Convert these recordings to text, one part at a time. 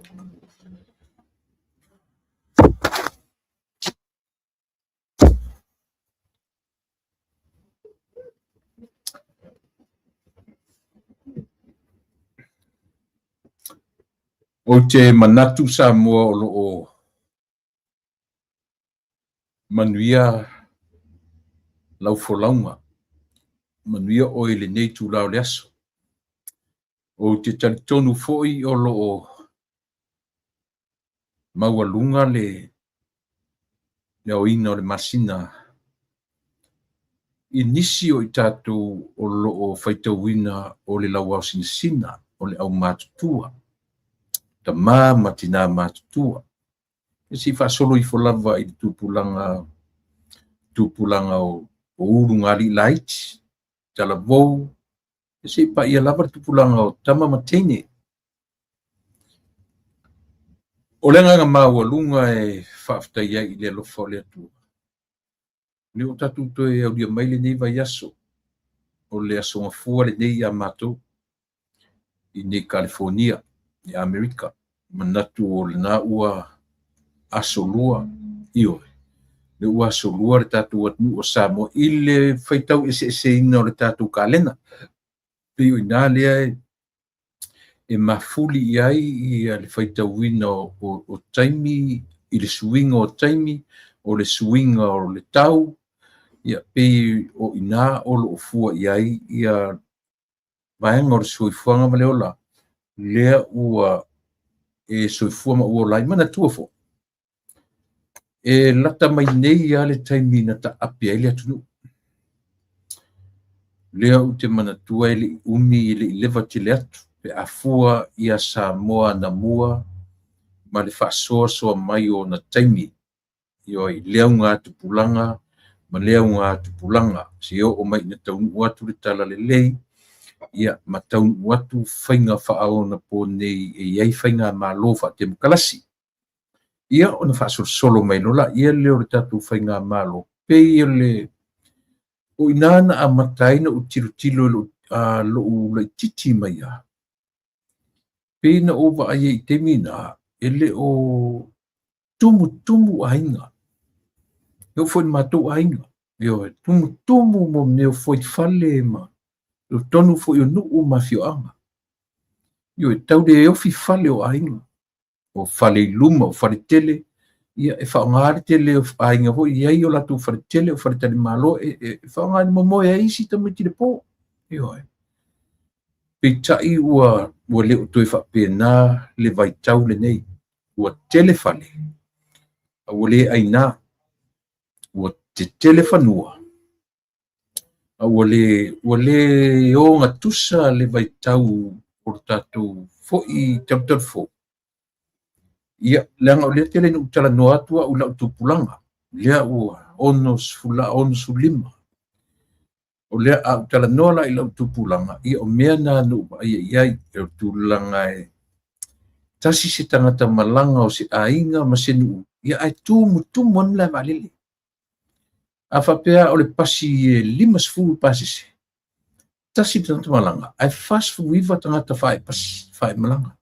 Ou te manatu Samoa o lo o manuia lau folauga, manuia oe i lenei itula o le aso. Ou te talitonu foi o lo o maualuga le aoina o le masina i nisi o i tatou o lo o faitauina o le lauaosinasina, o le aumatutua, tama ma tina matutua. E se i faasolo ifo lava i le tupulaga, tupulaga o ulugalii laiti, talavou, e se i paia lava le tupulaga o tama ma teine. O le agaga maualuga e faafetai ai i le alofa o le Atua, lea ua tatou toe aulia mai lenei vaiaso, o le Aso Gafua lenei ia matou i nei Kalifonia i Amerika. Manatu o lena ua aso lua, ioe, lea ua aso lua le tatou atunuu o Samoa i le faitau eseeseina o le tatou kalena. Pei o i ina lea e mafuli i ai ia le faitauina o taimi, i le suiga o taimi, o le suiga o le tau, ia pei o i ina o lo o fua i ai ia vaega o le soifuaga ma le ola, lea ua e soifua ma ua ola ai. Manatua foi, e lata mai nei lava le taimi na taape ai le atunuu. Lea ou te manatua e le i umi, e le i leva tele atu, pe a fua ia Samoa anamua ma le faasoasoa mai o ona taimi, ioe, i lea augatupulaga ma lea augatupulaga, seia oo mai ina taunuu atu le talalelei, ia, ma taunuu atu faiga faaonaponei e i ai faigamalo faatemokarasi. Ia, ona faasolosolo mai loa laia lea o le tatou faigamalo, pei o le o i ina na amata ai ona ou tilotilo i lou laitiiti mai lava. Pei na ou vaai ai i taimi na, e le o tumutumu aiga. E oo foi i le matou aiga, ioe, tumutumu mo mea o fuaifale ma totonu foi o nuu ma afioaga. Ioe, tau le ofi fale o aiga, o fale i luma, o fale tele, ia e faaaoga le tele o aiga foi e i ai o latou fale tele, o faletalimalo, e faaaoga e momoe ai isi tamaiti i le po. Ioe. Peitai ua le o toe faapena le vaitau lenei. Ua tele fale, a ua le aina. Ua tetele fanua, a ua le ogatusa le vaitau o le tatou foi talutalufou. Ia, leaga o lea tele ina ou talanoa atu au i lau tupulaga, lea ua 65. O lea a ou talanoa la i lau tupulaga, ia o mea na na ou vaaia i ai, o le tulaga e tasi se tagata malaga o se aiga ma se nuu, ia ae tumutumu ai le malae vaalele. A faapea o le pasi e 50 pasese, tasi le tagata malaga, ae 49 tagata faaepasi, faaemalaga.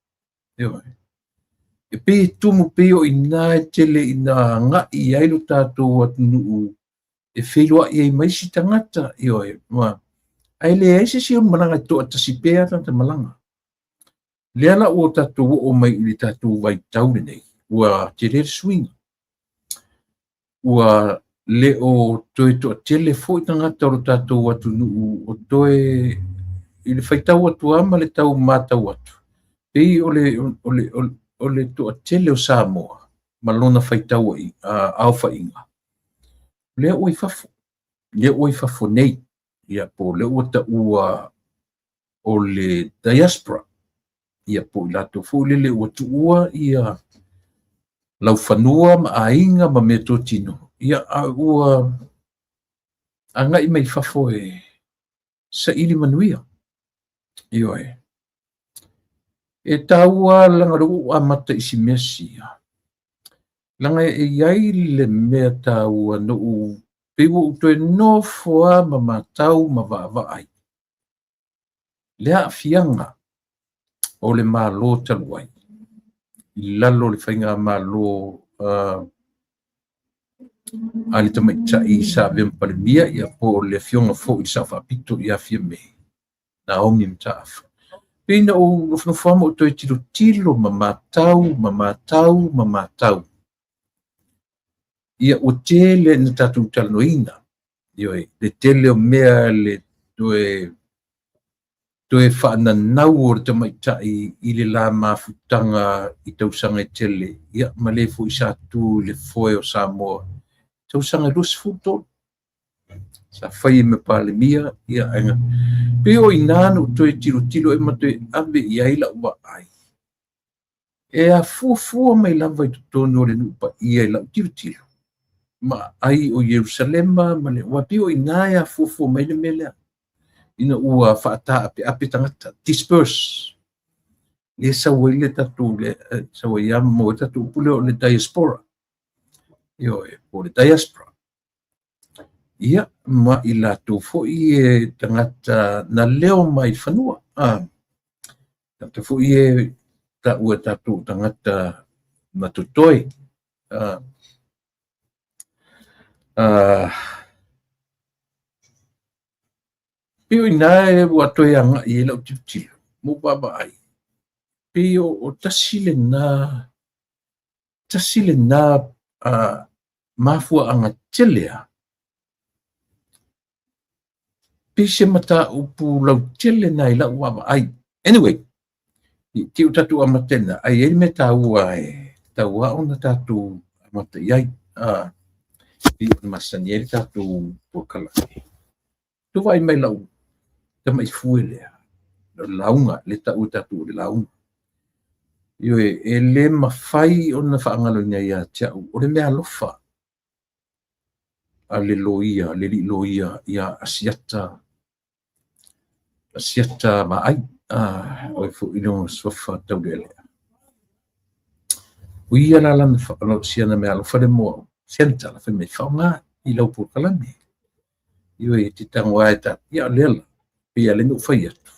E pei e tumu pei o i ina e tele ina agai i ai lo tatou atunuu e feiloai ai ma isi tagata, ioe, ma ae leai se isi o malaga e toatasi pea tagata malaga. Lea la ua tatou oo mai i le tatou vaitau lenei, ua tele le suiga. Ua le o toe toatele foi tagata o lo tatou atunuu o toe i le faitau atu lava ma le tau matau atu, pei o le toatele o Samoa ma lona faitau aofaiga, lea ua i fafo, lea ua i fafo nei, ia po o lea ua taua o le diaspora, ia po o i latou foi lele ua tuua ia laufanua ma aiga ma meatotino, ia a ua agai mai fafo e saili manuia. Ioe. E taua leaga o lea ua ou amata i si mea sia, leaga e i ai le mea taua na ou pei ua ou toe nofo lava ma matau ma vaavaai le aafiaga o le Malo talu ai i lalo o le faigamalo a le tamaitai sa avea ma Palemia, ia po o le afioga foi i le Sao Faapito ia Fiame Naomi Mataafa. Pei na ou nofonofo lava ma ou toe tilotilo ma matau ma matau ma matau. Ia ua tele ina tatou talanoaina, ioe, le tele o mea le toe faananau o le tamaitai i le la mafutaga i tausaga e tele, ia ma le foi sa tu i le foe o Samoa tausaga e 23 sa fai ma Palemia, ia ae pei o i ina na ou toe tilotilo ai ma toe ave i ai lau vaai e afuafua mai lava i totonu o le nuu paia i lau tilotilo ma ai o Ierusalema ma le aua pei o i ina e afuafua mai le mea lea ina ua faataapeape tagata, disperse, lea sau ai le tatou le sau ai mo le tatou upu lea o le diaspora, ioe, po o le diaspora. Ia ma i latou foi e tagata na leo mai fanua, tagata foi e taua tatou tagata na totoe, pei o i ina e ua toe agai ai lau tilotilo ma ou vaavaai, pei o tasi lena mafuaaga tele lava pei se mataupu lautele na i lau vaavaai. Anyway, te i o tatou amata ina, ai ai le mea taua e tatau ona tatou amata i ai, pei ona masani ai le tatou polokalame. Tu vaai mai lau tamai fue lea, o le lauga, le tau e tatou o le lauga. Ioe, e le mafai ona faagaloina ia te au, o le mea alofa a le loia, le alii loia ia Asiata, Asiata Vaai, o foi lona suafa taulealea. O ia la lana siana mea alofa le moa, Sianta la fai mai faaaoga i lau polokalame. Ioe, te tago ae ta, ia lea la, pei a le na ou fai atu.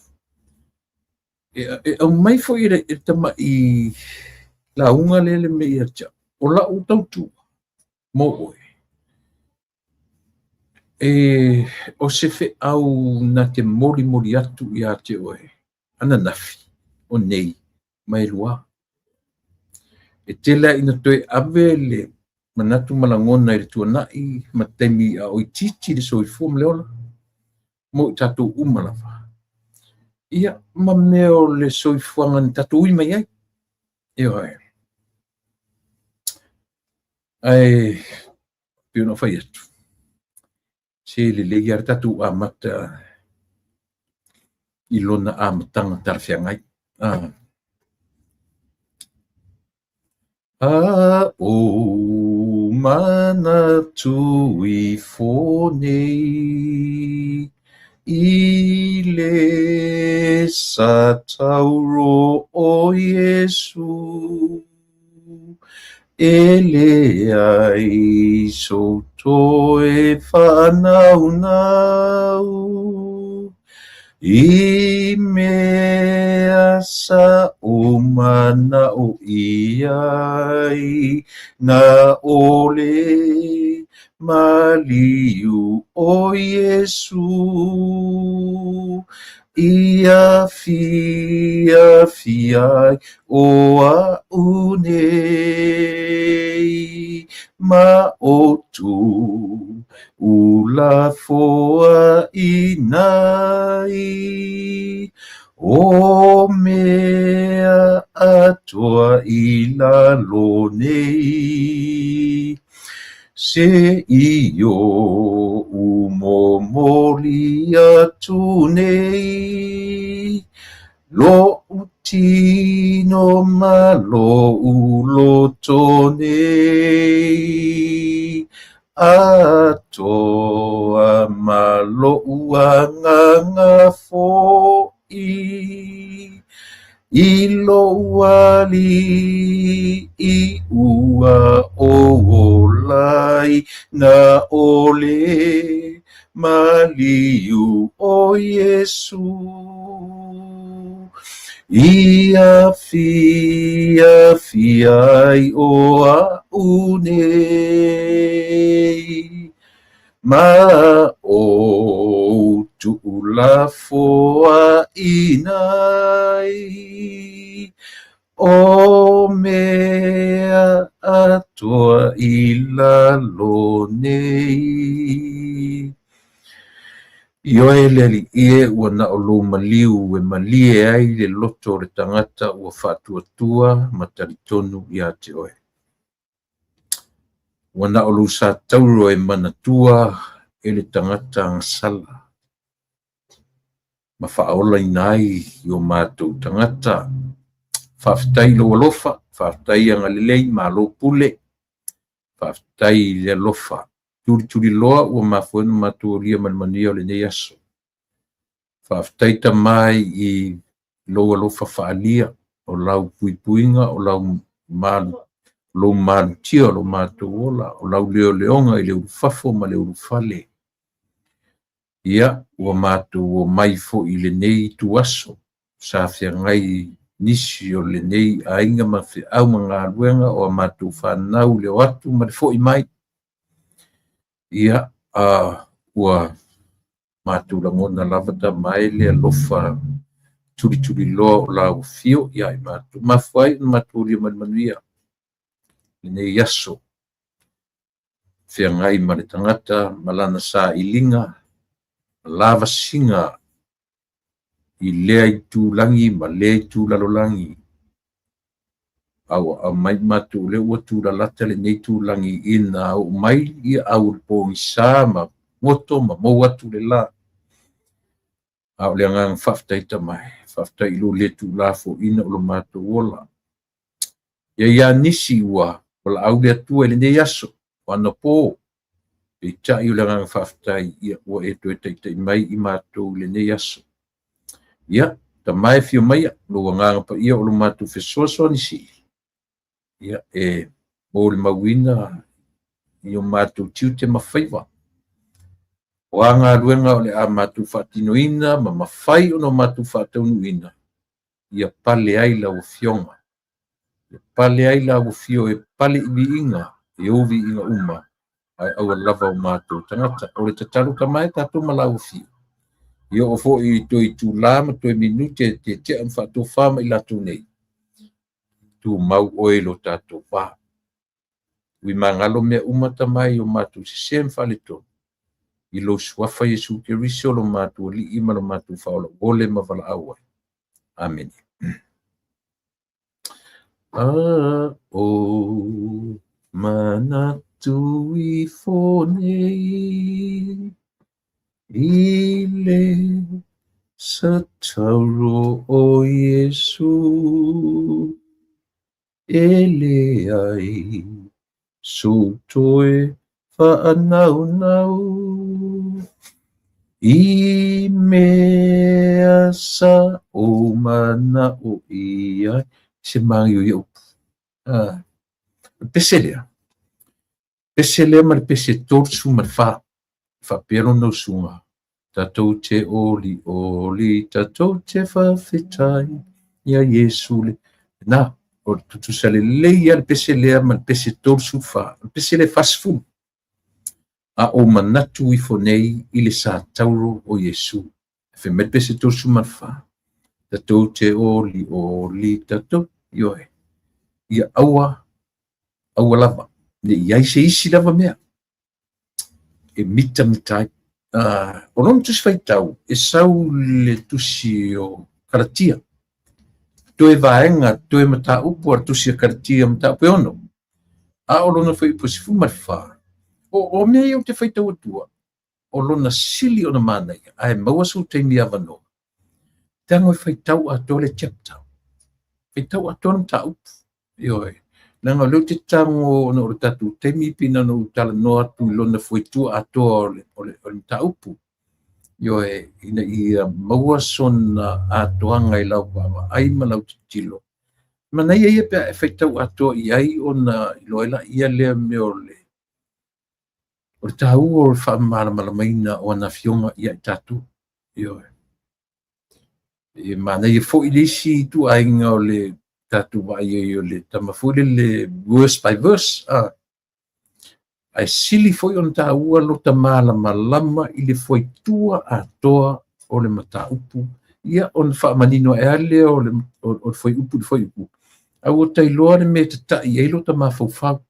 E aumai foi e le tamai lauga lea le mea ia te au, o lau tautua mo oe. E o se feau na te molimoli atu ia te oe, ananafi, o nei, ma e lua. E tele ai ina toe ave le manatu ma lagona i le tuanai ma taimi a o itiiti le soifua ma le ola, mo i tatou uma lava. Ia, ma mea o le soifuaga na tatou ui mai ai. Ioe. Ae, pei ona ou fai atu, se lelei lava le tatou amata i lona amataga talafeagai. A o manatu ifo nei i le sa tauro o Iesu, e le ai so toe whanaunau, i mea sa o mana o iai, na ole maliu o Iesu, ia fia fiai o au nei, ma o tu ula foa inai, o mea atoa i lalo nei. Se i o umomoli atu nei, lo utino ma lo uloto nei, atoa ma lo uanganga fo'i, i lo wali i ua o olai, na ole maliu o Iesu. I afiafi ai o a'u nei, ma ou tuulafoaiina ai o mea atoa i lalo nei. Ioe le Alii e, ua na o lou maliu e malie ai le loto o le tagata ua faatuatua ma talitonu ia te oe. Ua na o lou sa tauro e manatua e le tagata agasala ma faaolaina ai i o matou tagata. Faafetai i lou alofa, faafetai agalelei, malo pule, faafetai i le alofa. Tulituliloa ua mafua ai ona matou aulia ma le manuia o lenei aso. Faafetai Tama i lou alofa faaalia, o lau puipuiga, o lau malu, lou malutia o lo matou ola, o lau leoleoga i le ulufafo ma le ulufale. Ia, ua matou omai foi i lenei ituaso, sa feagai nisi o lenei aiga ma feau ma galuega o a matou fanau i le o atu ma le foi mai. Ia, ua matou lagona lava Tama e le alofa tulituliloa o lau afio ia i matou. Mafua ai ona matou aulia ma le manuia lenei aso, feagai ma le tagata ma lana sailiga, lavasiga i lea itulagi ma lea itulalolagi. A ua aumai matou o lea ua tulalata lenei tulagi ina oo mai ia au o le pogisa ma goto ma mou atu le la. A o le agaga faafetai Tama e, faafetai i lou le tuulafoaiina o lo matou ola. Ia ia nisi ua valaau le Atua i lenei aso, o anapo, peitai o le agaga faafetai, ia ua e toe taitai mai i matou i lenei aso. Ia, Tama e afio maia, lou agaga paia o lo matou fesoasoani sili, ia e molimauina i o matou tiute ma faiva. O a galuega o le a matou faatinoina ma mafai ona matou faataunuuina, ia pale ai lau Afioga. Ia pale ai lau Afio e pale i viiga, e ou viiga uma, ae aua lava o matou tagata. O le tatalo Tama e tatou ma lau Afio. Ia oo foi i toe itula ma toe minute e tetea ma faatofa ma i latou nei, tumau oe i lo tatou va. Ui magalo mea uma Tama i o matou sese ma faaletonu, i lou suafa Iesu Keriso lo matou Alii ma lo matou Faaola ua ole ma valaau ai. Amene. A o manatu ifo nei i le satauro o Iesu, e leai sou toe faanaunau i mea sa ou manao i ai. Se manaia o ia upu. O le pese lea, pese lea ma le pese 34, faapea lona usuga, tatou te olioli, tatou te faafetai ia Iesu le. Na, o le tutusa lelei lava le pese lea ma le pese 34, o le pese lea e 40. A ou manatu ifo nei i le sa tauro o Iesu. Fai mai le pese 34, tatou te olioli, tatou, ioe, ia aua, aua lava, ne i ai se isi lava mea e mitamita ai. O lona tusi faitau, e sau le tusi o Kalatia. Toe vaega, toe mataupu a le tusi a Kalatia, mataupu e 6. A o lona fuaiupu e 14, o mea ia ou te faitau atua, o lona sili ona manaia, ae maua sou taimi avanoa. Tago e faitau atoa le chapter. Faitau atoa le mataupu. Ioe. Leaga o lea ou te tago ona o le tatou taimi pe na ona ou talanoa atu i lona fuaitua atoa o le mataupu. Ioe, ina ia maua sona atoaga i lau vaavaai ma lau tilotilo. Manaia ia pe a e faitau atoa i ai ona iloa ai laia lea mea o le taua o le faamalamalamaina o ana afioga ia i tatou. Ioe. E manaia foi le isi ituaiga o le tatou vaai ai o le tama foi lele verse by verse, ae sili foi ona taua lota malamalama i le fuaitua atoa o le mataupu, ia ona faamanino ae lava lea o le fuaiupu i le fuaiupu, a ua ta iloa le mea e tata'i i ai lota mafaufau,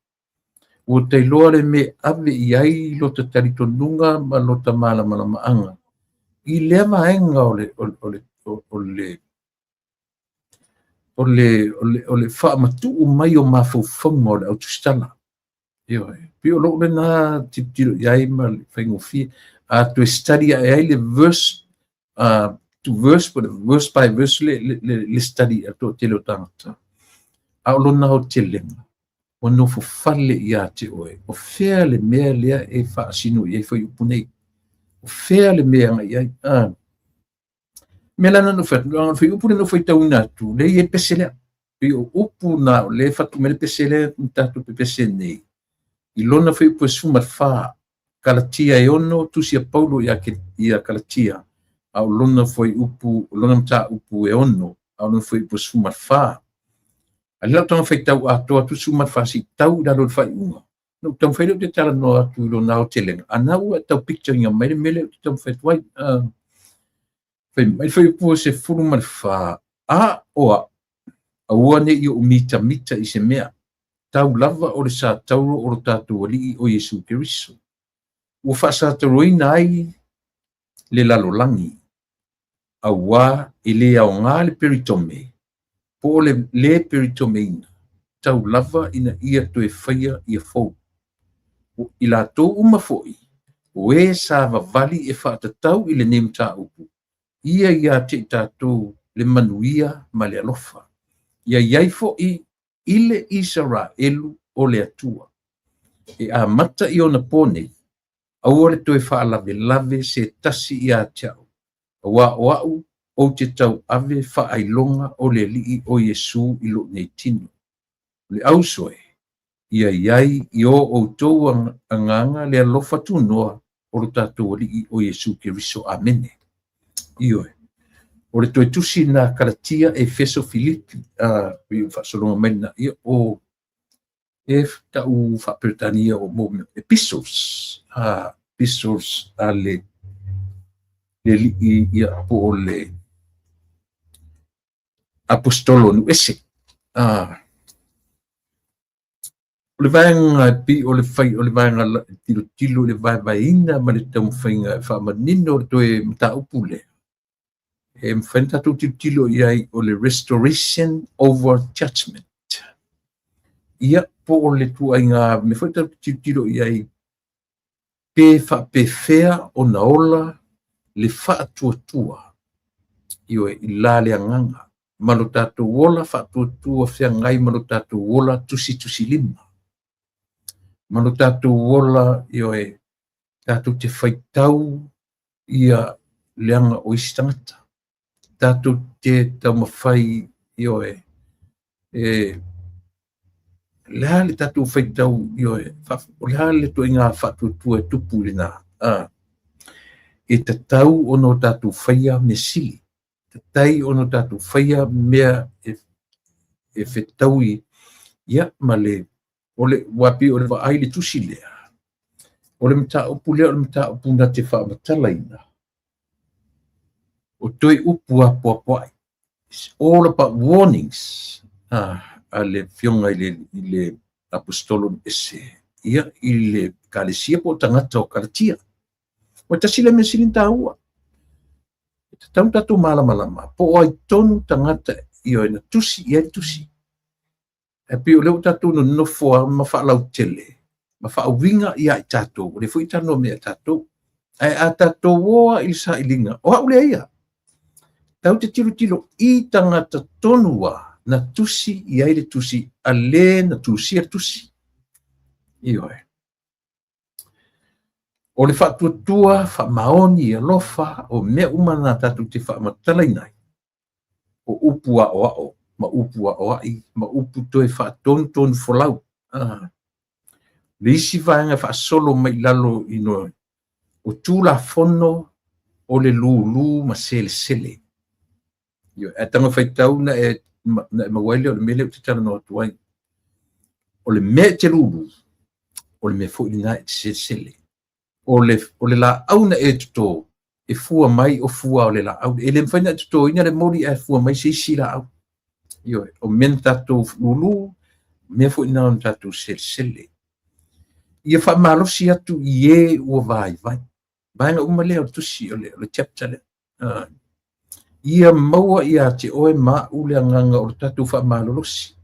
ua ta iloa le mea e ave i ai lota talitonuga ma lota malamalamaaga i lea vaega o le o le faamatuu mai o mafaufauga o le autusitala. Ioe, pei o lou lena tilotilo i ai ma le faigofie. A toe study ae ai le verse to verse, po o le verse by verse le study a le toatele o tagata. A o lona aotelega, ua nofo fale ia te oe, o fea le mea lea e faasino i ai fuaiupu nei? O fea le mea e agai i ai? Mea la na ou fai atu, leaga o le fuaiupu lea na ou faitauina atu, lea e i ai le pese lea. Pei o upu na o lea e fatu mai le pese lea na tatou pepese nei. I lona fuaiupu e 14, Kalatia e 6, tusi a Paulo ia Kalatia, a o lona fuaiupu, o lona mataupu e 6, a o lona fuaiupu e 14. A o lea o le a ou tago faitau atoa atu le 14 seia tau i lalo i le faaiuga. Na ou taumafai lea ou te talanoa atu i lona aotelega, a na ua e tau picture-ina mai le mea lea ou te taumafai atu ai. Fai mai le fuaiupu e 14, A o au, aua ne i ou mitamita i se mea, tau lava o le satauro o lo tatou Alii o Iesu Keriso, ua faasatauroina ai le lalolagi, auā e le aoga le peritome po o le lē peritomeina, tau lava ina ia toe faia ia fou. O i latou uma foi o e sa vavali e faatatau i lenei mataupu, ia ia te i tatou le manuia ma le alofa. Ia i ai foi i le Isaraelu o le Atua. E amata i onapo nei, aua le toe faalavelave se tasi ia te au, auā o au ou te tauave faailoga o le Alii o Iesu i lou nei tino. O le auso e, ia i ai i o outou agaga le alofa tunoa o lo tatou Alii o Iesu Keriso. Amene. Ioe. O le toe tusi na Kalatia, Efeso, Filipi, a pei o faasologa mai lena, ia o e tau faa-Peretania o mo epistles, a epistles a le alii ia po o le apostolo nu'u ese. O le vaega e pei o le fai o le vaega tilotilo i le vaevaeina ma le taumafaiga e faamanino le toe mataupu lea, e mafai ona tatou tilotilo i ai o le restoration over judgment. Ia, po o le ituaiga mea foi tatou tilotilo i ai pe faapefea ona ola le faatuatua, ioe, i la le agaga ma lo tatou ola faatuatua feagai ma lo tatou ola tusitusilima ma lo tatou ola, ioe, tatou te faitau ia leaga o isi tagata, tatou te taumafai, ioe, e le a le tatou faitau, ioe, o le a le ituaiga faatuatua e tupu i lena. E tatau ona o tatou faia mea sili, tatai ona o tatou faia mea e fetaui ia ma le o le ua pei o le vaai le tusi lea. O le mataupu lea o le mataupu na te faamatalaina o toe upu apoapoai. It's all about warnings a le afioga i le apostolo ese ia i le ekalesia po o tagata o Kalatia. O tasi le mea sili ona taua, e tatau tatou malamalama po o ai tonu tagata ioe na tusi i ai le tusi. Ae pei o lea ua tatou nonofo lava ma faalautele ma faauiga ia i tatou, o lea foi e talanoa mai ia tatou. Ae a tatou o lava i le sailiga, o au lea ia, tatou te tilotilo i tagata tonu lava na tusi i ai le tusi a le na tusia le tusi. Ioe. O le faatuatua, faamaoni, alofa, o mea uma na tatou te faamatalaina ai, o upu aoao ma upu aoai ma upu toe faatonutonu folau. Le isi vaega e faasolo mai i lalo i no, o Tulafono o le lūlū ma selesele. Ioe, ae tago faitau na e, na e maua ai lea o le mea lea ou te talanoa atu ai. O le mea e te lulu, o le mea foi lena e te selesele. O le, o le laau na e toto, e fua mai o fua o le laau. E le mafai ona e totoina le moli ae fua mai se isi laau. Ioe, o mea na tatou lulu, mea foi na ona tatou selesele. Ia faamalosi atu i e ua vaivai. Vaega uma lea o le tusi, o le, o le chapter lea. Ia maua ia te oe ma au le agaga o le tatou faamalolosi.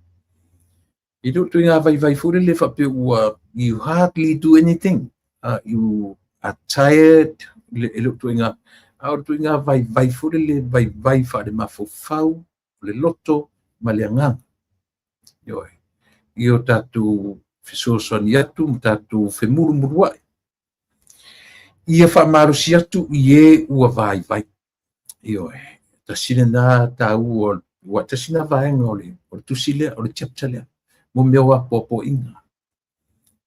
E le o ituaiga vaivai foi lele faapea ua you hardly do anything. You are tired. E le o ituaiga, a o le ituaiga vaivai foi lele vaivai faale-mafaufau, o le loto ma le agaga. Ioe. Ia o tatou fesoasoani atu ma tatou femulumuluai. Ia faamalosi atu i e ua vaivai. Ioe. Tasi lena taua, ua tasi lena vaega o le, o le tusi lea, o le chapter lea, mo mea o apoapoaiga.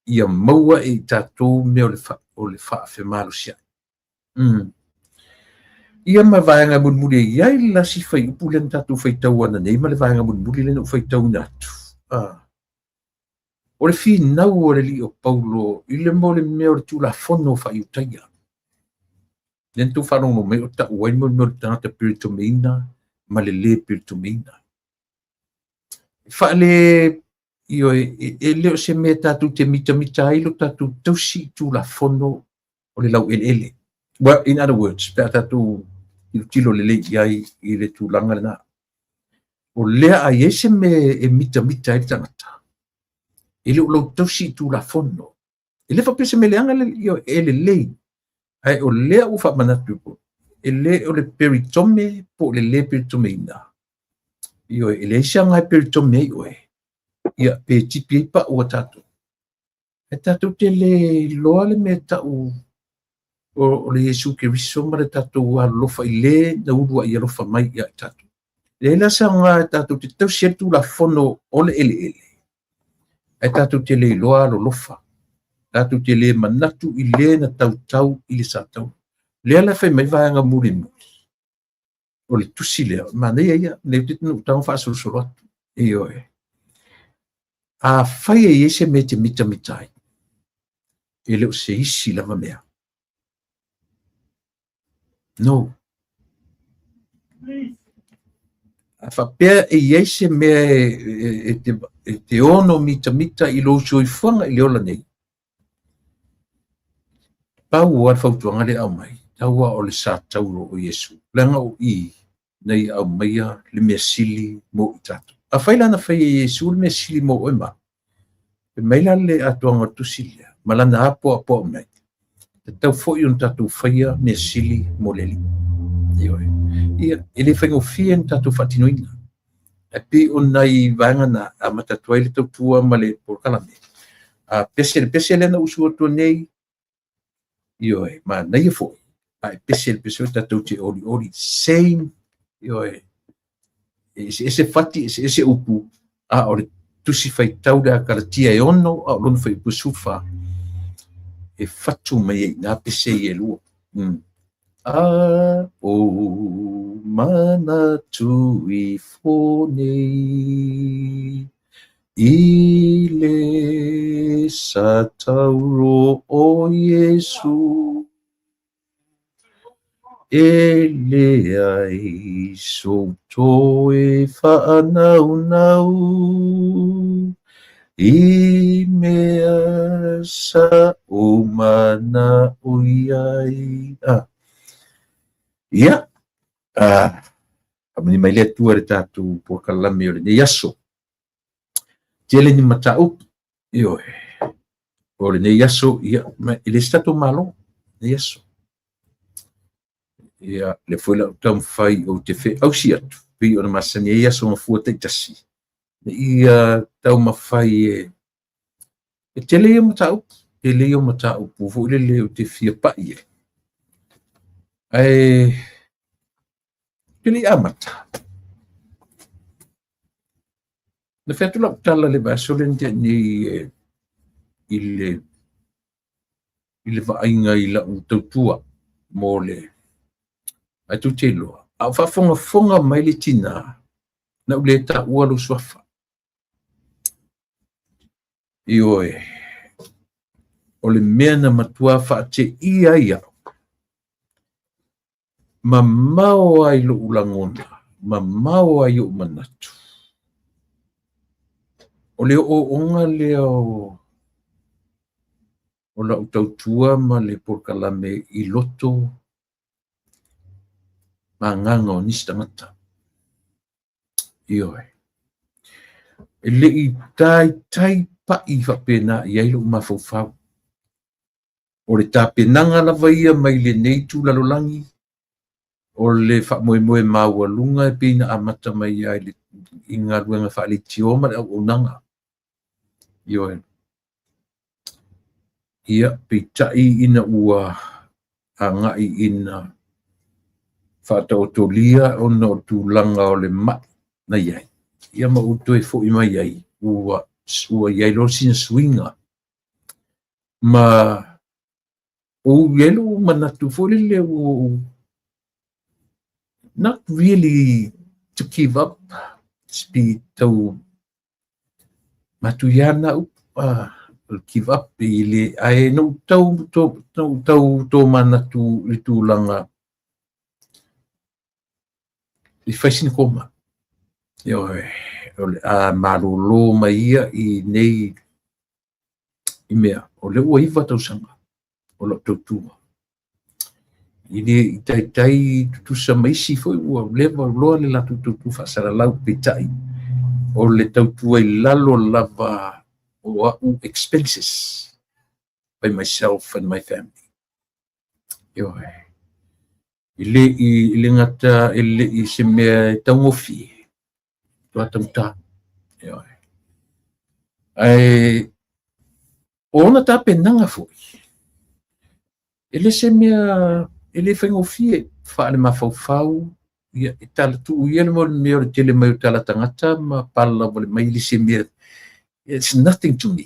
Ia maua e i tatou mea o le, fa, o le faafemalosiai. Ia ma vaega mulimuli e i ai le lasi fuaiupu lea na tatou faitau ananei ma le vaega mulimuli lea na ou faitauina atu. Ah. O le finau o le alii o Paulo i le mo le mea o le Tulafono faa-Iutaia. Lea na tou faalogologo mai o tau ai mo le mea o le tagata peritomeina ma le lē peritomeina. Faale ioe, e le o se mea tatou te mitamita ai lo tatou tausi i Tulafono o le laueleele. Well, in other words, pe a tatou tilotilo lelei i ai i le tulaga lena. O lea a i ai se mea e mitamita ai le tagata, e le o lou tausi i Tulafono. E le faapea se mea leaga le, e lelei, ae o lea ua faamanatu e le o le peritome po o le lē peritomeina. Ioe, e leai se aoga e peritome ai oe, ia pe tipi ai pau a tatou. E tatou te le iloa le mea e tau o le Iesu Keriso ma le tatou alolofa i le na uluai alofa mai ia i tatou. E leai la se aoga e tatou te tausi ai le Tulafono o le eleele, ae tatou te le iloa alolofa, tatou te le manatu i le na tautau i le sataua. Lea la e fai mai vaega mulimuli o le tusi lea, manaia ia, lea ou te ou tago faasolosolo atu. Ioe. Afai e i ai se mea e te mitamita ai, e le o se isi lava mea. No. A faapea e i ai se mea e te ono mitamita i lou soifuaga i le ola nei, pau lava le fautuaga lea e aumai, tau lava o le sa tauro o Iesu, leaga o i na ia aumaia le mea sili mo i tatou. Afai la na fai e Iesu le mea sili mo oe ma au, fai mai la le atoaga o le tusi lea, ma lana apoapoa mai, tatau foi ona tatou faia mea sili mo le Alii. Ioe. Ia, e le faigofie ona tatou faatinoina. Ae pei o nai vaega na amata atu ai le tautua ma le polokalame. A pese le pese lea na usu atu nei, ioe, manaia foi. A e pese le pese tatou te olioli, same, ioe, e eseese fati, eseese upu, a o le tusi faitau le a Kalatia e 6, a o lona fuaiupu 14, e fatu mai ai i nā pese ia e lua. A ou manatu ifo nei i le satauro o Iesu, e leai sou toe faanaunau i mea sa ou manaʻo i ai. Ah. Ia, ah, faamanuia mai le Atua i le tatou polokalame o lenei aso. Tele ni mataupu, ioe, o lenei aso, ia, e le se tatou Malo, lenei aso. Ia, lea foi la ou taumafai ou te feausi atu, pei ona masani ai aso gafua taitasi, ia taumafai e e tele ia mataupu, tele ia mataupu foi lele ou te fia pai ai. Ae ou te le i amata. Na fai atu lau tala le vaiaso lea na tea nei i le i le vaaiga i lau tautua mo le ae tou te iloa. A o faafogafoga mai le tinā, na ou le taua lou suafa. Ioe, o le mea na matua faateia ai au, mamao ai lou lagona, mamao ai ou manatu. O le ooooga lea o lau tautua ma le polokalame i loto ma agaga o nisi tagata. Ioe. E le i taitai pai faapena i ai lou mafaufau. O le tapenaga lava ia mai lenei itu lalolagi, o le faamoemoe maualuga e pei ona amata mai ai i galuega faaleitio ma le auaunaga. Ioe. Ia, peitai ina ua agai ina faataotolia ona o tulaga o le mai na i ai, ia ma ou toe foi mai ai, ua i ai loa sina suiga. Ma ou i ai lou manatu foi lele ua ou not really to give up, pe tau matuia na upu, give up i le, ae na ou tau, na ou tau tomanatu i le tulaga i fai sina koma. Ioe, o le a malōlō mai ia i nei i mea, o lea ua 9 tausaga o lau tautua. I le i taitai tutusa ma isi foi ua leva loa le latou tautua faasalalau, peitai o le tautua i lalo lava o au expenses by myself and my family. Ioe. I le i le gata e le i se mea e taugofie, tua taugata. Ioe. Ae o ona tapenaga foi, e le se mea e le faigofie faale-mafaufau, ia, e tala tuu ia le mea o le tele mai o tala tagata ma pala wale mai le se mea. It's nothing to me.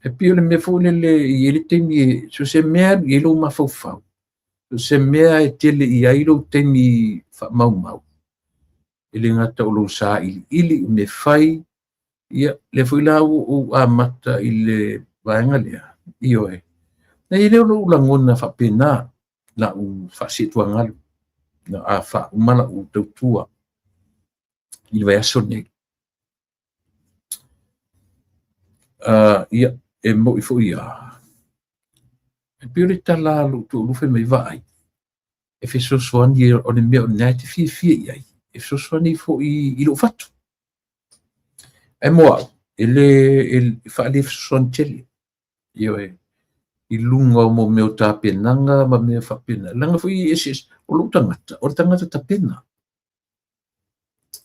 E pei o le mea foi lele i ai le taimi e, so se mea i ai lou mafaufau, so se mea e tele i ai lou taimi faamaumau, e le gata o lou sailiili, o mea fai, ia, lea foi la ua ou amata i le vaega lea, ioe. Na i ai lea o lou lagona faapena, lau faasietuagalu, na a faauma lau tautua i le vaiaso lenei. Ia, e moi foi ia, e pei o le tala a lou toalua fai mai vaai, e fesoasoani o le mea o lena e te fiafia i ai, e fesoasoani foi i lou fatu. Ae mo au, e le e faale fesoasoani tele. Ioe, i luga o mo mea o tapenaga ma mea faapena. Leaga foi e eseese, o lou tagata, o le tagata tapena.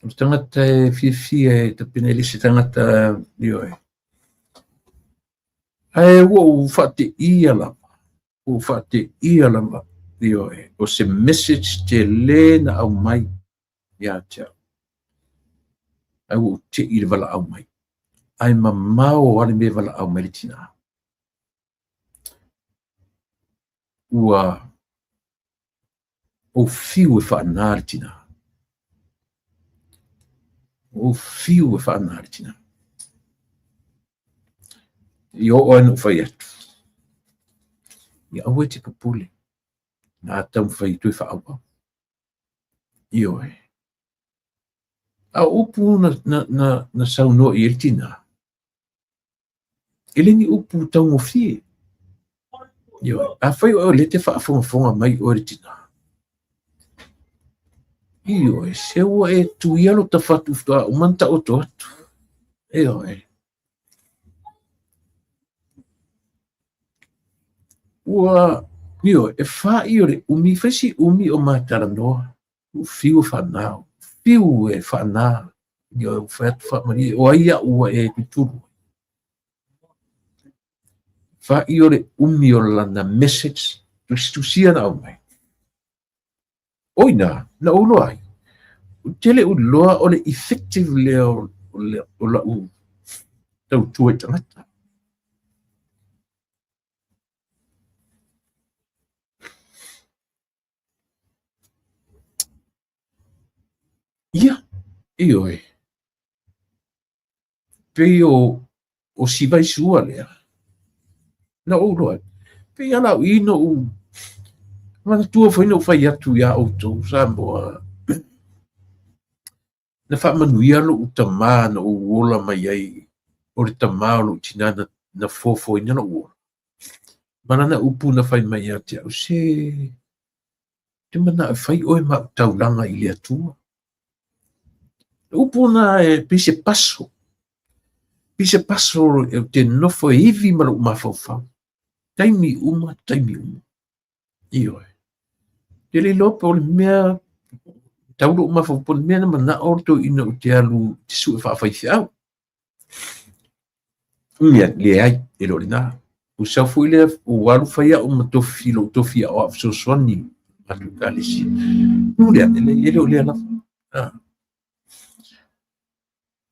O le tagata e fiafia e tapena, e le se tagata, ioe. Ae ua ou faateia lava, ua ou faateia lava, ioe, o se message tele na aumai ia te au. Ae ua ou tei i le valaau mai. Ae mamao lava le mea e valaau mai le tinā. Ua ou fiu e faanā le tinā. Ua ou fiu e faanā le tinā. I oo ai na ou fai atu, ia aua e te popole, na taumafai e toe faaauau. Ioe. A o upu na saunoa i ai le tinā, e le ni upu taugofie. Ioe. Afai oe o lea e te faafogafoga mai oe le tinā, ioe, se ua e tuia lo ta fatu faatoa uma ona taoto atu. Ioe. Ua, ioe, e fai o le umi, fai si umi o ma talanoa, ua fiu e faanā, fiu e faanā, ioe, ua fai atu faamalie, o ai au ua e tutulu. Fai o le umi o lana message, tusitusia na aumai. O ina, na ou iloa ai, ou te le i iloa o le effective lea o lau tautua i tagata. Ioe. Pei o si vaisua lea, na ou iloa ai, pei lava la o i na ou manatua foi na ou fai atu iā outou Samoa, na faamanuia lou tamā na ou ola mai ai, o le tamā o lou tinā na fofoina lou ola. Ma lana upu na fai mai ia te au, se te manao e fai oe ma au taulaga i le Atua. Le upu na e pei se paso, pei se paso ou te nofo e ivi ma lou mafaufau. Taimi uma, taimi uma. Ioe. Te le iloa po o le mea tau lou mafaufau po o le mea na manao le toeaina ou te alu te sue faafaifeau. Ia, leai, e le o lena. Ua sau foi lea, ua alu fai au ma tofi, lou tofi aoao fesoasoani matou ekalesia. Muli ane, leai, e le o lea lava. Ah.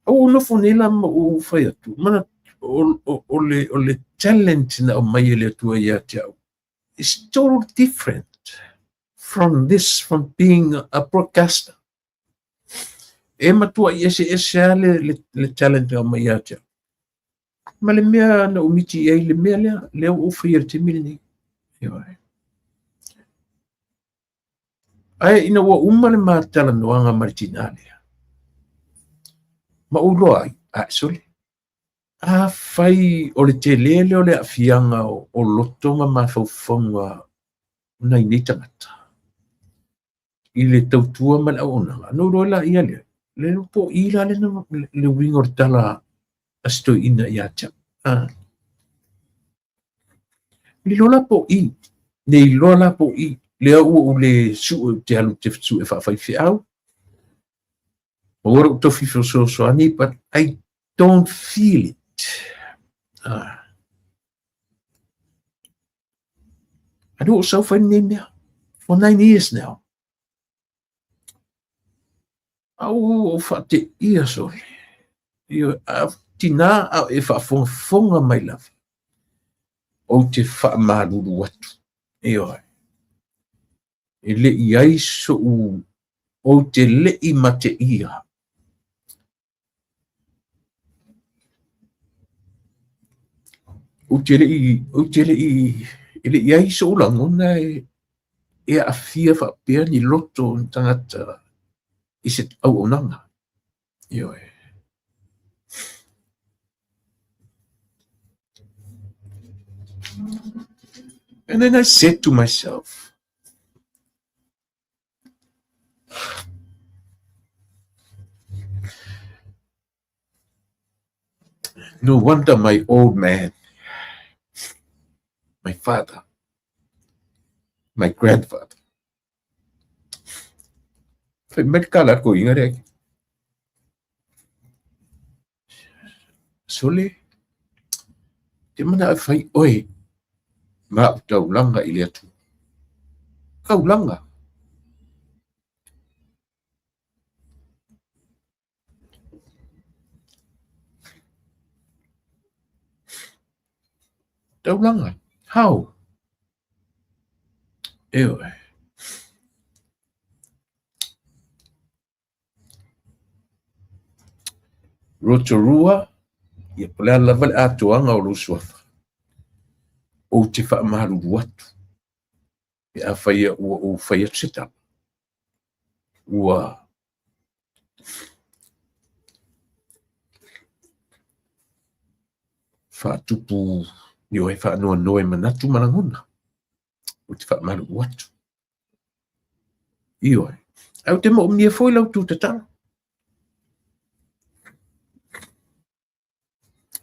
Ua ou nofo nei la ma ou fai atu, mana, o le talent na aumai e le Atua ia te au, is totally different from this, from being a broadcaster. E matuai eseese lava le talent na aumai ia te au. Ma le mea na ou miti i ai le mea lea, lea ua ou faia i le taimi lenei. Ioe. Ae ina ua uma le ma talanoaga ma le tinā lea, ma ou iloa ai, ae sole, afai o le tele lea o le aafiaga o loto ma mafaufauga o nai nei tagata, i le tautua ma le auaunaga, ona ou iloa laia lea, le po i la le, le uiga o le tala a si toeaina ia te au. Ah. Lilo la po i, ne iloa la po i, lea ua ou le sue ou te alu te sue faafaifeau, maua lou tofi fesoasoani, but I don't feel it. Ah. A lea ua ou sau fai lenei mea for 9 years now. A ua ou faateia sole. Ioe, a tinā a o e faafogafoga mai lava, ou te faamalulu atu. Ioe. E le i ai so'u, ou te le i mateia. Ou te le i, ou te le i, e le i ai so'u lagona e aafia faapea ni loto o ni tagata i se auaunaga. Ioe. And then I said to myself, No wonder my old man, my father, my grandfather, fai mai le tala a le toeaina lea, Sole, te manao e fai oe ma au taulaga i le Atua. Taulaga. Taulaga. How? Ioe. Rotorua, ia po o le a lava le atoaga o lou suafa, ou te faamalulu atu pe afai ua ou fai atu se tala, ua faatupu ioe faanoanoa i manatu ma lagona, ou te faamalulu atu. Ioe. Ae ou te moomia foi la outou tatalo.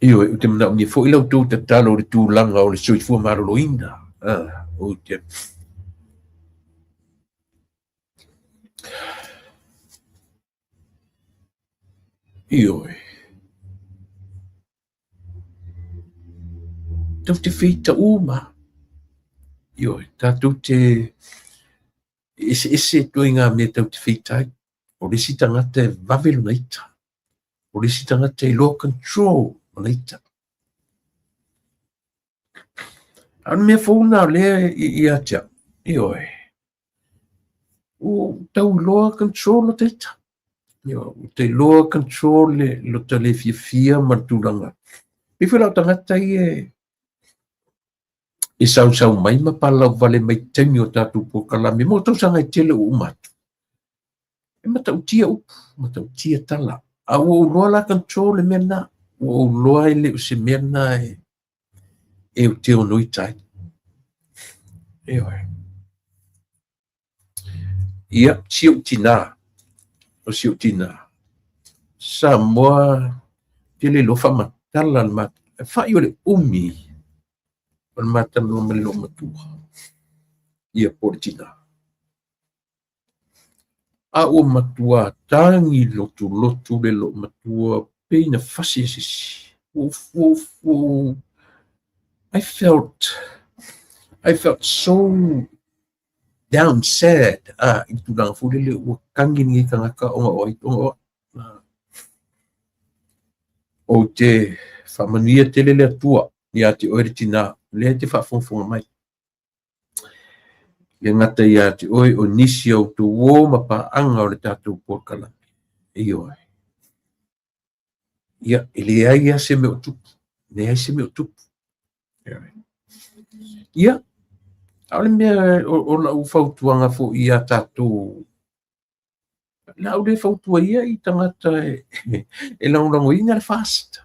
Ioe, ou te manaomia foi la outou tatalo i le tulaga o le soifua maloloina. Ah, ou te Ioe. Tou te feita uma. Ioe, tātou te eseese atu ai ngā mea tou te feita ai. O le isi tagata e vave lona ita. O le isi tagata e loa control lona ita. A o le mea fou lena o lea ia te au, ioe, ua tau iloa control lota ita. Ioe, ou te iloa control le lota le fiafia ma le tulaga. E pei foi la o tagata ia e sausau mai ma palauvale mai taimi o tatou polokalame mo tausaga e tele ua uma atu. E matautia upu, matautia tala. A ua ou iloa la control le mea lena. Ua ou iloa e le o se mea lena e ou te ono ita ai. Ioe. Ia, si ou tinā, o si ou tinā, Samoa, te le iloa faamatala le ma, fa'i o le umi o le ma talanoa ma le loomatua, ia po o le tinā. A ua matua tagi lotulotu le loomatua pei na fasi e se isi. Ua, ua, ua, I felt so down, sad, i le tulaga foi lele ua tagi lenei tagata ona o ai, ona o au. Ou te faamanuia tele le Atua ia te oe le tinā, lea e te faafogafoga mai. Le gata ia te oe o nisi o outou uō ma paaga o le tatou polokalame. Ioe. Ia, e leai lava se mea o tupu. Leai se mea o tupu. Ioe. Ia, a o le mea o lau fautuaga foi ia tatou, o le a ou le fautua ia i tagata e lagolagoina le FAST.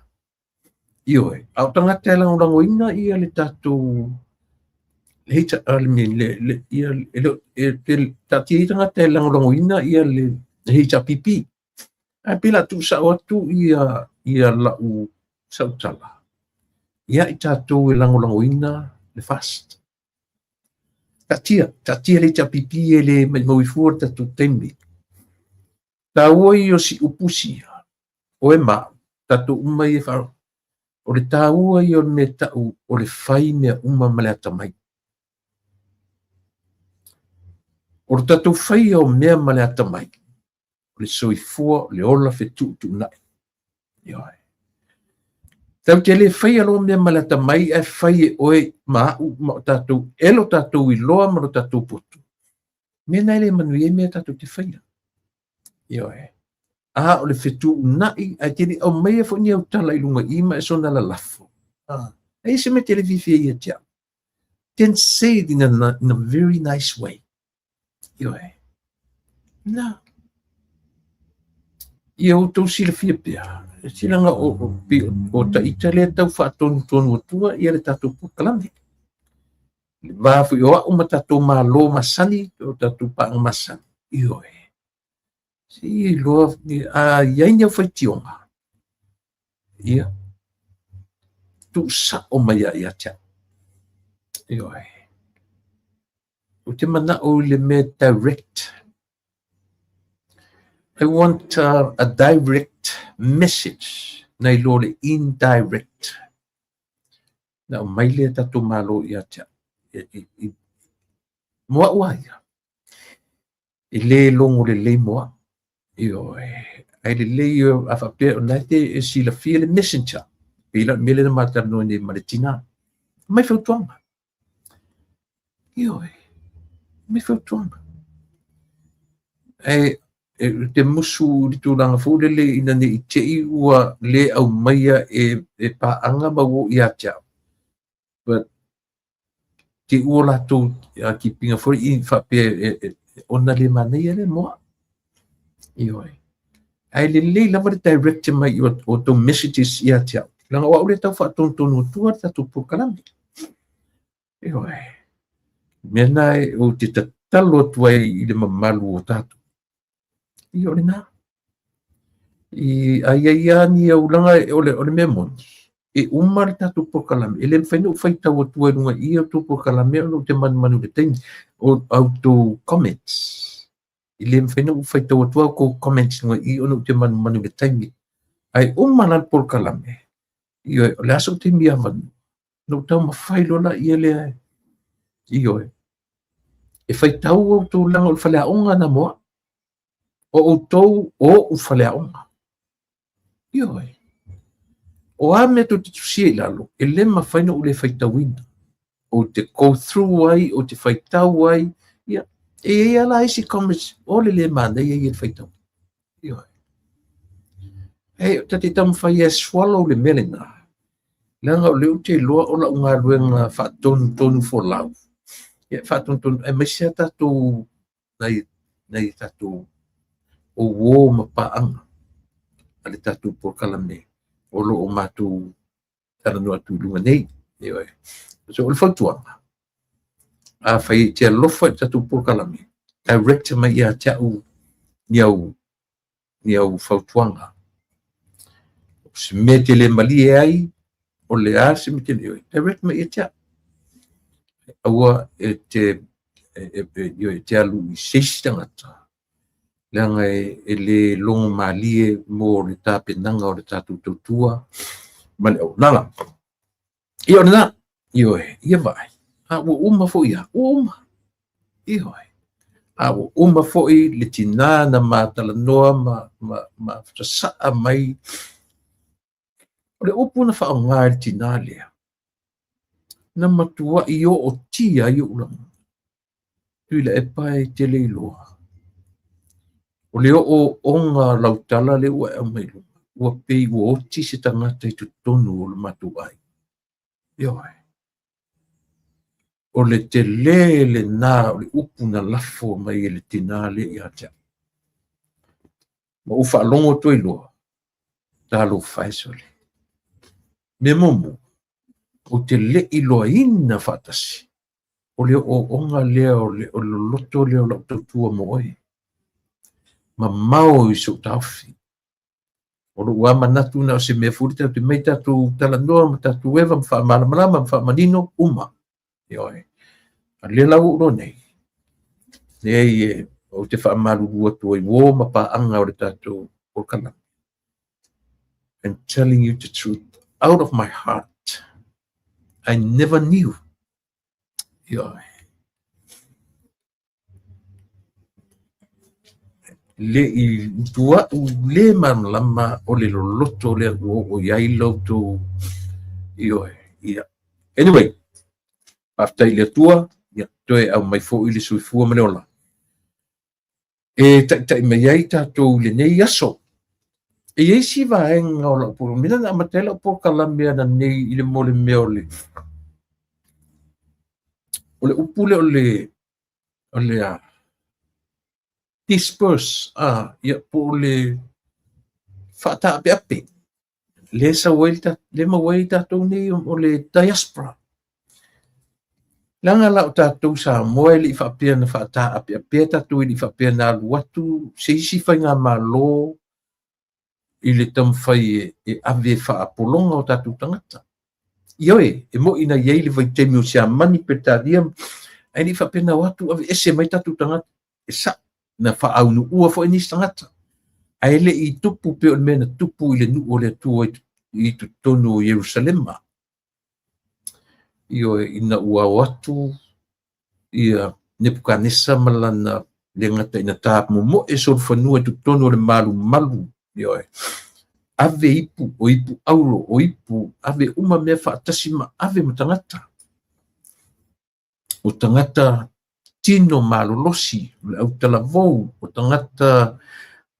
Ioe, a o tagata e lagolagoina ia le tatou le le ia e taatia ai tagata e lagolagoina ia le HRPP. Ae pei o le a tuusao atu ia lau sautala ia i tatou e lagolagoina le FAST. Taatia, taatia le HRPP e le maumau ai fua le tatou taimi. Taua ia o si upu sia, oe ma au, tatou uma ia o le taua ia o le mea tau o le fai mea uma ma le atamai. O le tatou faia o mea ma le atamai, o le soifua, o le ola fetuutuunai. Ioe. Tatou te le faia loa mea ma le atamai ae fai e oe ma au ma o tatou e lo tatou iloa ma lo tatou poto. Mea na e le manuia ai mea tatou te faia. Ioe. A o le fetuunai ae te le i aumaia foi ni au tala i luga i i ma e soona lalafo. E i se mea te le fiafia ia te au. Then say it in a very nice way. Ioe. Na. Ia outou silafia pea, e silaga o ta ita lea tau faatonutonu atua ia le tatou polokalame. Le va foi o au ma tatou malo masani, o tatou paaga masani. Ioe. Se i iloa, a i ai ni au faitioga, ia, tuusao mai ia ia te au. Ioe. Ou te manao i le mea direct. I want a direct message nai lo le indirect. Na aumai lea tatou malo ia te au. Mo au lava ia, e le logo lelei mo au. Ioe. Ae lelei a faapea o lena e te silafia le messenger. Pei la o le mea lea na ma talanoa nei ma le tinā. Aumai fautuaga. Ioe. Aumai fautuaga. Ae te musu i le tulaga foi lele ina ne i te i ua le aumaia e paaga ma ua oo ia te au. But te ua latou keeping foi i faapea ona le manaia lea mo au. Ioe. Ae lelei lava le direct mai o outou messages ia te au. Leaga o au lea e tau faatonutonu atua le tatou polokalame. Ioe. Mea na ou te tatalo atu ai i le mamalu o tatou. Ia o lena. I a i ai lava ni au leaga o le mea moni, e uma le tatou polokalame, e le mafai ona ou faitau atua i luga i i outou polokalame ona ou te manumanu i le taimi o outou comments. E le mafai ona ou faitau atua outou comments i luga i i ona ou te manumanu i le taimi. Ae uma la le polokalame, ioe, o le a sou taimi avanoa, ona ou taumafai loa laia lea, ioe, e faitau outou leaga o le faleaoga na mo au. O outou o ou faleaoga. Ioe. O a mea tou te tusia i lalo, e le mafai ona ou le faitauina. Ou te go through ai, ou te faitau ai, ia, e i ai lava la isi comments o le le manaia ia le faitau. Ioe. E ta te taumafai e swallow le mea lena, leaga o lea ou te iloa o lau galuega faatonutonu folau, ia faatonutonu aemaise a tatou nai tatou o uō ma paaga a le tatou polokalame o lo o matou talanoa atu i luga nei. Ioe. So o le fautuaga, afai e te alofa i le tatou polokalame, direct mai ia te au ni au fautuaga. O se mea e te le malie ai, o le a se mea te le, direct mai ia te au. Aua e te e te alu i se isi tagata, leaga e le logo malie mo le tapenaga o le tatou tautua ma le auaunaga. Ia o lena, ioe, ia vaai, a ua uma foi ia, ua uma. Ioe. A ua uma foi le tinā na ma talanoa ma sasaa mai. O le upu na faaaoga e le tinā lea, na matuai ootia ai ou lagona. Tuilaepa e te le iloa. O le ooooga o lau tala lea ua e aumai i luga, ua pei ua oti se tagata i totonu o le matou aiga. Ioe. O le tele lena o le upu na lafo mai e le tinā lea ia te au. Ma ou faalogo atu ai loa, talofa e sole. Mea muamua, ou te le i iloaina faatasi o le ooooga lea o le loloto lea o lau tautua mo oe. Mamao i sou taofi. O lou lava manatu na o se mea foi lea tatou te omai tatou talanoa ma tatou eva ma faamalamalama ma faamanino uma. Ioe. A o lea la ua ou iloa nei, leai e ou te faamalulu atu ai uō ma paaga o le tatou polokalame. I'm telling you the truth out of my heart. I never knew. Ioe. Le i tua'u le malamalama o le loloto lea ua oo i ai la outou. Ioe. Ia. Anyway, faafetai i le Atua, ia toe aumai foi le soifua ma le ola e taitai mai ai tatou i lenei aso. E i ai si vaega o lau polokalame, na amata ai lau polokalame ananei i le mo le mea o le upu lea o le disperse, ia, po o le faataapeape. Le sau ai le maua ai tatou nei o le diaspora. Leaga la o tatou Samoa e le i faapea na faataapeapea tatou, e le i faapea na alu atu se isi faigamalo i le taumafai e ave faapologa o tatou tagata. Ioe, e moi na i ai le vaitaimi o Siamani, Peretania, ae le i faapea na o atu aveese mai tatou tagata. E sa'o, na faaunuua foi nisi tagata, ae le i tupu pei o le mea na tupu i le nuu o le Atua i totonu o Ierusalema. Ioe, ina ua o atu ia Nepukanesa ma lana le gata ina tamomoe solofanua i totonu o le malumalu, ioe, ave ipu, o ipu auro, o ipu, ave uma mea faatasi ma ave ma tagata. O tagata tino malolosi, o le autalavou, o tagata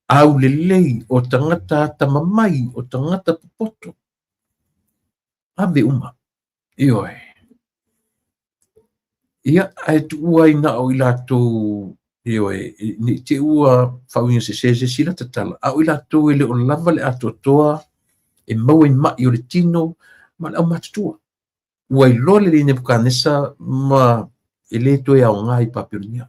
aulelei, o tagata atamamai, o tagata popoto. Ave uma. Ioe. Ia, ae tuua ai na o i latou, ioe, ne i te i ua faauiga sese se isi lata tala, a o i latou e le o lava le atoatoa e maua i mai o le tino ma le aumatutua. Ua iloa lelei Nebukanesa ma e le toe aoga i Papelonia.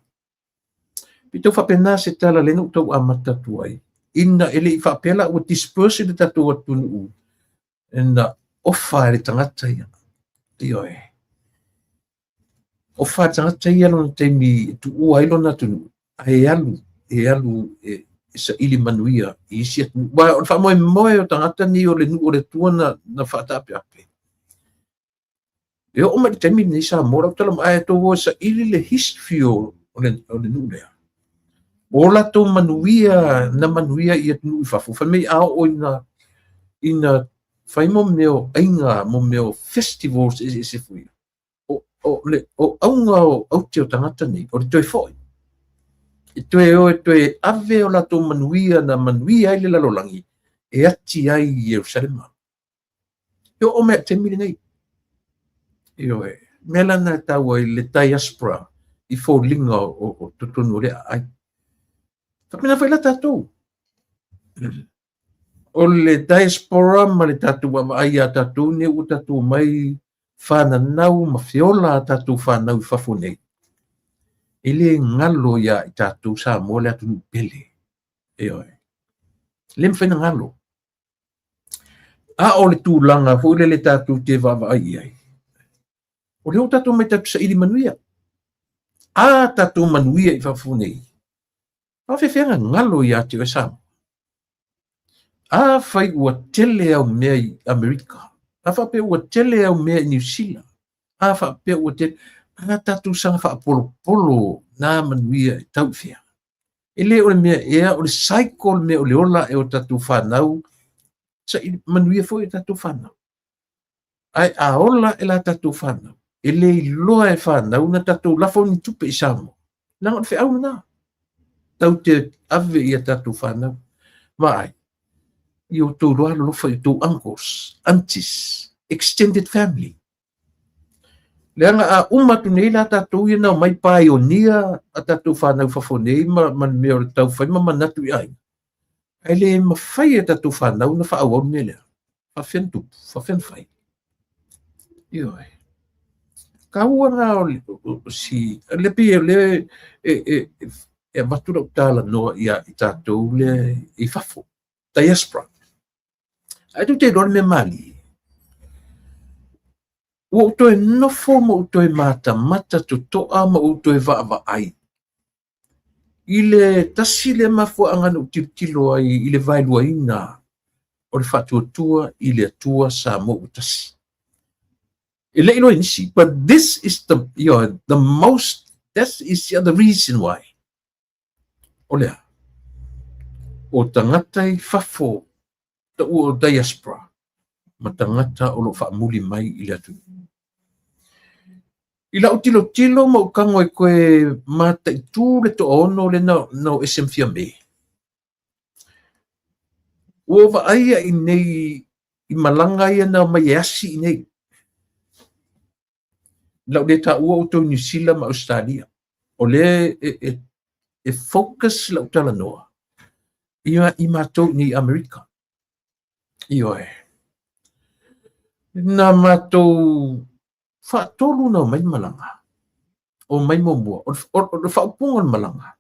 Pei tau faapena se tala lea na ou tau amata atu ai. Ina e le i faapea la ua disperse le tatou atunuu na ofa e le tagata ia. Ioe. Ofa e le tagata ia lona taimi e tuua ai lona atunuu, ae alu, e alu e saili manuia i isi atunuu. Aua o le faamoemoe o tagata nei o le nuu o le Atua na faataapeape. E oo mai le taimi lenei Samoa, lau tala mai, ae tou o e saili le history o le nuu lea. O latou manuia na manuia i atunuu i fafo, fai mai a oo ina fai mo mea o aiga, mo mea o festivals eseese foi. O auga o aute o tagata nei, o le toe foi. E toe o e toe ave o latou manuia na manuia ai le lalolagi. e ati ai i Ierusalema. E oo mai i le taimi lenei. Ioe, mea la na e taua ai le diaspora i foliga o totonu o le aai. Faapena foi la tatou. O le diaspora ma le tatou vaavaai iā tatou nei ua tatou omai fananau ma feola a tatou fanau i fafo nei, e le galo iā i tatou Samoa le atunuu pele. Ioe. E le mafai ona galo. A o le tulaga foi lele tatou te vaavaai i ai, o lea ua tatou omai tatou saili manuia. A tatou manuia i fafo nei, faafefea galo ia te oe Samoa? Afai ua tele au mea i Amerika, a faapea ua tele au mea i Niu Sila, a faapea ua tele, a tatou saga faapolopolo na manuia e tau i fea? E le o le mea ea, o le cycle le mea o le ola ae o tatou fanau, saili manuia foi o tatou fanau. Ae a ola ae la tatou fanau, e le iloa e fanau na tatou lafo ni tupe i Samoa. Leaga o le feau lena. Tau te ave i a tatou fanau. Vaai, i outou iloa alolofa i outou uncles, aunties, extended family. Leaga a uma atu nei la tatou ia na omai paionia a tatou fanau i fafo nei ma, ma le mea o le tau fai ma manatu i aiga. Ae le mafai e tatou fanau na faaauau le mea lea. Faafefea ona tupu, faafefea ona fai. Ioe. Taua na o, o, si, le pei o le e, e, e avatu lau talanoa ia i tatou le i fafo, diaspora. Ae tou te iloa le mea malie. Ua ou toe nofo ma ou toe matamata totoa ma ou toe vaavaai i le tasi lea mafuaaga na ou tilotilo ai i le vaeluaina o le faatuatua i le Atua Samoa ua tasi. E le i iloa e nisi, but this is the, you know, the most, that is the other reason why. O le a? O tagata i fafo, taua o diaspora, ma tagata o lo o faamuli mai i le atunuu. I lau tilotilo ma ou tago e toe mataitu le toaono lea na, na o ese ma Fiame. Ua ou vaai i nei i malaga ia na omai e asi i nei. Lau le taua outou i Niu Sila ma Ausetalia. O lea e, e, e focus lau talanoa ia i matou i nei Amerika. Ioe. Na matou faatolu na omai malaga. O mai muamua, o, o, o le faaupuga o le malaga,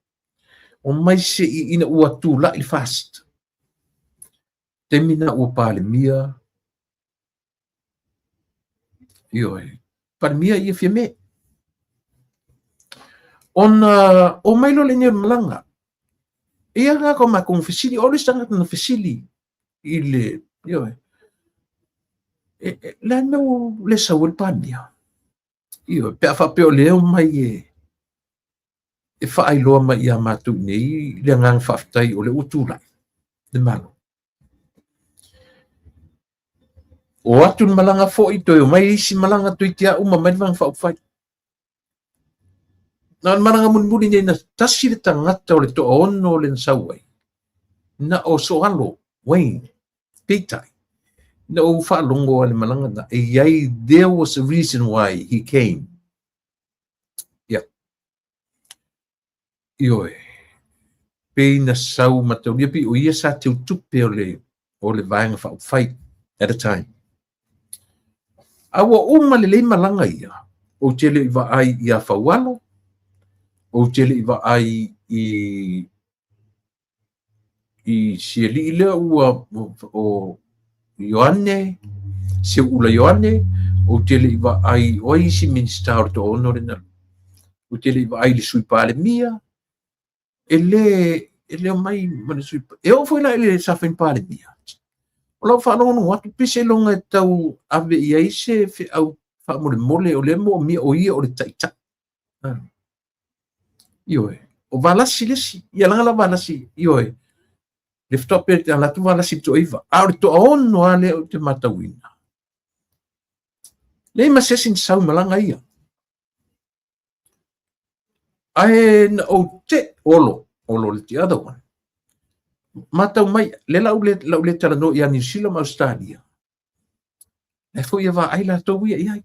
o mai se i ina ua tulai le FAST. Taimi na ua Palemia, Ioe, Palemia ia Fiame. Ona o mai loa lenei o le malaga, ia nga ko makou fesili, o le isi tagata na fesili i le, ioe, e, e, le a le mea ua le sau ai le Palemia? Ioe, pe a faapea o lea e omai e, e faailoa mai ia matou nei le agaga faafetai o lea ua tulai le Malo. O atu le malaga foi, toe omai isi malaga toeitiiti lava uma mai le Vaega Faaupufai. Na o le malaga mulimuli nei na tasi le tagata o le toaono le na sau ai, na o Soalo, Wayne, peitai, na ou faalogo lava i le malaga na, e i ai, there was a reason why he came. Yeah. Ioe, pei na sau mataulia pei o ia sa teutupe o le o le Vaega Faaupufai at a time. A ua uma lelei malaga ia, ou te le i vaai iā Faualo, ou te le i vaai i i si alii lea ua o Ioane, Seuula Ioane, ou te le i vaai o ai isi Minisita o le toaono lena, ou te le i vaai i le Sui Palemia, e le e le omai ma le Sui, e oo foi la i le sa fai Palemia. O lau faalogologo atu pei seiloga e tau ave i ai se feau faamolemole o lea e moomia o ia o le taitai. Ioe, o Valasi le isi, ia leaga la Valasi, ioe, le faatoa pe te ala atu Valasi i le toaiva, a o le toaono lava lea ou te matauina. Leai ma se isi na sau i malaga ia. Ae na ou te, Olo, Olo the other one. Matau mai, lea la ou le talanoa ia Niu Sila ma Ausetalia, la e foi e vaai latou ia i ai.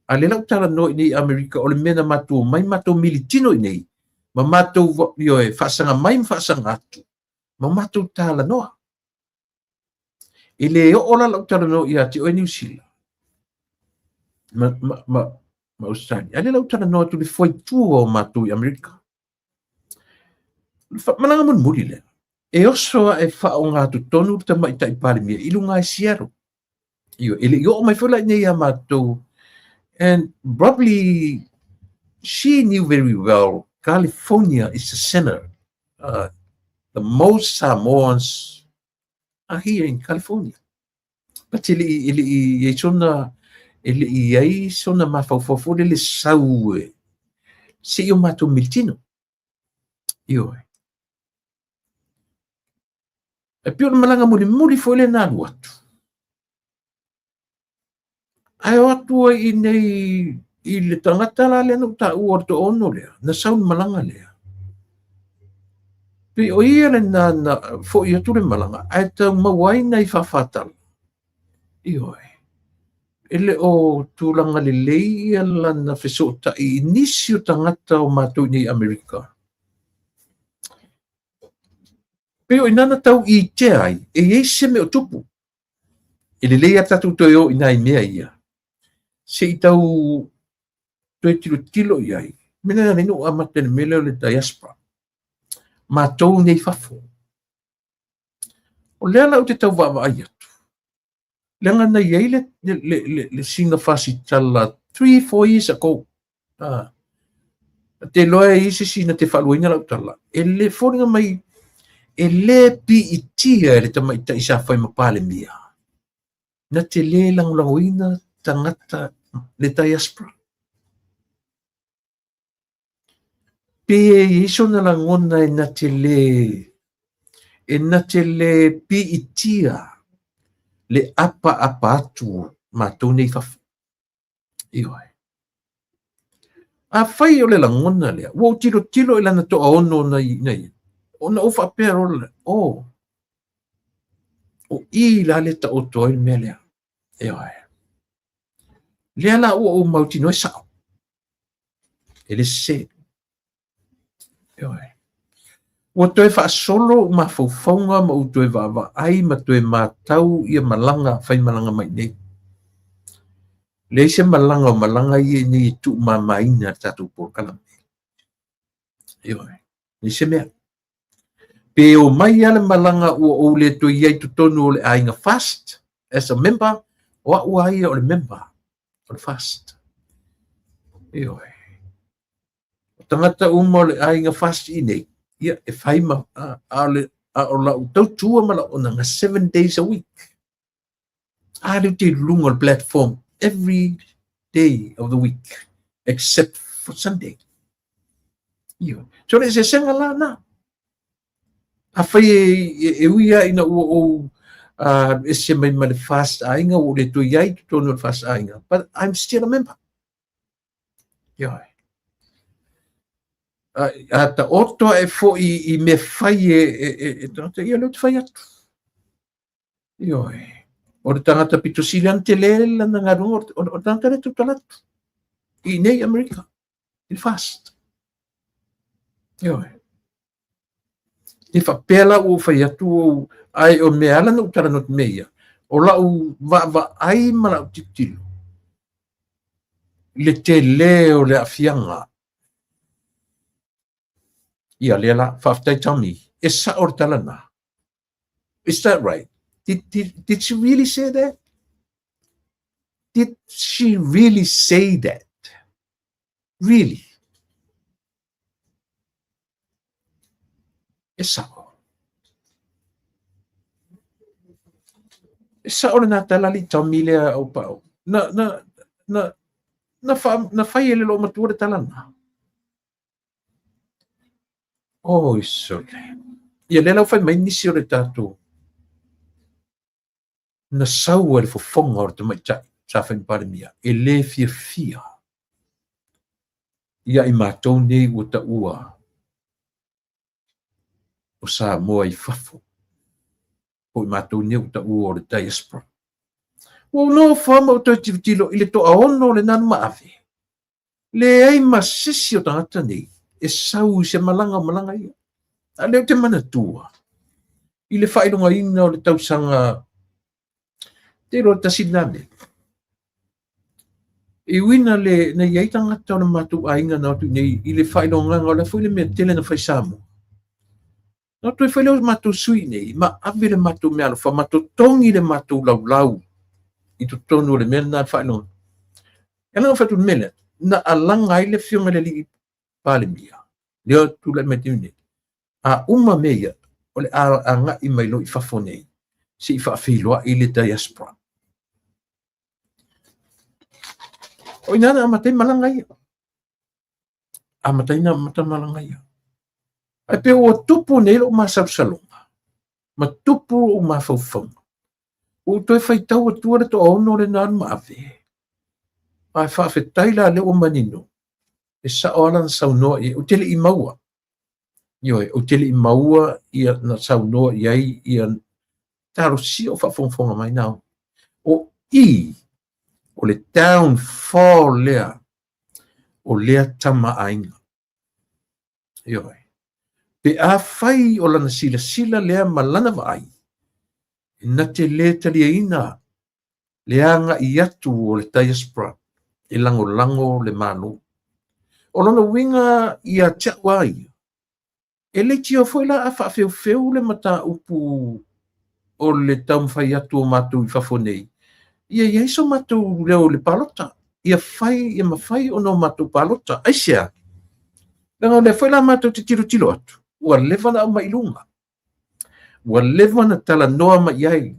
A lea la ou talanoa i nei i Amerika, o le mea na matou omai matou militino i nei, ma matou, ioe, faasaga mai ma faasaga atu, ma matou talanoa. E le oo la lau talanoa ia te oe Niu Sila ma Ausetalia, a lea la ou talanoa atu i le fuaitua o matou i Amerika. Malaga mulimuli lea, e oso ae faaogatotonu le tamaitai Palemia i luga i Seattle. Ioe, e le i oo mai foi la i nei ia matou. And probably she knew very well California is the center. The most Samoans are here in California. But e le i i ai sona, e le i ai sona mafaufau foi le sau e se i o matou militino. Ioe. E pei o le malaga mulimuli foi lea na alu atu. Ae o atu ai i nei i le tagata la lea na ou taua o le toaono lea, na sau le malaga lea. Pei o ia lena na foi atu le malaga, ae tau maua ai nai faafatala. Ioe. E le o tulaga lelei ia lana fesootai i nisi o tagata o matou i nei Amerika. Pei o ina na tau itea ai, e i ai se mea o tupu. E lelei a tatou toe o i nai mea ia, se i tau toe tilotilo i ai. Mea lena na ou amata i le mea lea o le diaspora. Matou nei fafo. O lea la ou te tau vaavaai atu, leaga na i ai le sina fasitala 3-4 years ago. Te iloa e i ai se isi na te faaluaina lau tala, e le foliga mai e le piitia e le tamaitai sa fai ma Palemia, na te le lagolagoina tagata le diaspora. Pe e i ai sona lagona e na te le piitia le apaapa atu matou nei fafo. Ioe. Afai o le lagona lea, ua ou tilotilo i lana toaono na ia, ona ou faapea loa lea, o i la le taoto ai le mea lea. Ioe. Lea la ua ou mautinoa e sao. E le sese. Ioe. Ua toe faasolo ou mafaufauga ma ou toe vaavaai ma toe matau ia malaga, fai malaga mai nei. Leai se malaga o malaga ia nei e tuumamaina le tatou polokalame. Ioe. Leai se mea. Pe o mai lava le malaga ua ou le toe i ai totonu o le aiga FAST as a member, o au lava ia o le member o le FAST. Ioe. O tagata uma o le aiga FAST i nei, ia e fai ma a o lau tautua ma lau auaunaga 7 days a week. A lea ou te i luga o le platform every day of the week except for Sunday. Ioe. So le eseesega la na. Afai e ui lava ina ua ou ese mai ma le FAST aiga, ua ou le toe i ai i totonu o le FAST aiga, but I'm still a member. Ioe. A taoto ae foi i mea fai e tagata, ia lea ou te fai atu. Ioe. O le tagata pito sili ana tele lana galuega, o le tagata lea tautala atu i nei Amerika, i le FAST. Ioe. E faapea la ua ou fai atu ou, ai o mea ala na ou talanoa atu mea ia, o lau vaavaai ma lau tilotilo, le tele o le aafiaga. Ia lea la, faafetai Tommy, e sao le tala na. Is that right? Did she really say that? Did she really say that? Really? E sao. E sao lena tala alii Tommy lea au pao. Na fai e le loomatua le tala na. Oi sole. Ia lea la ua fai mai nisi o le tatou na sau ai le fofoga o le tamaitai sa fai ma Palemia e le fiafia ia i matou nei ua taua o Samoa i fafo. Po i matou nei ua taua o le diaspora. Ua ou nofo lava ma ou toe tilotilo i le toaono o le nanu maave. Leai ma se isi o tagata nei e sau i se malaga o malaga ia. A o lea ou te manatua i le faailogaina o le tausaga te iloa tasi lena mea. E ui ina le na i ai tagata o le matou aiga na o atu i inei i le faailogaga o le a foi le mea tele na fai i Samoa. Na toe fai lea o matou sui nei, ma ave le matou meaalofa, ma totogi le matou laulau i totonu o le mea lena faailoga. E ala ona fai atu le mea lea, na alaga ai le afioga i le alii Palemia, lea tulai mai taimi nei. A uma mea ia, o le a agai mai loa i fafo nei, se i faafeiloai le diaspora. O ina na amata ai malaga ia. Amata ai na amata malaga ia. Ae pei ua tupu nei lou masalosaloga, ma tupu lou mafaufauga. Ua ou toe faitau atua le toaono lena alu ma ave. Ae faafetai la lea ua manino, e sao lava lana saunoa i ai. Ou te le i maua. Ioe, ou te le i maua ia na saunoa i ai ia talosia o faafogafoga mai na. O i, o le downfall lea o lea tama aiga. Ioe. Pe afai o lana silasila lea ma lana vaai, na te le taliaina le agai atu o le diaspora e lagolago le Malo. O lona uiga ia te au lava ia, E leitioa foi la a faafeufeu le mataupu o le taumafai atu o matou i fafo nei, ia i ai so matou leo i le palota, ia fai, ia mafai ona o matou palota. Aisea? Leaga o lea foi la matou te tilotilo atu, ua leva ona aumai i luga, ua leva ona talanoa mai i ai,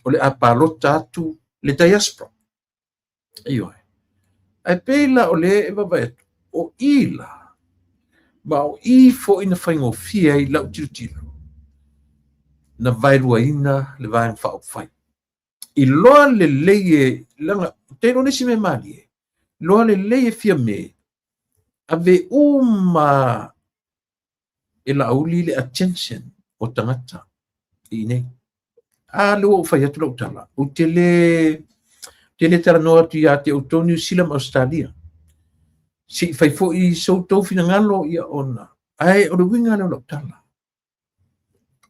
o le a palota atu le diaspora. Ioe. Ae pei la o lea e vaavaai atu, o i la, ma o i foi na faigofie ai lau tilotilo, na vaeluaina le Vaega Faaupufai. Iloa lelei e, leaga, te iloa le isi mea malie, iloa lelei e Fiame, ave uma e Laauli le attention o tagata i inei. A lea ua ou fai atu lau tala, ou te le, te le talanoa atu ia te outou Niu Sila ma Ausetalia. Se i fai foi so outou finagalo ia ona. Ae o le uiga lea o lau tala.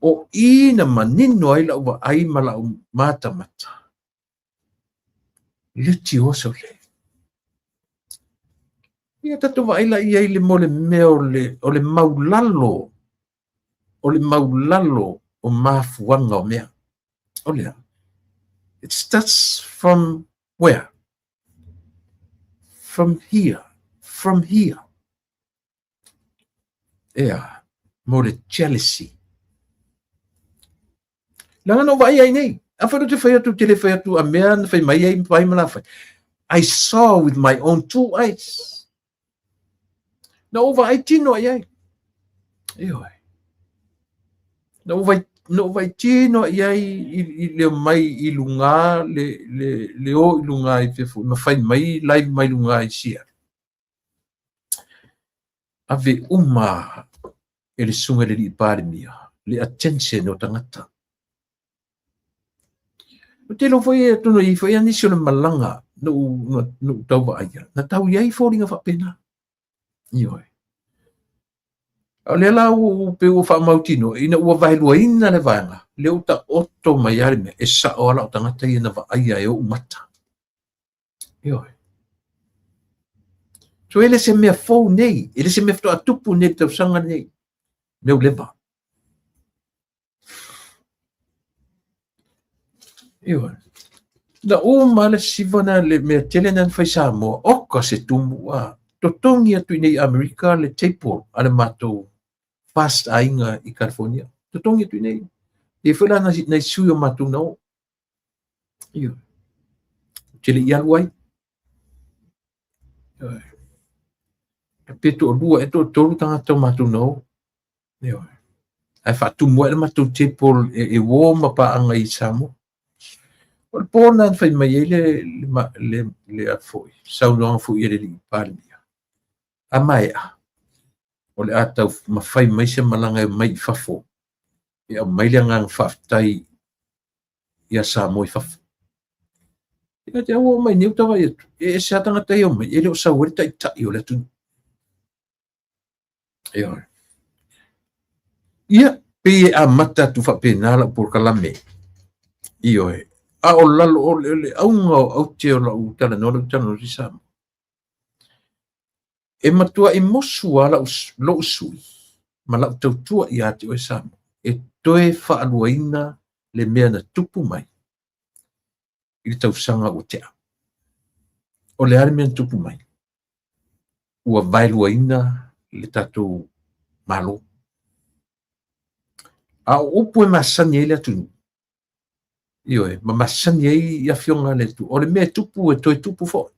O i na manino ai lau vaai ma lau matamata. Leitioa sole. Ia tatou vaai la i ai le mo le mea o le, o le maulalo, o le maulalo o mafuaga o mea. O lea, it starts from where? From here, from here. Ea, mo le jealousy. Leaga na ou vaai ai nei. Afai ou te fai atu, te le fai atu, a mea na fai mai ai, mai ma la fai. I saw with my own two eyes. Na ou vaai tino ai ai. Ioe. Na ou vai, na ou vaai tino i ai i, i le mai i luga, le, le, le o i luga i fefo, ma fai mai live mai luga i Seattle. Ave uma e le susuga i le Alii Palemia le attention o tagata. Ou te iloa foi atonu e i ai foi nisi o le malaga na ou tau vaaia, na tau i ai foliga faapena. Ioe. A o lea la ua pei ua faamautinoa ina ua vaeluaina le vaega, lea ua taoto mai lava le mea, e sao lava lau tagata ia na vaaia e ou mata. Ioe. So e le se mea fou nei, e le se mea faatoa tupu nei le tausaga nei. Mea ua leva. Ioe. Na uma le siva na le mea tele na fai Samoa, oka se tumu a totogi atu i nei Amerika le table a le matou fast aiga i California. Totogi atu i nei. E foi la nai sui o matou na o. Ioe. Ou te le i alu ai. Ioe. Pe toalua ea toatolu tagata o matou na o. Ioe. Ae faatumu ai le matou table e, e uō ma paaga i Samoa. O le pō lena na fai mai ai le, le, le, le a foi, saunoaga foi a le alii Palemia. A maea, o le a taumafai mai se malaga e omai i fafo e aumai le agaga faafetai ia Samoa i fafo. Ia te au mai nei utawa ia e ese a tangata ia mai e le o sau ai le taitai o le atunuu. Ioe. Ia, pei e amata atu faapena lau polokalame. Ioe. A o lalo o le auga o aute o lau talanoa, lau talanoa i Samoa. E matuai mosu lava lou sui ma lau tautua ia te oe Samoa e toe faaluaina le mea na tupu mai i le tausaga ua tea. O le a le mea na tupu mai? Ua vaeluaina le tatou Malo. A o upu e masani ai le atunuu, ioe, ma masani ai i afioga a le Atua, o le mea e tupu e toe tupu foi.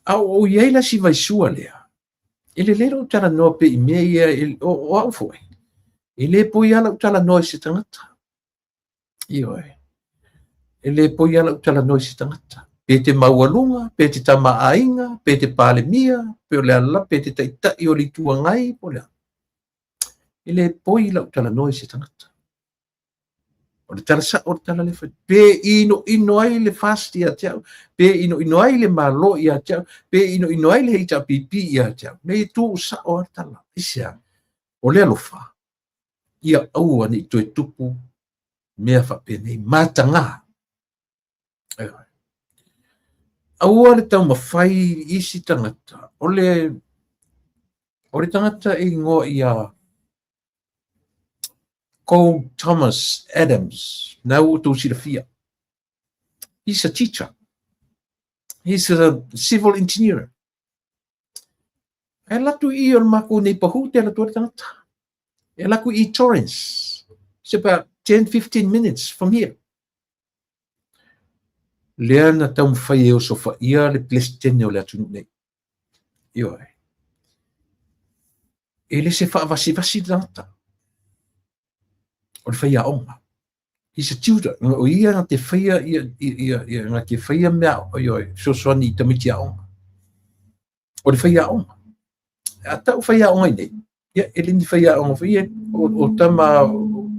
A o i ai la si vaisua lea, e lelei lou talanoa pea i mea ia, o au foi, e le poi lava lau talanoa i se tagata. Ioe, e le poi lava lau talanoa i se tagata. Pe te maualuga, pe te tamaaiga, pe te palemia, pe o le a lava, pe te taitai o le Itu Agai, po o le a. E le poi lau talanoa i se tagata. O le tala sao o le tala lea fai. Pe inoino ai le FAST ia te au, pe inoino ai le Malo ia te au, pe inoino ai le HRPP ia te au. Nei e tuu sao a le tala. Aisea? O le alofa, ia aua ne i toe tupu mea faapenei. Mataga. Aua le taumafai i isi tagata. O le tagata e igoa ia Cole Thomas Adams, na ua outou silafia. He's a teacher. He's a civil engineer. E alu atu i o le makou neighborhood e alu atu ai le tagata. E alu atu i Torrance. It's about 10-15 minutes from here. Lea na taumafai e osofaia le Peresetene o le atunuu nei. Ioe. E le se faavasivasi le tagata. O le faiaoga. He's a tutor. O ia na te whaia ia, ia, ia, na te whaia mea, ioe, fesoasoani i tamaiti aoga. O le faiaoga. A tau faiaoga i nei, ia, e le ni faiaoga foi ia, o tama o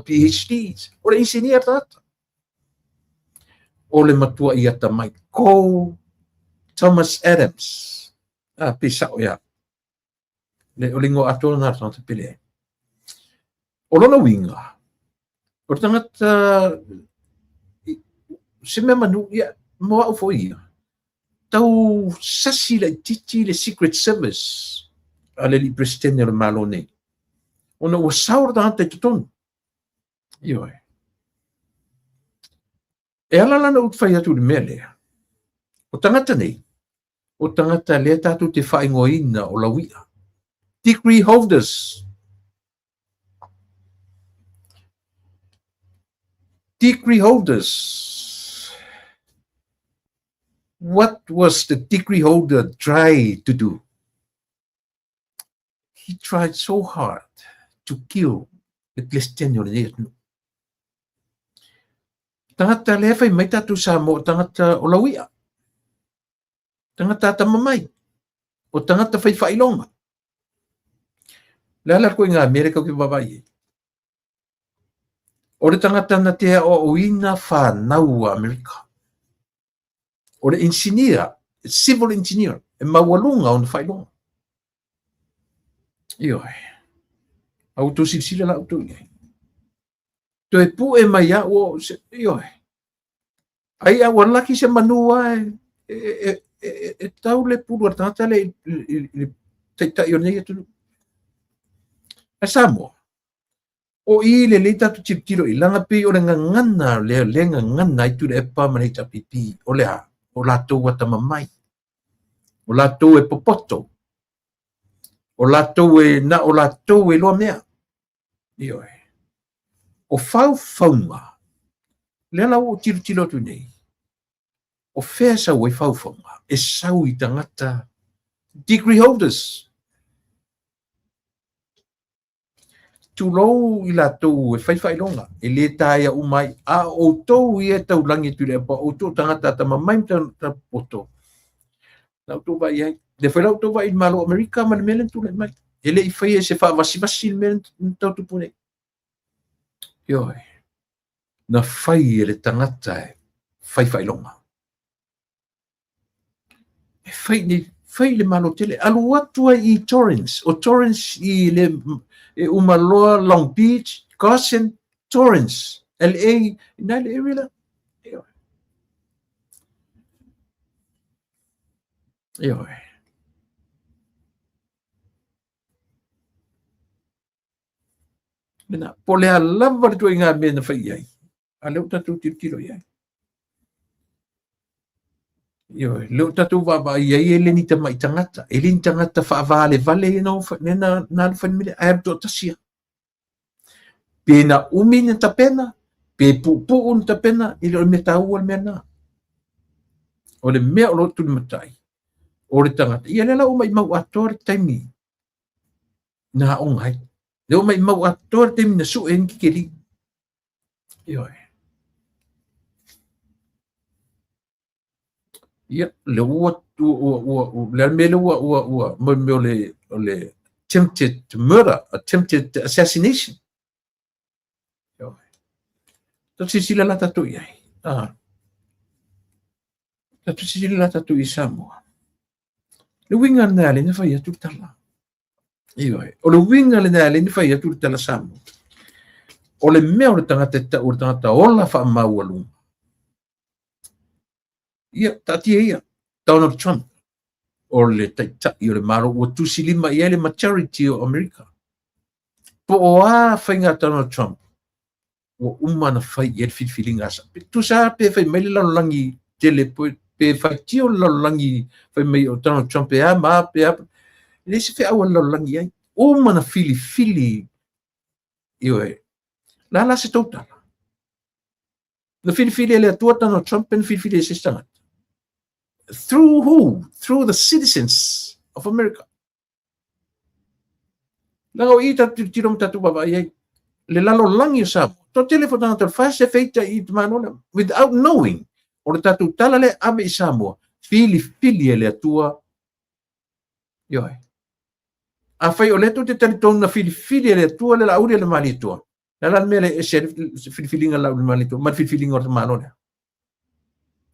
PhDs, o le engineer tagata. O le matua i atamai, Cole Thomas Adams. A, pe sao ia. Le, o le ingoa atoa lena o le tagata pe leai. O lona uiga, o le tagata, se mea manu, ia, mo au foi ia, tau sasi laitiiti le Secret Service a le alii Peresetene o le Malo nei, ona ua sao le tagata i totonu. Ioe. E ala la ona ou fai atu i le mea lea, o tagata nei, o tagata lea tatou te faaigoaina o lauia, degree holders. Degree holders. What was the degree holder try to do? He tried so hard to kill le Peresetene o lenei atunuu. Tagata lea fai mai tatou Samoa o tagata o lauia, tagata atamamai, o tagata fai faailoga. Le ala koe ngā mea lea kau ke vaavaai ai. O le tagata na te aoaoina whanau a Amerika. O le engineer, civil engineer, e maualuga ona faailoga. Ioe. A ua outou silasila la outou i ai. Toe pue mai a ua, ioe. Ai a ua laki se manu a e tau le pulu a le tagata lea i le taitai o lenei atunuu. Ae Samoa, o i lelei tatou tilotilo i laga pei o le gagana lea le gagana ai Tuilaepa ma le HRPP, o le a? O latou atamamai, o latou e popoto, o latou e na o latou e iloa mea. Ioe. O faufauga, lea la ua ou tilotilo atu nei, o fea e sau ai faufauga? E sau i tagata degree holders. Tulou i latou e fai faailoga, e le taea uma ai, a o outou ia e taulagi atu i le apa, o outou o tagata atamamai ma tagata popoto, la outou vaai i ai. Lea foi la outou vaai i le Malo o Amerika ma le mea lea na tulai mai. E le i faia i se faavasivasi le mea na tau tupu nei. Ioe. Na fai e le tagata e fai faailoga. E fai nei, fai le Malo tele. Alu atu ai i Torrance. O Torrance i le e uma loa Long Beach, Carson, Torrance, LA, ina le area la. Ioe. Ioe. Lena, po o le a lava le ituaiga mea na fai i ai, a lea ua tatou tilotilo i ai. Ioe, lea ua tatou vaavaai i ai e le ni tamai tagata, e le ni tagata faavalevale ia na, na, na alu fai le mea lea, ae alu toatasi lava. Pe na umi na tapena, pe puupuu na tapena, e le o le mea taua le mea lena. O le mea o lo o tulimatai, o le tagata, ia lea la ua maimau atoa le taimi na aoga ai. Lea ua maimau atoa le taimi na sue ai ni kikeli. Ioe. Ia, lea ua, ua, ua, ua, le a le mea lea ua, ua, ua, mo le mea o le, o le attempted murder, attempted assassination. Ioe. Tatou silasila la tatou i ai. Ah. Tatou silasila la tatou i Samoa. Le uiga lena lea na fai atu le tala. Ioe. O le uiga lena lea na fai atu le tala Samoa. O le mea o le tagata e tau o le tagata ola faamaualuga. Ia, taatia ia. Donald Trump, o le taitai o le Malo ua tusilima i ai le majority o Amerika. Po o a faiga a Donald Trump, ua uma ona fai i ai le filifiliga a sa. Tusa pe fai mai le lalolagi tele, pe faitio le lalolagi fai mai o Donald Trump e a ma a pe a. E leai se feau a le lalolagi i ai. Uma ona filifili, ioe. La la se tou tala. Na filifili e le Atua Donald Trump pe na filifili e se isi tagata? Through who? Through the citizens of America. Leaga o i tatou tilotilo ma tatou vaavaai ai le lalolagi o Samoa. Toatele foi tagata o le FAST e feita i te Malo lea without knowing o le tatou tala lea ave i Samoa, filifili e le Atua. Ioe. Afai o lea tou te talitonu na filifili e le Atua le Laauli a le Malietoa, Le a la le mea lea e ese ai le filifiliga a le Laaulialemalietoa ma le filifiliga o le Malo lea?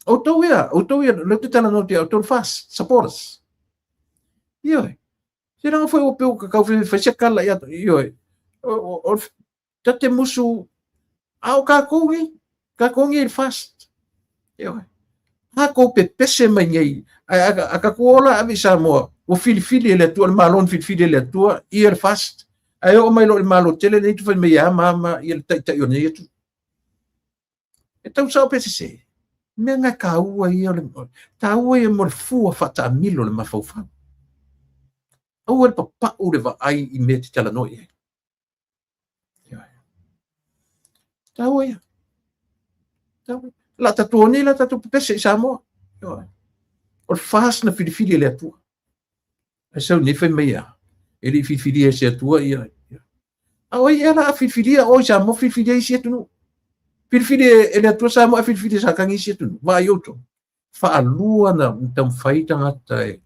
Outou ia, outou ia, lea ou te talanoa atu ia outou le FAST supporters. Ioe. Se leaga foi ua pei ua kakau fai se kala ia, ioe. O, o, ta te musu, a o kākou nei, kākou nei le FAST. Ioe. Kākou pepese mai nei, a, a, a kākou ola ave i Samoa, ua filifili e le Atua, le Malo na filifili e le Atua, ia le FAST. Ae oo mai loa i le Malo tele lenei tu fai mai e a ma a ma ia le taitai o lenei atu. E tau sao pe sese. Mea nga taua ia o le taua ia mo le fua faataamilo le mafaufau. Aua le papau le vaai i mea te talanoa i ai. Taua ia. Taua. La tatou nei la tatou pepese i Samoa. O le FAST na filifili e le Atua. Ae sau nei fai mai a, e le i filifilia e se Atua ia. A o ai ea la a filifilia o i Samoa filifilia isi atunuu. Filifili e le Atua Samoa ae filifili e Satani isi atunuu. Vaai outou. Faalua na taumafai tagata e,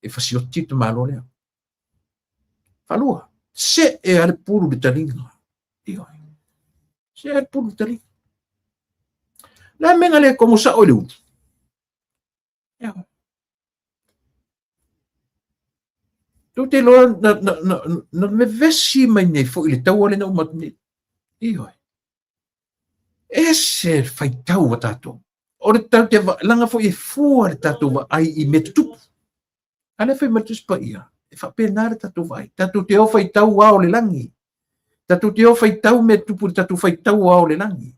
e fasioti le tamaloa lea. Faalua, see a le pulu le taliga. Ioe. See a le pulu le taliga. Le a mea le komo sao i le ulu? Ioe. Tou te iloa na, na, na, na vevesi mai nei foi le taua lea na uma atu nei. Ioe. Ese le faitau a tatou. O le tau te laga foi e fua le tatou vaai i mea tutupu. A lea fai mai le Tusi Paia, e faapena le tatou vaai. Tatou te o faitau ao le lagi. Tatou te o faitau mea tutupu i le tatou faitau ao le lagi.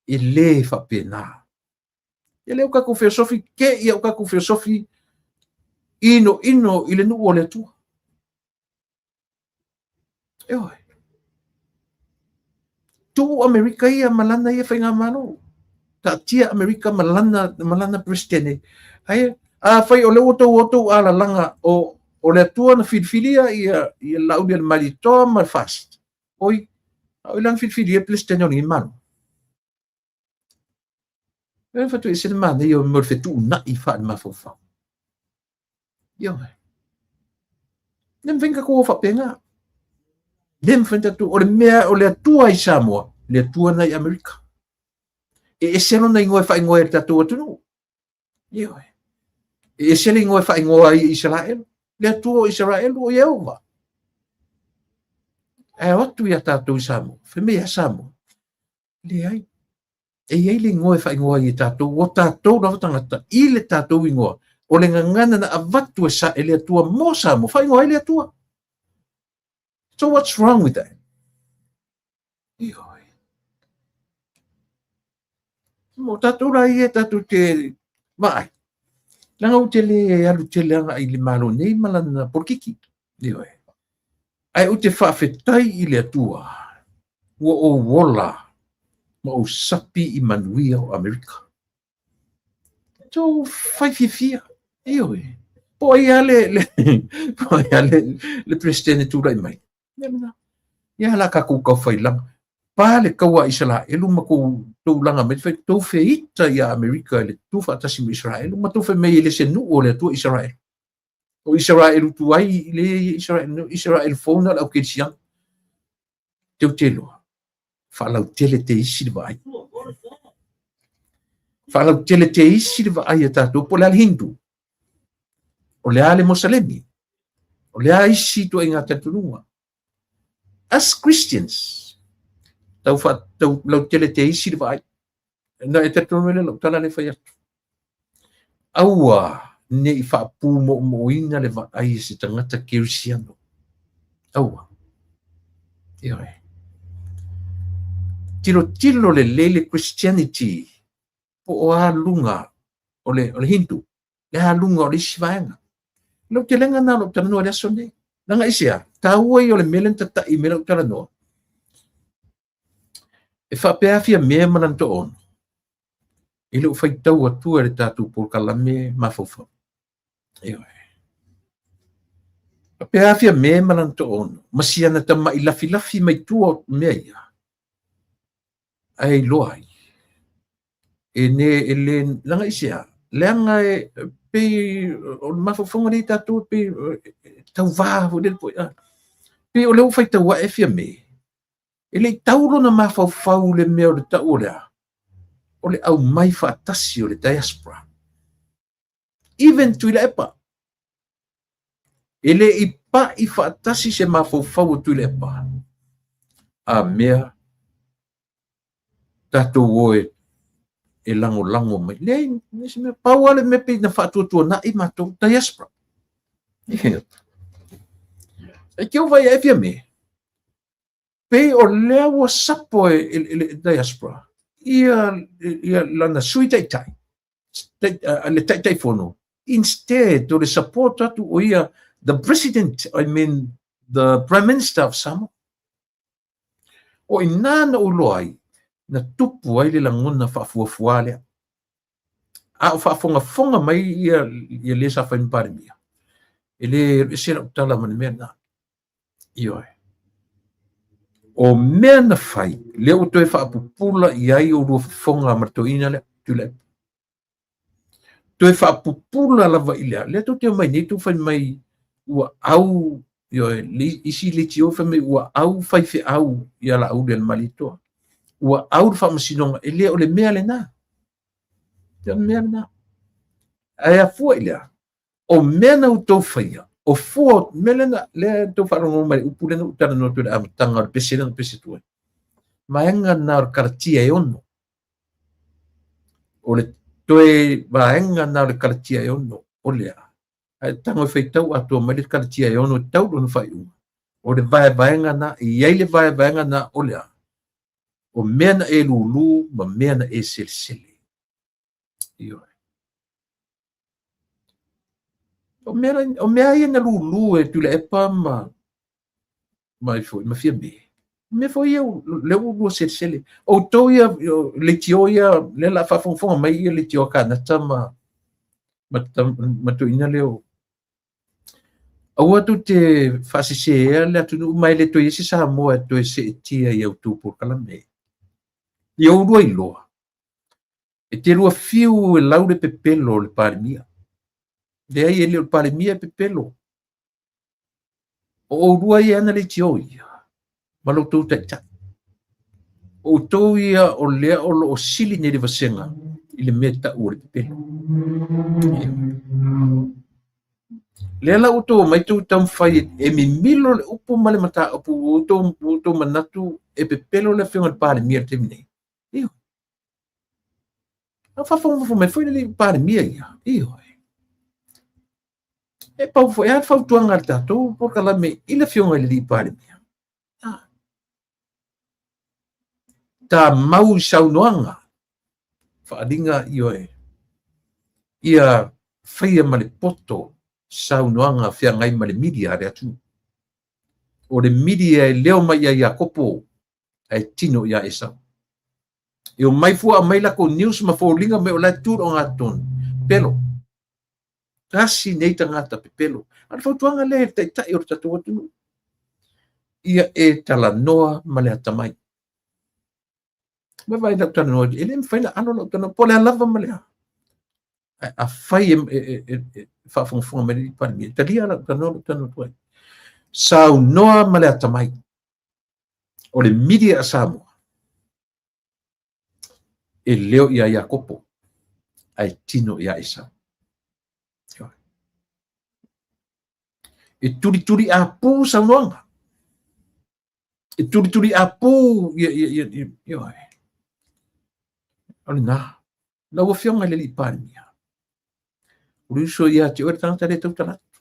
E le faapena. E le o tatou feosofi, ke ia o tatou feosofi ino ino i le nuu o le Atua. Ioe. Tuu Amerika ia ma lana ia faigamalo. Taatia Amerika ma lana, ma lana Peresetene. Ai, afai o lea ua tou o tou alalaga o, o le Atua na filifilia ia, ia Laaulialemalietoa ma le FAST. Oi, a o i lana filifilia Peresetene o lenei Malo. E fatu ese le manaia o le fetuunai faale-mafaufau. Ioe. Le mafai ona tatou o faapena. Le mafai ona tatou, o le mea o le Atua i Samoa, le Atua na i Amerika. E ese lona igoa e faaigoa ai le tatou atunuu. Ioe. E ese le igoa e faaigoa ai i Isaraelu. Le Atua o Isaraelu o Ieova. Ae o atu ia tatou i Samoa, fai mai ia Samoa, leai. E i ai le igoa e faaigoa ai e tatou, o tatou lava tagata i le tatou igoa. O le gagana na avatu e, sa, e le Atua mo Samoa, faaigoa ai le Atua. So what's wrong with that? Ioe. Mo tatou la ia tatou te vaai. Leaga ou te le alu tele agai i le Malo nei ma lana polokiki. Ioe. Ae ou te faafetai i le Atua ua ou ola ma ou sapi i manuia o Amerika. Tou fai fiafia. Ioe. Po ai lava le, le, po ai lava le, le Peresetene tulai mai. Ia la tatou tau failaga. Pa le taua a Isaraelu ma tou tou laga mai fai tou feita ia Amerika i le tu faatasi ma Isaraelu ma tou fai mai e le se nuu o le Atua Isaraelu. O Isaraelu tuai i le Isaraelu, Isaraelu fou na o le au kerisiano. Teu te loa. Faalautele te isi le vaai. Faalautele te isi le vaai a tatou po o le a le Hindu. O le a le Mosalemi. O le a isi ituaiga talitonuga. As Christians, tau, fa, tau lautele te isi le vaai. Na e talitonu le lau tala le fai atu. Aua ne i faapūmoomoina le vaai e se tagata kerisiano. Aua. Ioe. Tilotilo lelei le Christianity po o a luga o le, o le Hindu, le a luga o le isi vaega. Lau telega na lou talanoa i le aso nei. Leaga aisea, taua ia o le mea lea na tatai mai lau talanoa. E faapea a Fiamē ma lana toaono i lou faitau atua i le tatou polokalame mafaufau. Ioe. Faapea a Fiamē ma lana toaono ma si ana tama'i lafilafi mai tua o mea ia, ae iloa ai e ne e le leaga aisea, leaga e pei o le mafaufauga lea i tatou pei e tauva foi lele po pei o lea ua faitau ae Fiamē E le i tau lona mafaufau le mea o le tau o le a? O le aumai faatasi o le diaspora. Even Tuilaepa. E le i pai faatasi se mafaufau o Tuilaepa. A mea tatou o e, e lagolago mai. Leai, se mea, pau lava le mea pei na faatuatuanai matou, diaspora. E te ou vaai ae Fiamē, pei o lea ua sapo e le diaspora ia, ia lana sui taitai, le Taitaifono, instead o le support atu o ia the president, I mean the prime minister of Samoa. O ina na ou iloa ai, na tupu ai le lagona faafuafua lea. A o faafogafoga mai ia, ia le sa fai ma Palemia, e le ese lau tala ma le mea lena. Ioe. O mea na fai, lea ua toe faapupula i ai oulua fofoga ma le toeaina lea, Tuilaepa. Toe faapupula lava i lea, lea tou te omai nei tou fai mai ua au, ioe, le isi leitio fai mai ua au faifeau ia Laaulialemalietoa. Ua au le faamasinoga, e le o le mea lena. E le o le mea lena. Ae afua i lea, o mea na outou faia, o fua o mea lea na, lea tou faalogologo mai i le upu lea na ou talanoa atu i le amataga o le pese lea na pese atu ai. Vaega na o le Kalatia e ono. O le toe vaega na o le Kalatia e ono, o le a? Ae tago e faitau atoa mai le Kalatia e ono e tau lona faaiuga. O le vaevaega na, e i ai le vaevaega na o le a? O mea na e lūlū ma mea na e selesele. Ioe. O mea, o mea ia na lūlū e Tuilaepa ma, ma foi, ma Fiamē. O mea foi ia, lea ua lua selesele. Outou ia, leitio ia, lea la faafogafoga mai ia leitio a Kanata ma, ma, ma toeaina lea o Aua tou te faasesēa le atunuu ma e le toe i ai se Samoa e toe seetia i a outou polokalame. Ia oulua iloa, E te lua fiu e lau le pepelo o le Palemia. Leai, e le o le Palemia e pepelo. O oulua ia e ana leitio ia. Ma lo outou taitai. O outou ia o lea o lo o sili nei le vasega i le mea tau o le pepelo. Lea la ua outou omai tou taumafai e mimilo le upu ma le mataupu, ua outou manatu e pepelo le Afioga i le Palemia i le taimi nei. Ioe. A faafogafoga mai foi le Palemia ia. Ioe. E pau foi a fautuaga a le tatou polokalame i le Afioga i le Palemia. Ta mau i saunoaga faaaliga, ioe, ia faia ma le poto saunoaga feagai ma le media a le atunuu. O le media e leo mai ia Iakopo ae tino ia Esau. E o mai fua mai lakou news ma foliga mai o la e tu le ogatotonu. Pelo. Tasi nei tagata pepelo. A o le fautuaga lea i le taitai o le tatou atunuu, ia e talanoa ma le atamai. Vaai lau talanoa, e le mafai ona alo lau talanoa, po o le a lava ma le a. Ae afai e faafogafoga mai le Palemia, talia lau talanoa, lau talanoa atu ai. Saunoa ma le atamai. O le media a Samoa, e leo ia Iakopo, ae tino ia Esau. E tulituli apu saunoaga. E tulituli apu ia ia ia ia ia. O lena, lau Afioga i le Alii Palemia, o le uso ia te oe le tagata le tautala atu.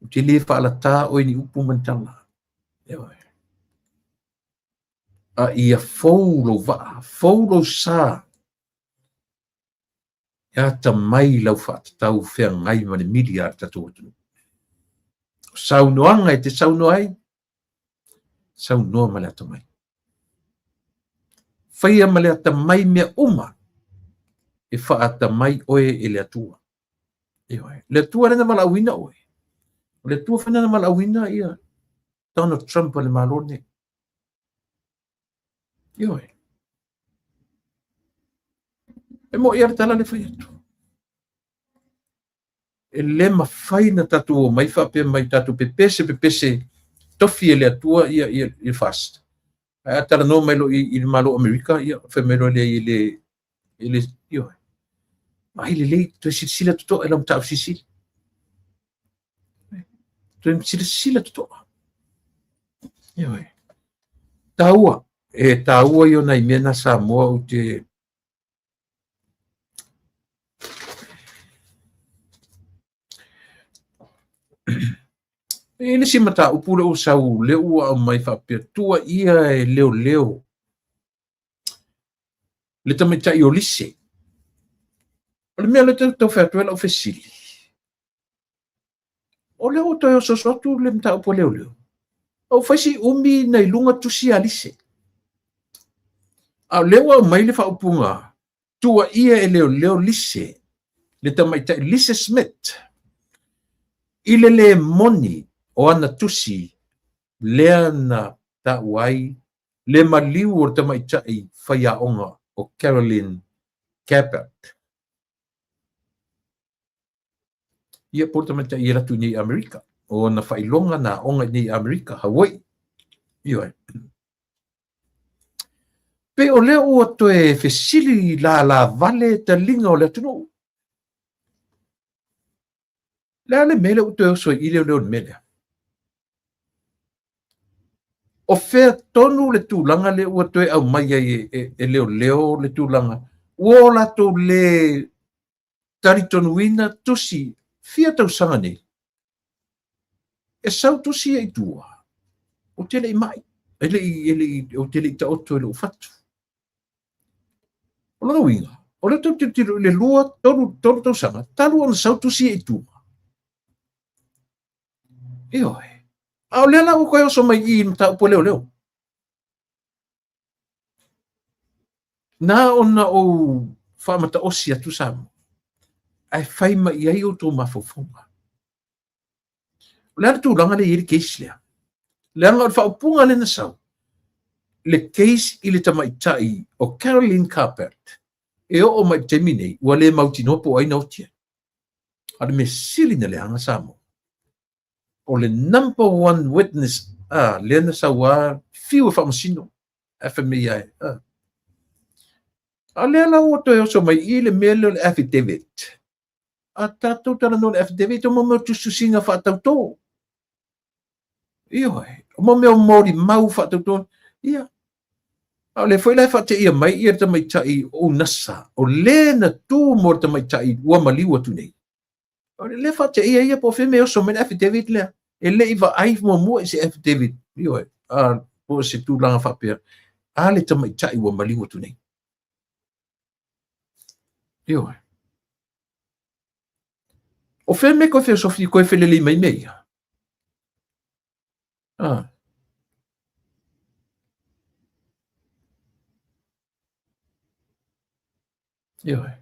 Ou te le faalatā oe ni upu ma ni tala. Ioe. A ia fou lou vaa, fou lou sa, e atamai lau faatatau feagai ma le mili a le tatou atunuu. O saunoaga e te saunoa ai, saunoa ma le atamai. Faia ma le atamai mea uma e faatamai oe e le Atua. Ioe. Le Atua lea na valaauina oe. O le Atua foi na valaauina ia Donald Trump o le Malo nei. Ioe. E mo'i a le tala le fai atu. E le mafai na tatou omai faapea mai tatou pepese pepese tofi e le Atua ia ia ia fast. Ae a talanoa mai loa i le Malo o Amerika, ia fai mai loa lea e le e le ioe. Vaai lelei, toe silasila totoa i lau mataupu silisili. Toe silasila totoa. Ioe. Taua, e taua ia o nai mea na Samoa ou te E le isi mataupu lea ua sau lea ua aumai faapea tuuaia e leoleo le tamaitai o Lise. O le mea lea e tau fai atu ai lau fesili, o lea ua toe osooso atu le mataupu a leoleo, a ua fai si umi na i luga tusi a Lise. A o lea ua aumai le faaupuga, tuuaia e leoleo Lise, le tamaitai Lise Smith, i le le moni o ana tusi lea na taua ai le maliu o le tamaitai faiaoga o Carolyn Gabbard. Ia po o le tamaitai e alu atu i nei i Amerika. O ona faailoga na aoga i nei i Amerika, Hawaii. Ioe. Pei o lea ua toe fesili lalavale taliga o le atunuu. Le a le mea lea ua toe oso ai i leoleo i le mea lea? O fea tonu le tulaga lea ua toe aumai ai e leoleo le tulaga ua o latou le talitonuina tusi fia tausaga nei? E sau tusi ia i tua, ou te le i mai, e le i, e le i, ou te le i taoto i lou fatu. O lona uiga, o lea tou tilotilo i le 2, 3, 3 tausaga, talu ona sau tusi ia i tua. Ioe. A o lea la ua toe oso mai i i le mataupu a leoleo. Na ona ou faamataosi atu Samoa, ae fai mai i ai outou mafaufauga. O le a le tulaga lea e i ai le case lea? Leaga o le faaupuga lea na sau, le case i le tamaitai o Caroline Carpet, e oo mai i le taimi nei, ua le mautinoa po o ai na oti ai. A o le mea sili na leaga Samoa, o le number one witness A, lea na sau lava, fiu e faamasino, ae fai mai ai, a. A o lea la ua toe oso mai i le mea lea o le affidavit. A tatou talanoa i le affidavit, o mea o tusitusiga faatautō. Ioe, o mea o molimau faatautō. Ia, a o lea foi la e faateia mai ia le tamaitai o Unasa, o le na tu mo le tamaitai ua maliu atu nei. O lea faateia ia po o fea mea e oso mai le affidavit lea. E le i vaai muamua i se affidavit, ioe, a, po o se tulaga faapea, a le tamaitai ua maliu atu nei. Ioe. O fea mea koe feosofi koe felelei mai mea ia? Ah. Ioe.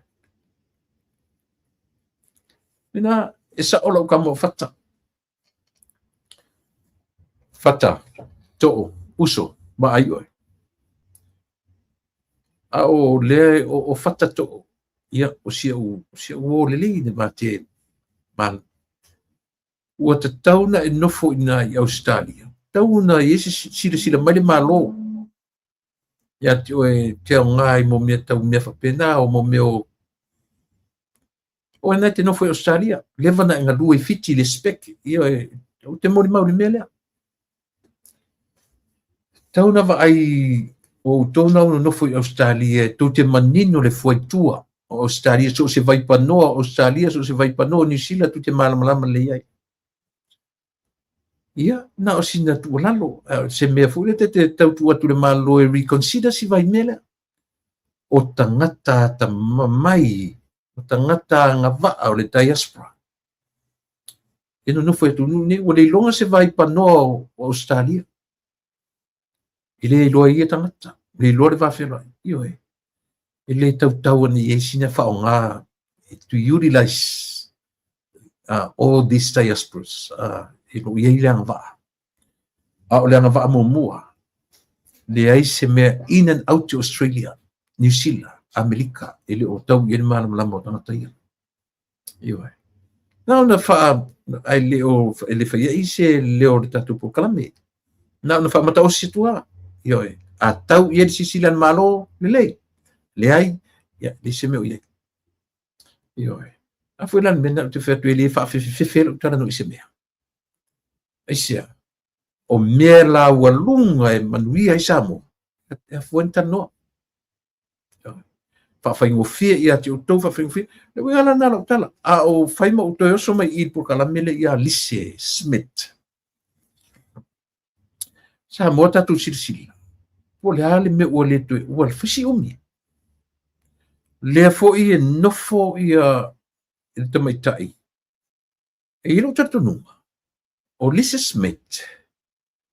Ina e sa'o lau kama o Fata. Fata, to'o, uso, vaai oe. A o lea o Fata to'o, ia, o si au, si au uō lelei ne ma te ma ua tatau na e nofo i ina i Ausetalia. Tau na i ai se silasila mai le Malo ia te oe te aoga i mo mea tau mea faapena o mo mea o oe na te nofo i Australia, leva na e galue i Fiti le spec, ia e, ou te molimau i le mea lea. Tau na vaai o outou na ono nofo i Australia, tou te manino le fuaitua o Australia, so o se vaipanoa o Australia, so o se vaipanoa o Niu Sila, tou te malamalama lelei ai. Ia, na o sina tuualalo, se mea foi lea te tau tuu atu i le Malo e reconsider si vaimea lea. O tagata atamamai, o tagata agavaa o le diaspora. E nonofo i atunuu nei, ua le iloga se vaipanoa o Ausetalia. E le iloa e ia tagata, le iloa le va feloai. Ioe, e le tautau ana i ai sina faaaoga to utilize all these diasporas e lo o i ai le agavaa. A o le agavaa muamua, leai se mea in and out to Australia, New Zealand, Amerika, e le o tau i ai le malamalama o tagata ia. Ioe. Na ona faa, ai le o, e le fai ai se leo o le tatou polokalame. Na ona faamataosi atu lava. Ioe. A tau i ai le silasila a le Malo, lelei. Leai, ia, leai se mea o i ai. Ioe. A foi la le mea lena ou te fai atu e le faafefefefe lou talanoa i se mea. Aisea? O mea laualuga e manuia ai Samoa, e afua ai ona talanoa. Faafaigofie ia te outou, faafaigofie. Le uiga la lena o lau tala. A o fai ma ou toe oso mai i i le polokalame lea ia Lise Smith. Samoa tatou silasila. Po o le a le mea ua le toe, ua fai si umi. Lea foi e nofo ia le tamaitai. E i ai lou talitonuga, o Lisa Smith,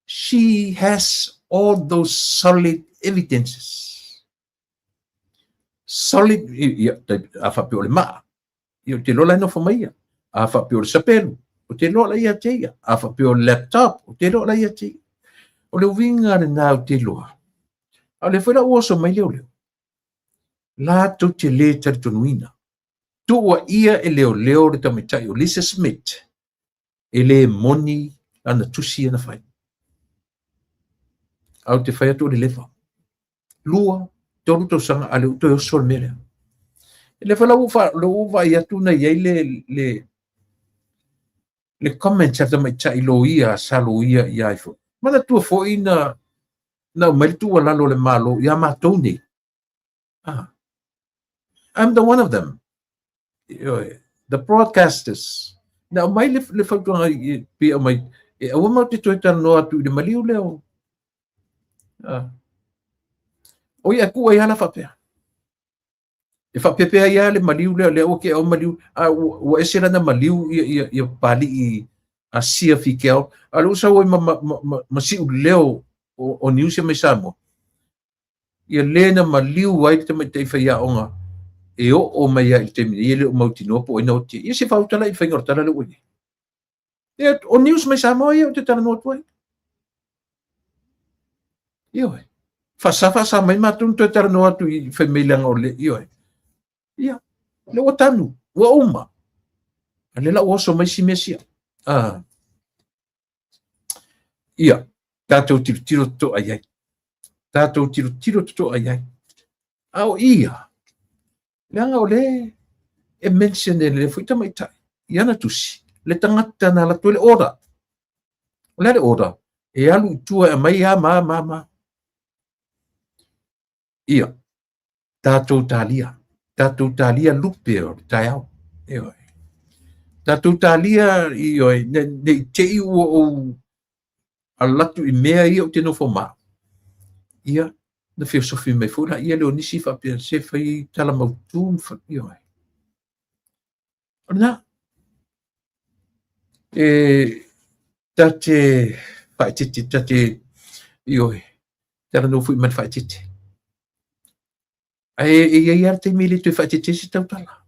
she has all those solid evidences. Solid, ia, a faapea o le maa, ia, ou te iloa la e nofo mai ia. A faapea o le sapelu, ou te iloa la ia te ia. A faapea o le laptop, ou te iloa la ia te ia. O le uiga lena ou te iloa. A o lea foi la ua oso mai leoleo, latou te le talitonuina. Tuuaia e leoleo le tamaitai o Lisa Smith e le moni lana tusi ia na fai. A ou te fai atu o le leva. 2, 3 tausaga a lea ua toe oso le mea lea. E lea foi la ua ua vaai atu na i ai le comment a le tamaitai loia sa loia ia ai foi. Manatua foi na aumai le tuualalo a le Malo ia matou nei. Ah. I'm the one of them. The broadcasters. Na aumai le fautuaga pe aumai, e aua matou te toe talanoa atu i le maliu lea o. Ah. O ia ku ai ala faapea. E faapea ai lava le maliu lea, lea ua ke au maliu, a ua ese lana maliu ia, ia, ia Papali'i a Sia Fikeao. A lea ua sau ai ma si'u leo o news ia mai Samoa. Ia le na maliu ai le tamaitai faiaoga e oo mai ai i le taimi nei, e le o mautinoa po o ai na oti ai. Ia se faautala i le faiga o le tala lea ua i ai. Ia, o news mai Samoa ia ou te talanoa atu ai. Ioe. Faasa faasa mai matou na toe talanoa atu i fai mai leaga o le, ioe. Ia, lea ua tanu, ua uma. A lea la ua oso mai si mea sia. Ah. Ia. Tatou tilotilo totoa i ai. Tatou tilotilo totoa i ai. A o ia, leaga o lea e mention e le foi tamaitai i ana tusi, le tagata na alu atu ai le order. O le a le order? E alu i tua e aumai a ma ma ma. Ia, tatou talia, tatou talia lupe o le taeao. Ioe. Tatou talia, ioe, ne i te i ua ou alu atu i mea ia ou te nofo ma au. Ia, na feosofi mai foi laia lea o nisi faapea se fai tala mautu ma fa, ioe. O lena, e ta te faaeteete, ta te, ioe, talanoa foi ma le faaeteete. Ae e i ai lava le taimi e le toe faaeteete ai se tautala.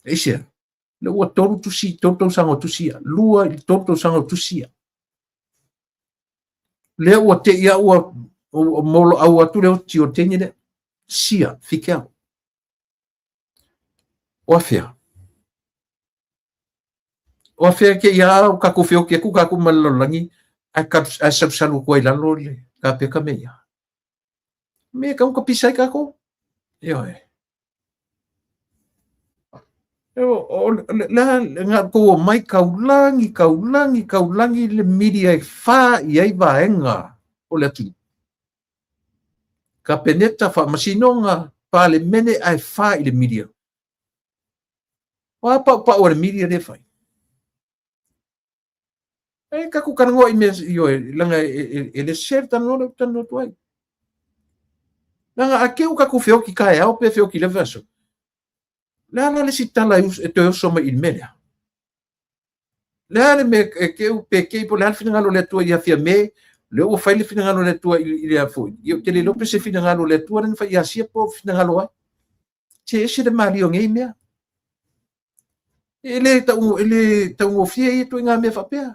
Aisea? Lea ua tolu tusi, tolu tausaga o tusi ia, 2 i le 3 tausaga o tusi ia. Lea ua te i a ua moloau atu le oti o le teine lea. Sia, fikeau. O afea? O afea ke ia o kākou feoki atu kākou ma le lalolagi ae salusalu atu ai lalo le kapeka me ia. Me ka ka pisa ai kākou. Ioe. O la ngā kou o mai kaulagi, kaulagi, kaulagi le media e whā i ai vaenga o le atunuu. Kapeneta, faamasinoga, palemene ae whā i le media. O a paupau a le media lea e fai. E tatou talanoa i mea ioe, leaga e le sese le talanoa lea ou te talanoa atu ai. Leaga a keu tatou feoki taeao pe feoki i le vaiaso, le a la le isi tala e toe oso mai i le mea lea? Le a le mea e keu pe kei po o le a le finagalo o le Atua ia Fiame, lea ua fai le finagalo o le Atua i le a foi. Ia ou te le iloa pe se finagalo o le Atua lea na fai ia Sia po o finagalo o ai. Se ese le malie o nei mea. E le tau, e le taugofie ia ituaiga mea faapea.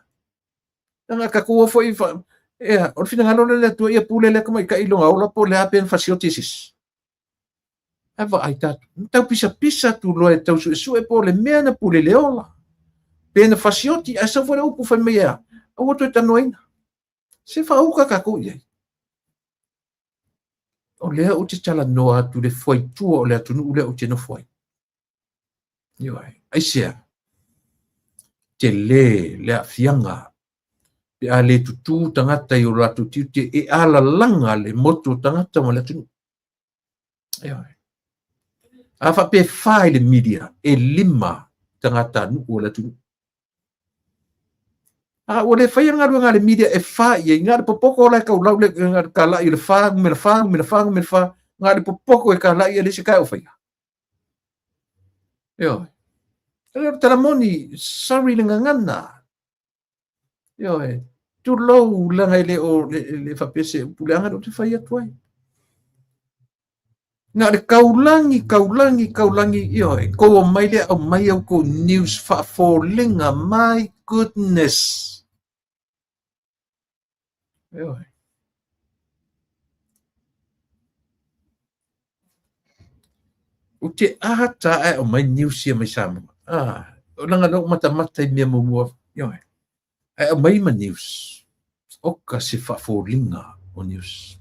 Leaga a tatou o foi fa, ea, o le finagalo lea o le Atua ia pule lea tamaitai i lona ola po o le a pe na fasioti e se isi. Ae vaai tatou, na tau pisapisa atu loa e tau suesue po o le mea na pule le ola. Pe na fasioti, ae sau foi le upu fai mai e a, aua toe talanoaina. Se faauka tatou i ai. O lea ou te talanoa atu i le fuaitua o le atunuu lea ou te nofo ai. Ioe. Aisea? Tele le aafiaga pe a le tutū tagata i o latou tiute e alalaga le motu o tagata ma le atunuu. Ioe. A faapea e fa i le media, e lima tagatanuu o le atunuu. A ua le faia le galuega a le media e fa i ai, na o le popoto la e taulau le kalai o le fa, numera fa, numera fa, numera fa, na o le popoto e kalai e leai se tae o faia. Ioe. E le o le tala moni, sorry le gagana. Ioe. Tulou leaga e le o le faapea se upu leaga lea ou te fai atu ai. Na o le kaulagi, kaulagi, kaulagi, ioe, kou omai lea aumai au kou news faafolega, my goodness. Ioe. Ou te ata ae aumai news ia mai Samoa. Ah, leaga lea ua matamata i mea muamua, ioe. Ae aumai ma news. Oka se faafoliga o news.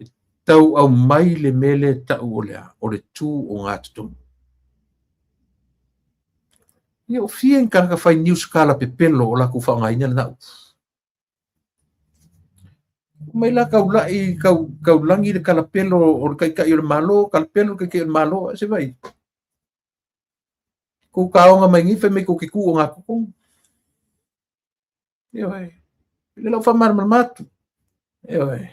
E tau aumai le mea lea e tau o le a? O le tu o gatotonu. Ia o fia ni tagata fai news kalapepelo o latou faaaogaina lena upu. Mai la kaulai, kau, kaulagi le kalapelo o le taitai o le Malo, kalapelo le taitai o le Malo, se vai. Kou kaoga mai nei fai mai kou te tu o gatotonu. Ioe. Le lau faamalamalama atu. Ioe.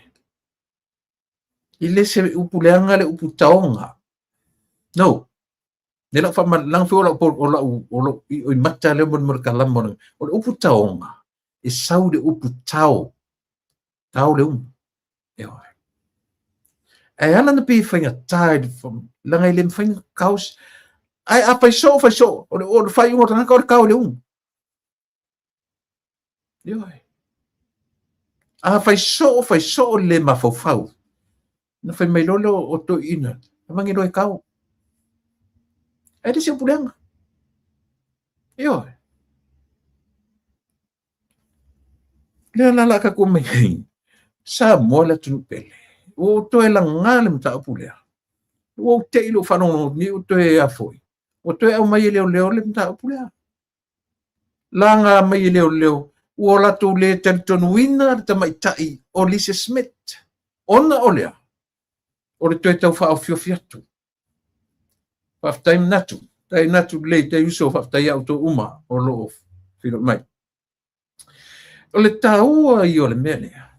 I le se upu leaga le upu taoga. No. Le lau faamalamalama foi o lau o lau o lau i mata lea mo le kalama o le upu taoga e sau le upu tao. Tao le umu. Ioe. Ae ala na pei e faigata i le leaga e le mafai ona kao ae a fai soo, fai soo. O le faaiuga o le tagata o le kao i le umu. Ioe. A fai soo, fai soo le mafaufau. Na fai mai loa lea o toeaiina, avane loa e kao. Ae le se upu leaga. Ioe. Lea la la tatou mai nei, Samoa le atunuu pele. Ua ou toe laga le mataupu lea. Ua ou te i lou faalogologo nei ua toe a foi. Ua toe aumai e leoleo le mataupu lea. Laga mai e leoleo ua latou le talitonuina le tamaitai o Lisa Smith. Ona o lea, o le toe tau faaofiofi atu. Faafetai manatu. Tai manatu lelei, tai uso, faafetai ia outou uma o lo o feiloai mai. O le taua ia o le mea lea,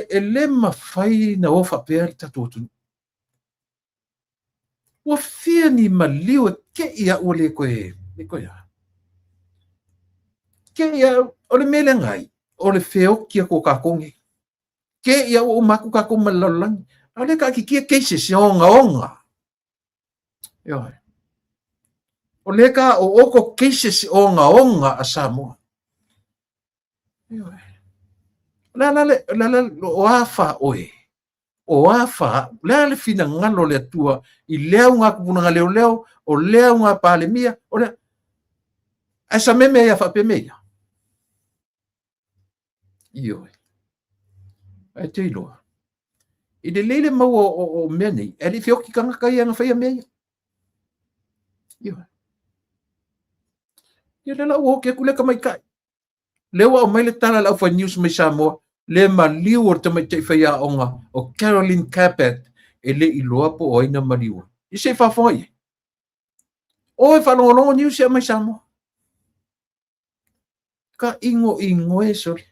e le mafai na o faapea le tatou atunuu. Ua fia ni maliu e kei au ua le toe, le toe a. Kei au, o le mea lea ngai, o le feoti atu o tatou nei. Kei au ua uma atu tatou ma le lalolagi. A o lea taatitia cases e ogaoga. Ioe. O lea ka ooto cases ogaoga a Samoa. Ioe. O le a la le, o le a la, o a fa oe? O a fa au? O le a le finagalo o le Atua i lea auga tupulaga leoleo, o lea auga Palemia, o lea... Ae sameme ia faapea mea ia. Ioe. Ae te iloa. I lelei le maua o mea nei, e le i feoti tagata ia na faia mea ia. Ioe. Ia lea la ua oti atu le tamaitai. Lea ua aumai le tala a le aufai news mai Samoa, le maliu o le tamaitai faiaoga o Caroline Cabot e le i iloa po o ai na maliu ai. Ia se i faafofoga i ai. O e faalogologo news e aumai Samoa. Ka inoino e sole.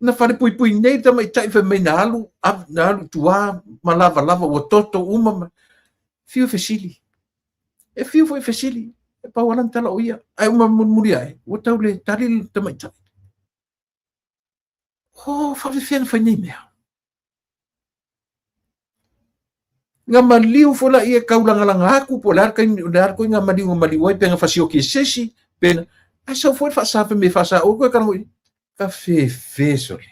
Na falepuipui nei le tamaitai fai mai na alu, na alu i tua ma lavalava ua toto uma ma fiu e fesili. E fiu foi e fesili, e pau lava lana tala o ia. Ae uma mulimuli ae, ua tau le tali le tamaitai. O, faafefea na fai nei mea? Na maliu foi laia e taulagalaga atu po o le a le taimi, o le a le ituaiga maliu na maliu ai, pe na fasioki e se isi, pe na... Ae sau foi le faasa fai mai e faasa aua toe talanoa i ka fefe sole.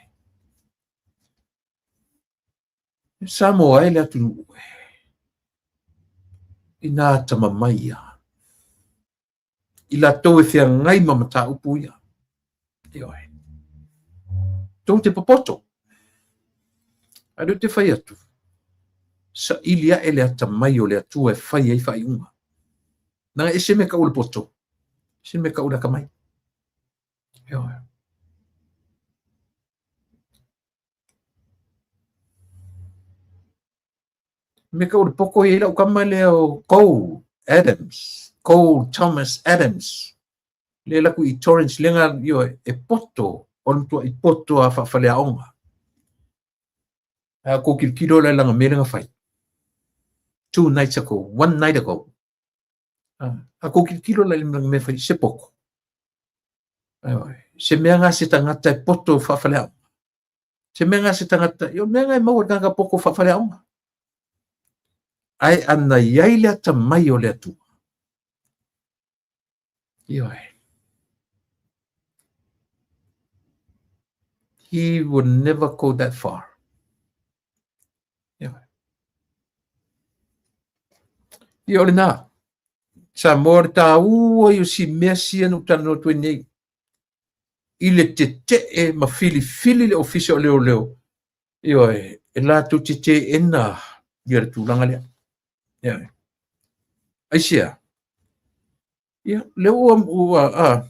Samoa e le atunuu e. Ina atamamai ia. I latou e feagai ma mataupu ia. Ioe. Tou te popoto. A lea ou te fai atu, saili ae le atamai o le Atua e fai ai faaiuga. Leaga e ese mea tau o le poto, ese mea tau o le atamai. Ioe. Mea tau o le poto e i ai lau tama lea o Cole Adams, Cole Thomas Adams. Lea alu atu i Torrance, lea na, ioe, e poto, o le matuai poto lava faafaleaoga. Ae a outou tilotilo la i lana mea lea na fai. Two nights ago, one night ago. A outou tilotilo la i lana mea fai, se poto. Ioe, se mea na se tagata e poto faafaleaoga. Se mea na se tagata, io mea na e maua i le tagata poto faafaleaoga. Ae ana i ai le atamai o le Atua. Ioe. He would never go that far. Ioe. Ia o lena. Samoa le tāua i o si mea sia na ou talanoa atu ai nei. I le tetee ma filifili le Ofisa o Leoleo, ioe, e latou te teena ia le tulaga lea. Ioe. Aisea? Ia, lea ua, ua a,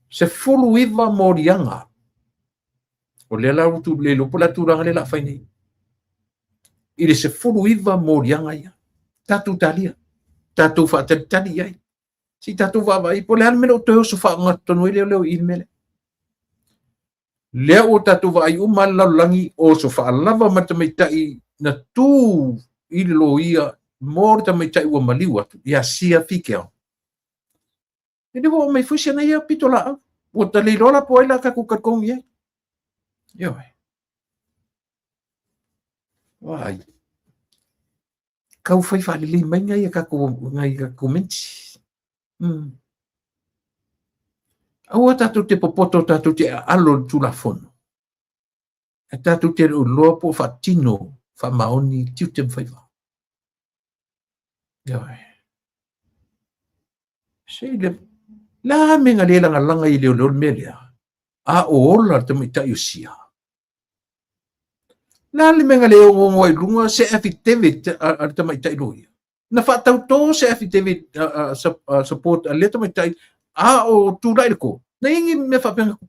19 moliaga. O lea la ua le iloa po o le a tulaga lea o le a fai nei. I le 19 moliaga ia, tatou talia, tatou faatalitali i ai. Se i tatou vaavaai po o le a le mea lea ua toe oso faaogatotonu ai leoleo i le mea lea. Lea ua tatou vaai uma le lalolagi oso faalava ma le tamaitai na tu i le loia mo le tamaitai ua maliu atu ia Sia Figiel. E le ua aumai foi si ana ia pitolaau. Ua ta le iloa la po o ai la tatou talitonu i ai. Ioe. Vaai. Tau fai faalelei mai nai a tatou nai komenti. Aua tatou te popoto tatou te aalo i le Tulafono. Ae tatou te le o iloa po o faatino faamaoni tiute ma faiva. Ioe. Se le la me nga le lagalaga i leoleo le mea lea, a o ola le tamaitai o Sia. La le mea na le onoono ai i luga se affidavit a le tamaitai loia. Na faatautō se affidavit support a lea tamaitai a o tulai le court. Na i ai ni mea faapea na tupu.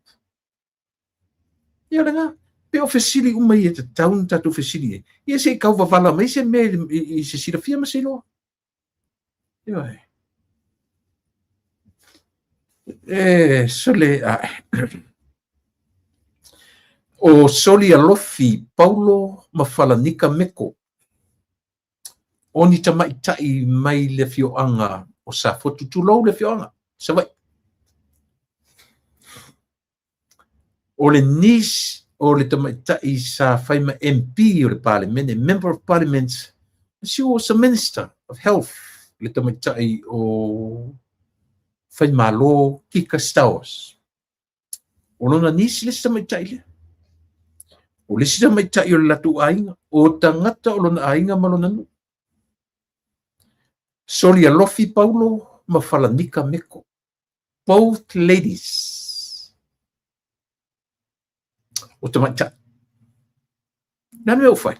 Ia o lena, pe o fesili uma ia e tatau ona tatou fesili ai. Ia se i tau vavala mai se mea i se silafia ma se iloa. Ioe. E sole ae. O Soli Alofi Paulo ma Falanika Meko. O ni tamaitai mai le afioaga o Safotu, tulou le afioaga, Savaii. O le niece o le tamaitai sa fai ma MP o le Palemene, Member of Parliament, she was a Minister of Health, le tamaitai o Faimalo Kika Stowers. O lona niece le isi tamaitai lea. O le isi tamaitai o le latou aiga, o tagata o lona aiga ma lona nuu. Soli Alofi Paulo ma Falanika Meko. Both ladies. O tamaitai. Le a le mea ua fai?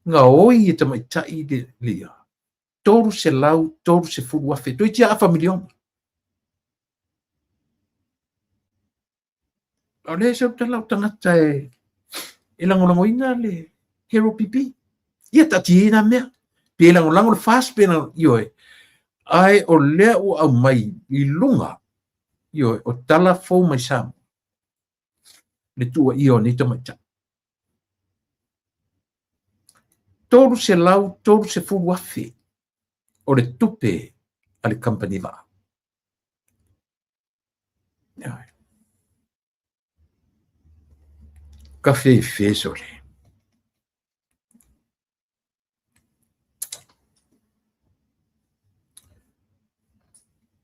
Gaoi e tamaitai le, le ia. 330,000. Toeitiiti afa miliona. A o lea e sau tala o tagata e lagolagoina le Hero PP. Ia taatia ia na mea. Pe lagolago le FAST pe lagolago, ioe. Ae o lea ua aumai i luga, ioe, o tala fou mai Samoa le tuuaia o nei tamaitai. 330,000 o le tupe a le kamupani vaa. Ka fefe sole.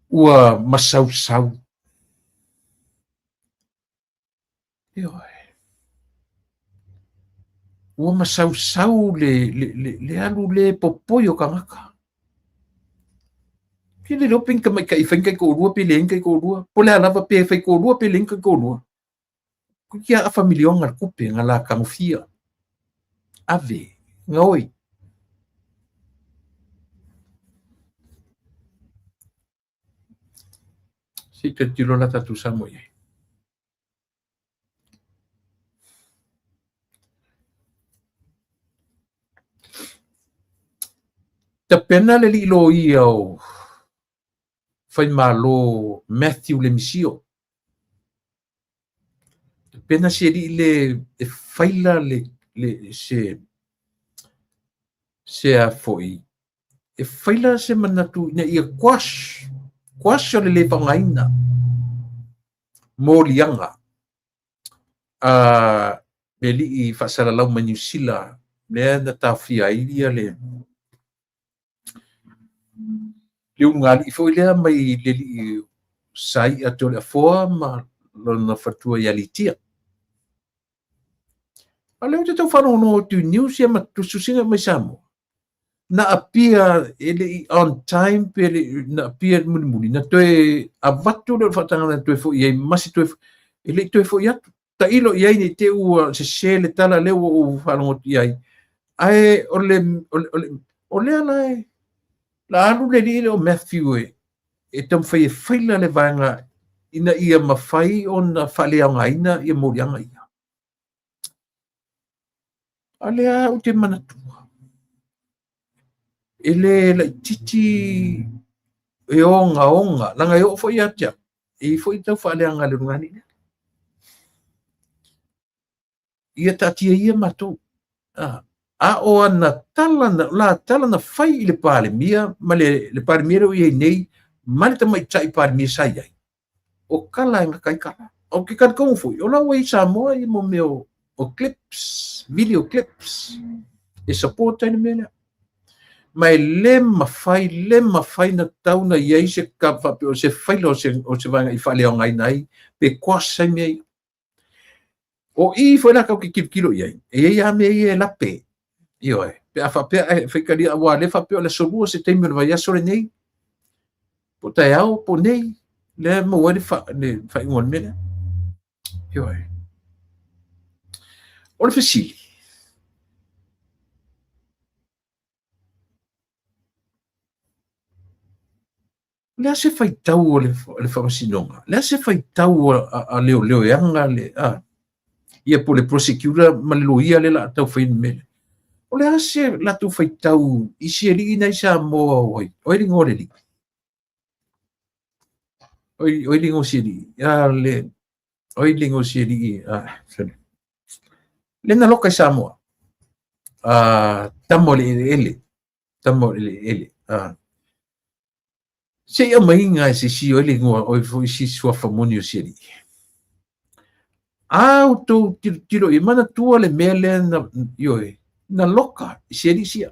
Ua masausau. Ioe. Ua masausau le, le, le, le alu le popoi o tagata. Ke le iloa pe ni tamaitai e fai ni taitoalua pe leai ni taitoalua. Po o le a lava pe faitoalua pe leai ni taitoalua. Toeitiiti lava afa miliona le tupe na la tagofia. Ave, gaoi. Se i tilotilo la tatou Samoa i ai. Tapena le alii loia o Faimalo Matthew Lemisio. Tapena se alii le e faila le, le se se a foi e faila se manatu ina ia quash, quash o le le faaaogaina moliaga a le alii faasalalau mai Niu Sila lea na taofia ai ia le le ulugalii foi lea mai le alii Sai'a Toleafoa ma lona faletua ia Litia. A o lea ou te tau faalogologo atu i news ia ma tusitusiga mai Samoa, na appear e le i on time pe le i, na appear mulimuli, na toe avatu lea o le faatagaga na toe foi ai ma se toe, e le i toe foi atu. Tailo i ai ne i te i ua sese le tala lea ua ou faalogo atu i ai, ae o le, o le, o le, o lea la e, la alu le alii lea o Matthew e, e taumafai e faila le vaega ina ia mafai ona faaleaogaina ia moliaga ia. A lea ou te manatua, e le laitiiti e ogaoga, leaga e oo foi ia te au, e i ai foi tau faaleaga a le ulugalii lea. Ia taatia ia matou. A o ana tala na, la tala na fai i le Palemia ma le, le Palemia lea ua i ai nei ma le tamaitai Palemia sa i ai, o kala e gata ai kala. Ou te talitonu foi, o la ua i Samoa ia mo mea o, o clips, video clips, e support ai le mea lea. Ma e le mafai, le mafai na tau na i ai se ka faapea o se faila o se, o se vaega i faaleaogaina ai, pe quash ai mea ia. O i foi la tatou te tilotilo i ai, e i ai lava mea ia e lape. Ioe, pe a faapea e faitalia, aua o lea e faapea o le aso 2 o Seteme o le vaiaso lenei. Po taeao, po nei, lea e maua ai le faaiuga o le mea lea. Ioe. O le fesili, o le a se faitau o le faamasinoga? O le a se faitau a leoleo e aga le, a, ia po o le prosecutor ma le loia lea o le a tau fai le mea lea. O le a se latou faitau i si alii na i Samoa o ai? O ai le igoa o le alii? O ai le igoa o si alii? A le, o ai le igoa o si alii? A, sorry. Le na loka i Samoa. A, tama o le eleele. Tama o le eleele. A. Se i aumaiga e se isi o ai le igoa, o ai foi si suafa moni o si alii. A outou tilotilo i manatua le mea lea na, ioe, na loka i si alii sia.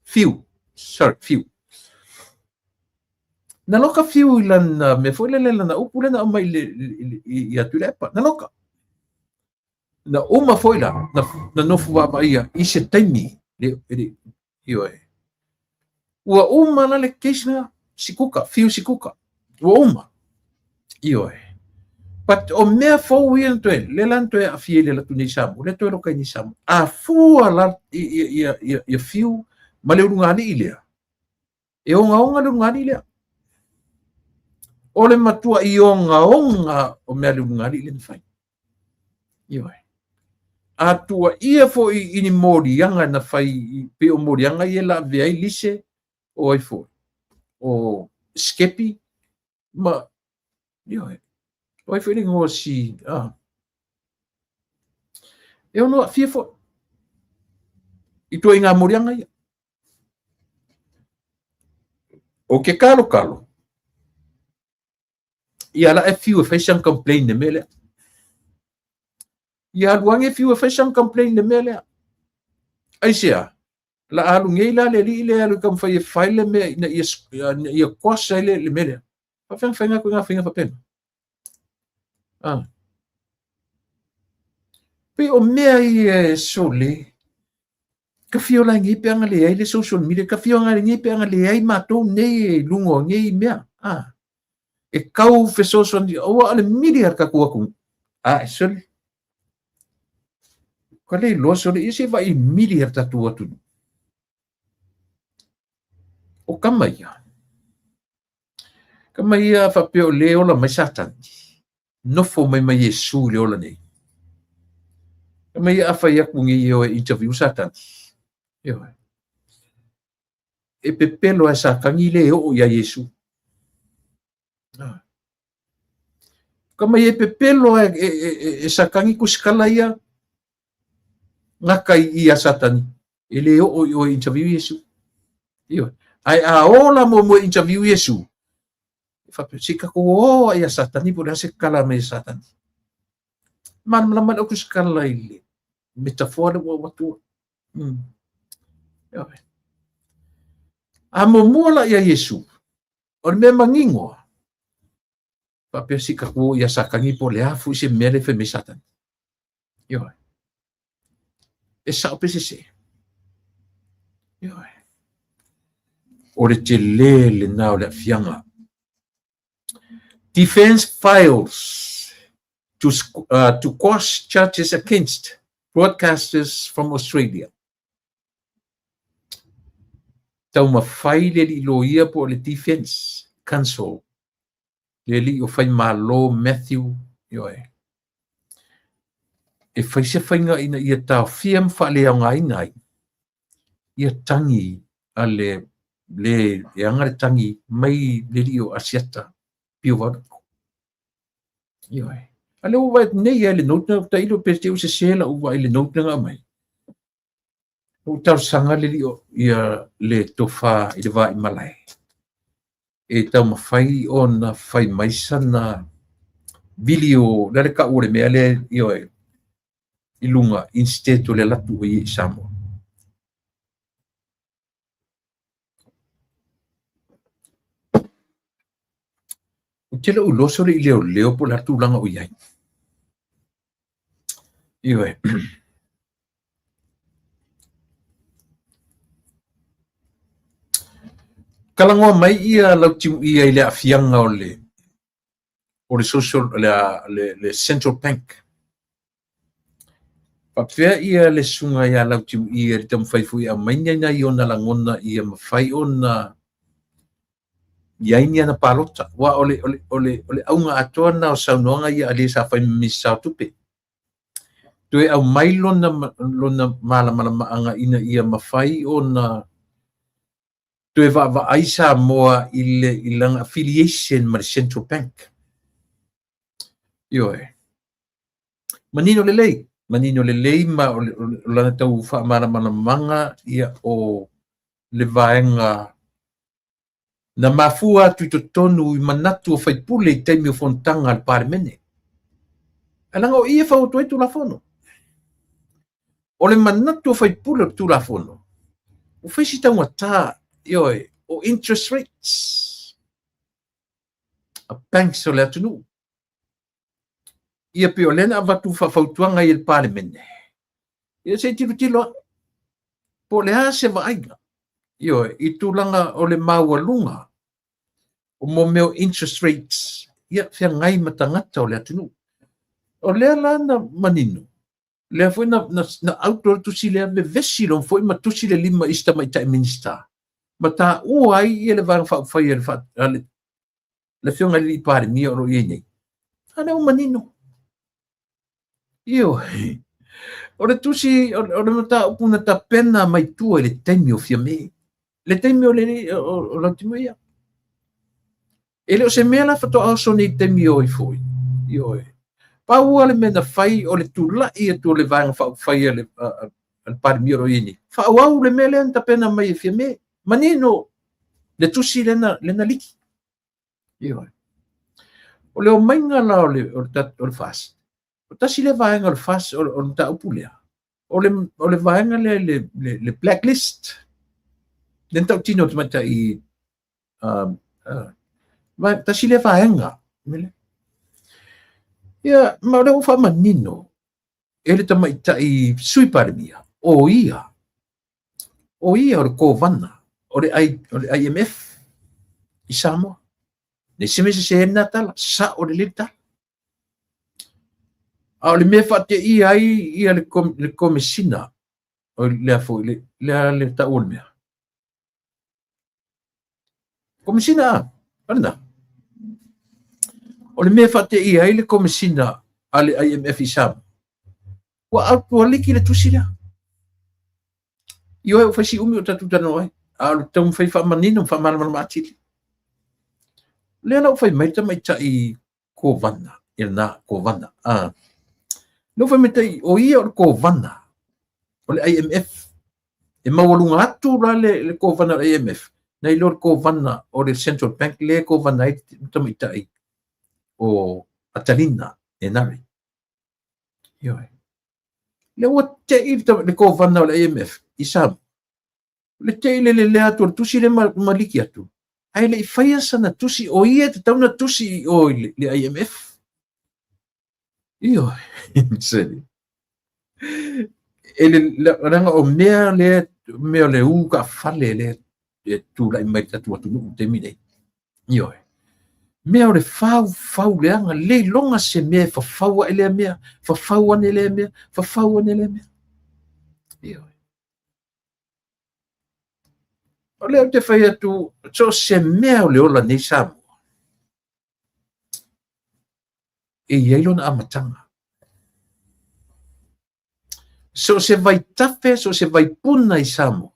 Fiu, sorry, Fiu. Na loka Fiu i lana mea foi lele, lana upu lea na aumai i Tuilaepa. Na loka. Na uma foi la, na nofo vaavaaia i se taimi, le, le, ioe. Ua uma la le case lena, Sikuka, Fiu Sikuka. Ua uma. Ioe. But o mea fou ia na toe, lea la na toe aafia i le alu atu nei i Samoa, lea toe loka ai nei i Samoa. A fua la ia Fiu ma le ulugalii lea, e ogaoga le ulugalii lea. O le matuai ogaoga o mea a le ulugalii lea na fai. Ioe. A tuuaia foi i ni moliaga na fai, pei o moliaga ia e lavea ai lise, o ai foi, o Skepi, ma, ioe, o ai foi le igoa o si, a, e ono aafia foi i ituaiga moliaga ia. O ke kalokalo, ia la e fiu e fai sana complain le mea lea. Ia alu ane fiu e fai sana complain le mea lea. Aisea? La alu nei la le alii lea alu e taumafai e fai le mea ina ia, ina ia quash ai le mea lea. Faafefea ona fai atu i faiga faapena? Ah. Pei o mea ia e sole, ka fia ola ai nei pe ana leai le social media, ka fia ola ai nei pe ana leai matou nei e luga o nei mea. Ah. E kau fesoasoani, aua o le mili a le tatou atunuu. Ah, e sole. Ka le iloa sole, ia se vaai mili a le tatou atunuu. O kama ia. Kama ia faapea o le ola mai Satani. Nofo mai ma Iesu i le ola nei. Kama ia a fai atu nei e o e interview Satani. Ioe. E pepelo e Satani le oo ia Iesu. Kama ia e pepelo e Satani kusikala ia gata i a Satani. E le oo i o e interview Iesu. Ioe. Ae a ola muamua e interview Iesu, e faapea, se i tatou o ai ia Satani po o le a se kala mai e Satani. Malamalama le kusikala i le metafoa lea ua avatua. Ioe. A muamua la ia Iesu, o le mea manino, faapea se i tatou o ia Satani po o le a foi se mea lea e fai mai Satani. Ioe. E sao pe sese. Ioe. O le tele lena o le aafiaga. Defense files to quash charges against broadcasters from Australia. Taumafai le alii loia po o le Defense Counsel, le alii o Faimalo Matthew, ioe, e fai se faiga ina ia taofia ma faaleaogaina ai ia tagi a le le e aga le tagi mai le alii o Asiata Pio Varuku. Ioe. A lea ua vaai atu nei lava i le note na tailo pe te i ua sese lau vaai i le note na aumai. Ua ou talosaga le alii o ia le tofa i le va i malae e taumafai ona fai mai sana video le a le tau o le mea lea ioe i luga instead o le alu atu o ia i Samoa. Ou te le o iloa sole i leoleo po o le a le tulaga o i ai. Ioe. Talanoa mai ia Lautimuia i le aafiaga o le o le social le, le, le Central Bank. Faapefea ia le susuga ia Lautimuia i le taumafai foi e aumai ni nai ona lagona ia mafai ona i ai ni ana palota. Aua o le, o le, o le, o le auga atoa lena o saunoaga ia a le sa fai ma Minisita o Tupe. Toe aumai lona, lona malamalamaaga ina ia mafai ona toe vaavaai Samoa i le i lana affiliation ma le Central Bank. Ioe. Manino lelei, manino lelei ma o, le, o lana tau faamalamalamaga ia o le vaega na mafua atu i totonu i manatu o faipule i taimi o fonotaga a le Palemene. Ae leaga o i e fau atu ai Tulafono. O le manatu o faipule o le Tulafono, ua fai si taugata, ioe, o interest rates a banks o le atunuu. Ia pei o lea na avatu faafautuaga i le Palemene. Ia se i tilotilo ae po o le a se vaaiga, ioe, i tulaga o le maualuga o mo mea o interest rates, ia feagai ma tagata o le atunuu. O lea la na manino, lea foi na, na, na auto le tusi lea, vevesi loa foi ma tusi le lima i si tamaitai Minisita, ma taua ai ia le Vaega Faaupufai a le, a le, le Afioga i le Alii Palemia o lo o i ai nei. A lea ua manino. Ioe. O le tusi, o le mataupu na tapena mai tua i le taimi o Fiame. Le taimi o le o, o Lautimuia. E le o se mea la faatoa oso nei taimi o ifo. Ioe. Pau lava le mea na fai o le tulai atu o le Vaega Faaupufai a le, a, a le Palemia o lo o i ai nei. Faaauau le mea lea na tapena mai e Fiame. Manino le tusi lea na liki. Ioe. O le omaiga la o le, o le, o le FAST, o tasi lea vaega o le FAST, o, o le mataupu lea, o le, o le vaega lea le, le, le blacklist, lea na tautino o tamaitai, tasi lea vaega. Ia, ma o lea ua faamanino e le tamaitai Sui Palemia, o ia, o ia o le Kovana o le, I, o le IMF i Samoa. Leai se mea sese ai lena tala, sao lelei le tala. A o le mea e faateia ai ia le, kom, le komesina, o lea foi, le, lea le tau o le mea. Komesina a, o lena. O le mea e faateia ai le komesina a le IMF i Samoa, ua autualiki le tusi lea. Ioe, ua fai si umi o tatou talanoa ai, a o le taumafai faamanino ma faamalamalama atili. Lea la ua fai mai le tamaitai Kovana, i lena Kovana. Ah. Lea ua fai mai tai, o ia o le Kovana o le IMF. E maualuga atu la le, le Kovana o le IMF, nai lo le Kovana o le Central Bank lea e Kovana ai le tamaitai o Atalina Enari. Ioe. Lea ua tei le Kovana o le IMF i Samoa. Le tei le lelea atu o le tusi lea ma, ma liki atu. Ae le i faia sana tusi, o ia e tatau na tusi i o i le, le IMF. Ioe. Seli. E le, leaga o mea lea, mea o le u kaafale lea e tulai mai le tatou atunuu i le taimi nei. Ioe. Mea o le fau, fau leaga, le iloga se mea e fafau ae lea mea, fafau ane lea mea, fafau ane lea mea. Ioe. O lea ou te fai atu, so o se mea o le ola nei Samoa, e i ai lona amataga. So o se vaitafe, so o se vaipuna i Samoa,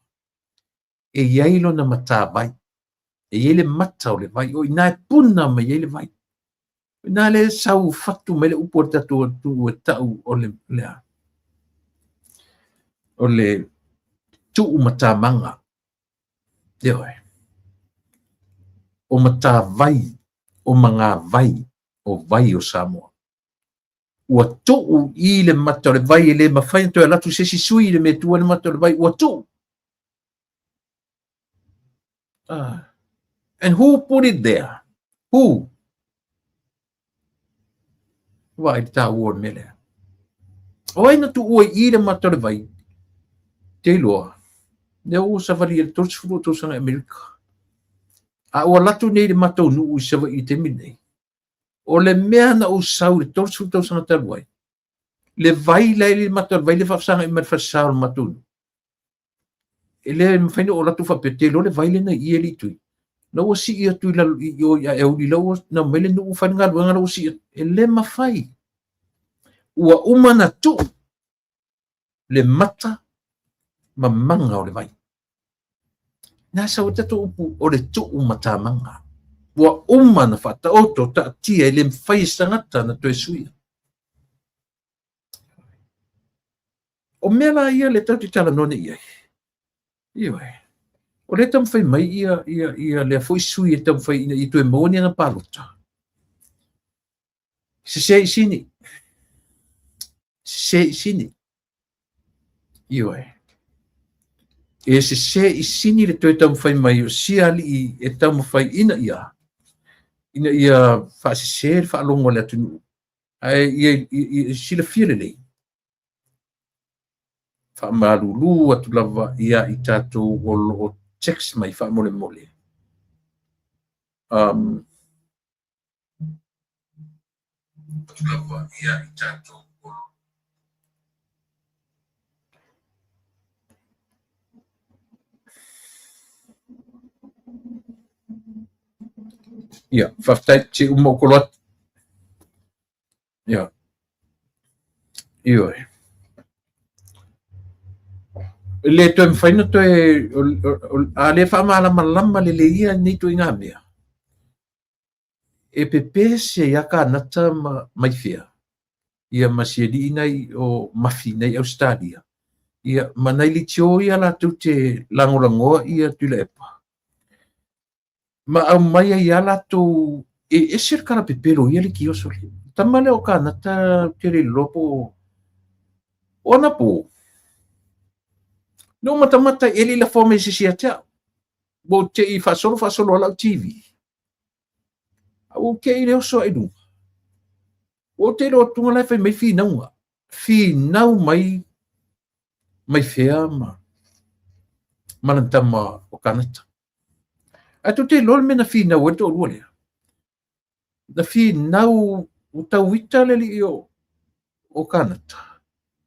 e i ai lona matavai. E i ai le mata o le vai, o i ina e puna mai ai le vai. O i ina lea e sau fatu mai le upu a le tatou atunuu e tau o le, le a? O le tuu matamaga. Ioe. O matavai, o magavai, o vai o Samoa. Ua tuu i le mata o le vai e le mafai ona toe alu atu se isi sui i le mea e tu ai le mata o le vai, ua tuu. And who put it there? Who? Vaai le tāua o le mea lea. O ai na tuua i i le mata o le vai? Te iloa. Lea ua savali e le 30 o tausaga i Amerika. A ua alu atu nei le matou nuu i Savaii i le taimi lenei, o le mea na ou sau i le 30 tausaga talu ai, le vai la e i le mata o le vai lea e faafesagai ma le falesa o le matou nuu, e le mafai ona ou alu atu faapea, te iloa le vai lea na i i e le i tui. La ua sii atu i lalo i o i Aeauli, la ua na mai le nuu fai le galuega la ua sii atu. E le mafai. Ua uma na tuu le mata ma maga o le vai. Na sau ai tatou upu o le tuu matamaga. Ua uma na faataoto taatia e le mafai e se tagata na toe suia. O mea la ia le tatou te talanoa nei i ai. Ioe. O lea e taumafai mai ia, ia, ia lea foi sui e taumafai ina ia toe maua ni ana palota. Sese i sini. Sese i sini. Ioe. E sese i sini le toe taumafai mai o sia alii e taumafai ina ia ina ia faasese le faalogo a le atunuu. Ae ia, ia, ia silafia lelei faamalulu atu lava ia i tatou o lo o text mai faamolemole. Um, atu lava ia i tatou o lo Ia, faafetai, se uma ou kolo atu. Ia. Ioe. E le toe mafai ona toe a le faamalamalama lelei ia nei ituaiga mea, e pepese ai lava Kanata ma mai fea, ia ma si alii nai o Mafi nai Ausetalia, ia ma nai leitio ia latou te lagolagoa ia Tuilaepa. Ma aumai ai lava latou, e ese le kalapepelo o ia leitio sole. Tama lea o Kanata ou te le iloa po o anapo. Na ou matamata e le i lafoa mai e se isi ia te au. Ua ou te i faasolo faasolo a lau TV. A ua ou te i le oso ai luga. Ua ou te iloa atu la e fai mai finauga. Finau mai mai fea ma ma lana tama o Kanata. Ae tou te iloa le mea na finau ai le toalua lea. Na finau ua tau ita le alii o, o Kanata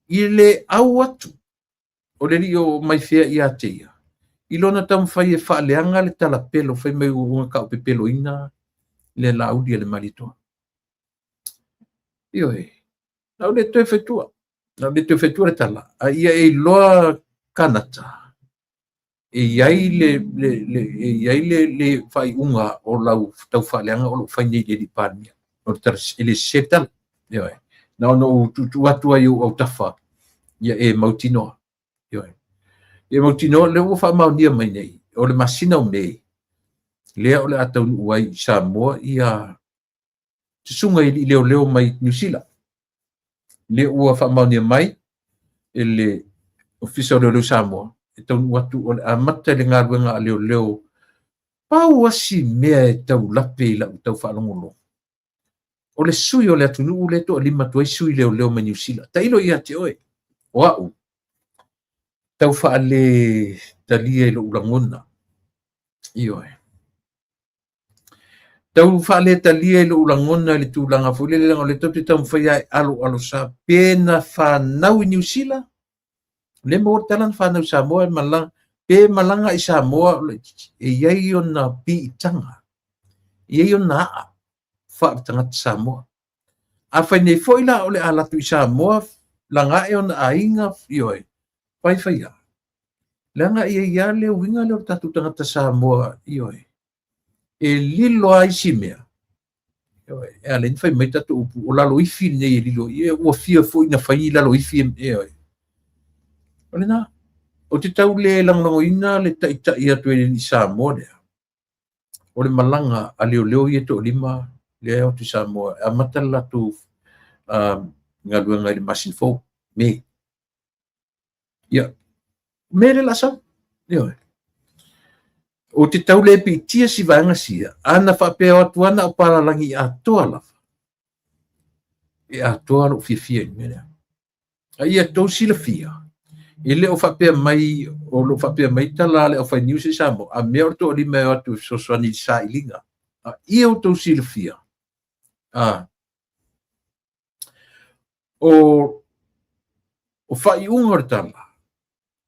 i le au atu o le alii o mai fea ia te ia i lona taumafai e faaleaga le talapelo fai mai ua taupepeloina le Laauli a le Malietoa. Ioe, na ou le toe faitua, na ou le toe faitua le tala, a ia e iloa Kanata e i ai le, le, le, e i ai le, le faaiuga o lau tau faaleaga o lo o fai nei i le alii Palemia. O le tala, e le sese le tala. Ioe. Na ona ou tuutuu atu ai i ou autafa, ia e mautinoa. Ioe. Ia mautinoa, lea ua faamaonia mai nei, o le masina o Me, lea o le a taunuu ai i Samoa ia susuga i alii leoleo mai Niu Sila. Lea ua faamaonia mai e le Ofisa o Leoleo Samoa e taunuu atu o le amata i le galuega a leoleo. Pau lava si mea e tau lape i lau tau faalogologo, o le sui o le atunuu lea e toalima atu ai sui leoleo mai Niu Sila. Tailo ia te oe, o au, tau faale talia i lou lagona. Ioe. Tau faaletalia i lou lagona i le tulaga foi lele leaga o lea tatou te taumafai lava e aloalosa pe na fanau i Niu Sila, lea maua le tala na fanau i Samoa e malaga, pe malaga i Samoa e i ai ona piitaga, e i ai ona aa faaletagata Samoa. Afai nei foi la o le a alu atu i Samoa laga ae ona aiga, ioe, fai fai lava. Leaga e i ai lava le uiga lea o le tatou tagata Samoa, ioe, e lilo lava isi mea. Ioe, e ala ai ona fai mai tatou upu, o laloifi lenei e lilo, ia ua fia foi na fai ni laloifi, ioe. O lena, ou te tau le lagolagoina le taitai atu e le alii Samoa lea. O le malaga a leoleo ia e toalima lea e o atu i Samoa e amata le latou galuega i le masina fou, Me. Ia, Me le lasa. Ioe. Ou te tau le piitia si vaega sia, ana faapea o atu ana o palalagi atoa lava. E atoa lou fiafia i le mea lea. A ia tou silafia, E le o faapea mai, o lo o faapea mai tala a le aufai news i Samoa, a mea o le toalima e o atu e fesoasoani i le sailiga. A ia outou silafia, a, o, o faaiuga o le tala,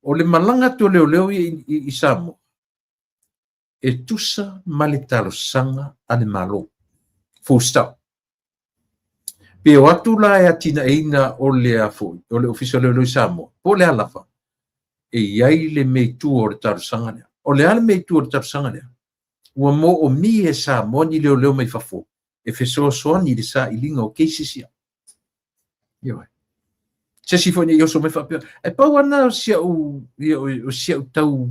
o le malaga atu o leoleo ia i, i, i Samoa, e tusa ma le talosaga a le Malo. Full stop. Pe o atu la e atinaeina o le a foi, o le Ofisa o Leoleo i Samoa, po o le a lava, e i ai le mea i tua o le talosaga lea. O le a le mea i tua o le talosaga lea? Ua moomia e Samoa ni leoleo mai fafo e fesoasoani i le sailiga o cases ia. Ioe. Se isi foi nei oso mai faapea, e pau ana o si au, o si au tau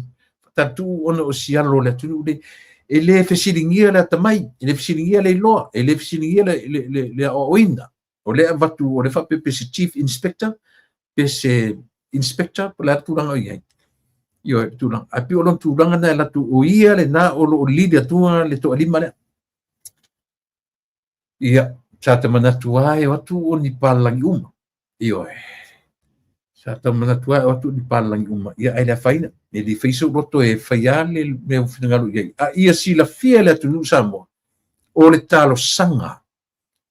tatu ona o si alo o le atunuu le, e le fesiligia le atamai, e le fesiligia le iloa, e le fesiligia le, le, le, le aoaoina. O le avatu, o le faapea pe se chief inspector, pe se inspector, po le a tulaga o i ai. Ioe, tulaga. Ae pei o lona tulaga na e latu, o ia lena o lo o lili atua le toalima lea. Ia, sa ta manatu lava e o atu o ni palalagi uma. Ioe. Sa ta manatu lava e o atu o ni palalagi uma. Ia, ae le afaina. E le fai sou loto e fai lava le mea ua finagalo i ai. A ia silafia e le atunuu Samoa, o le talosaga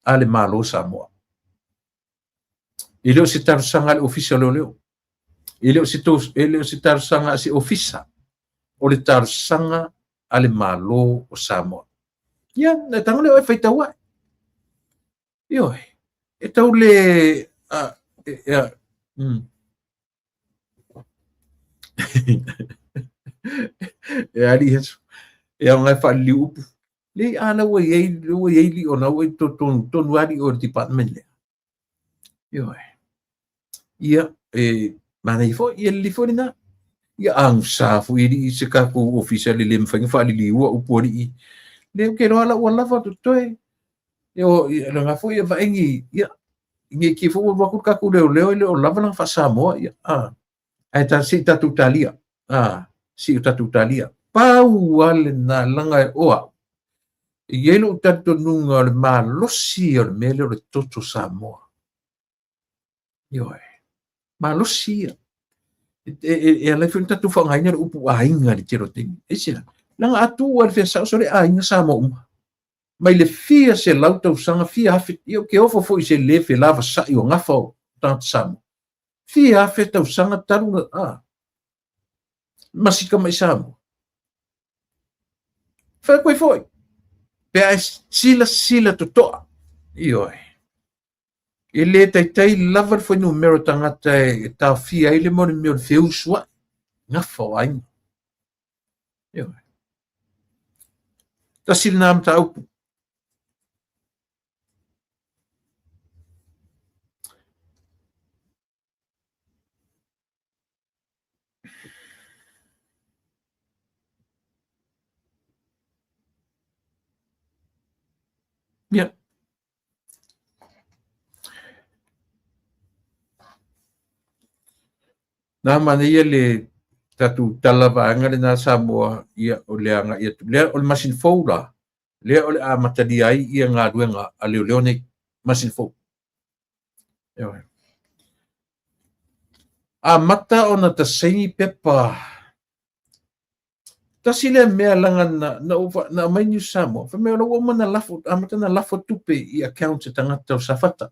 a le Malo Samoa. E le o se talosaga a le Ofisa o Leoleo. E le o se, e le o se talosaga a se ofisa. O le talosaga a le Malo o Samoa. Ia, na tago lea oe faitau ae. Ioe, e tau le... A, e, e, mm. E ali hesu. E au ngai whaaliliu upu. Lei a la ua iai, ua iai li o na ua i tonu, tonu ali o le department lea. Ioe. Ia, e manaia foi, ia lelei foi lena. Ia agusa foi alii se tatou ofisa le le mafai ona faaliliua upu alii. Le ou te iloa la ua lava totoe. E o ia lena foi ia vaai ia nei te i foi ua alu atu le tatou leoleo e le o lava lana faa-Samoa ia. A, ae ta se i tatou talia. A, se i tatou talia. Pau lava lena leaga e o au. E i ai lou talitonuga o le malosi o le mea lea o le toto Samoa. Ioe. Malosi ia. E, e, e ala ai foi ona tatou faaaogaina le upu aiga i le tele o taimi. Aisea? Leaga a tuu lava i le fea sao, sole aiga Samoa uma. Mai le fia selau tausaga, fia afe, ia ou te ofo foi i se le felavasai o gafa o tagata Samoa. Fia afe tausaga talu na, a, masika mai Samoa. Fai atu ai foi, pe a e silasila totoa, ioe, E le taitai lava le fuainumera o tagata e taofia ai le mea o le mea o le feusuai, gafa o aiga. Ioe. Tasi lena mataupu. Ia. Na manaia le tatou tala vaega lena Samoa, ia o le agai atu. Lea o le masina fou la, lea o le a amatalia ai ia galuega a leoleo nei, masina fou. Ioe. Amata ona tasaini pepa. Tasi lea mea laga na, na, na aumai News Samoa, fai mai o la ua uma na lafo, amata na lafo tupe i accounts a tagata o Safata.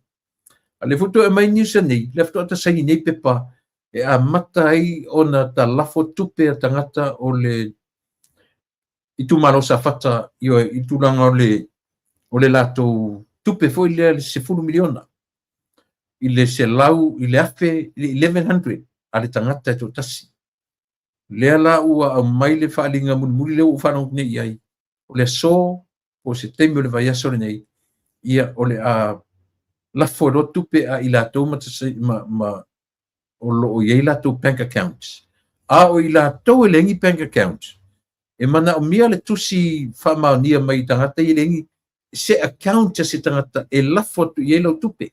A lea foi toe aumai news nei, lea faatoa tasaini nei pepa e amata ai ona ta lafo tupe a tagata o le itumalo Safata, ioe, i tulaga o le o le latou tupe foi lea le 10 miliona i le selau i le afe i le 1100 a le tagata e toatasi. Lea la ua aumai le faaaliga mulimuli lea ua ou faalogo nei i ai, o le aso po o se taimi o le vaiaso lenei, ia o le a lafo e loa tupe a i latou ma, ma, ma o lo o i ai latou bank accounts. A o i latou e leai ni bank account, e manaomia le tusi faamaonia mai i tagata ia e leai ni se account a se tagata e lafo atu i ai lau tupe.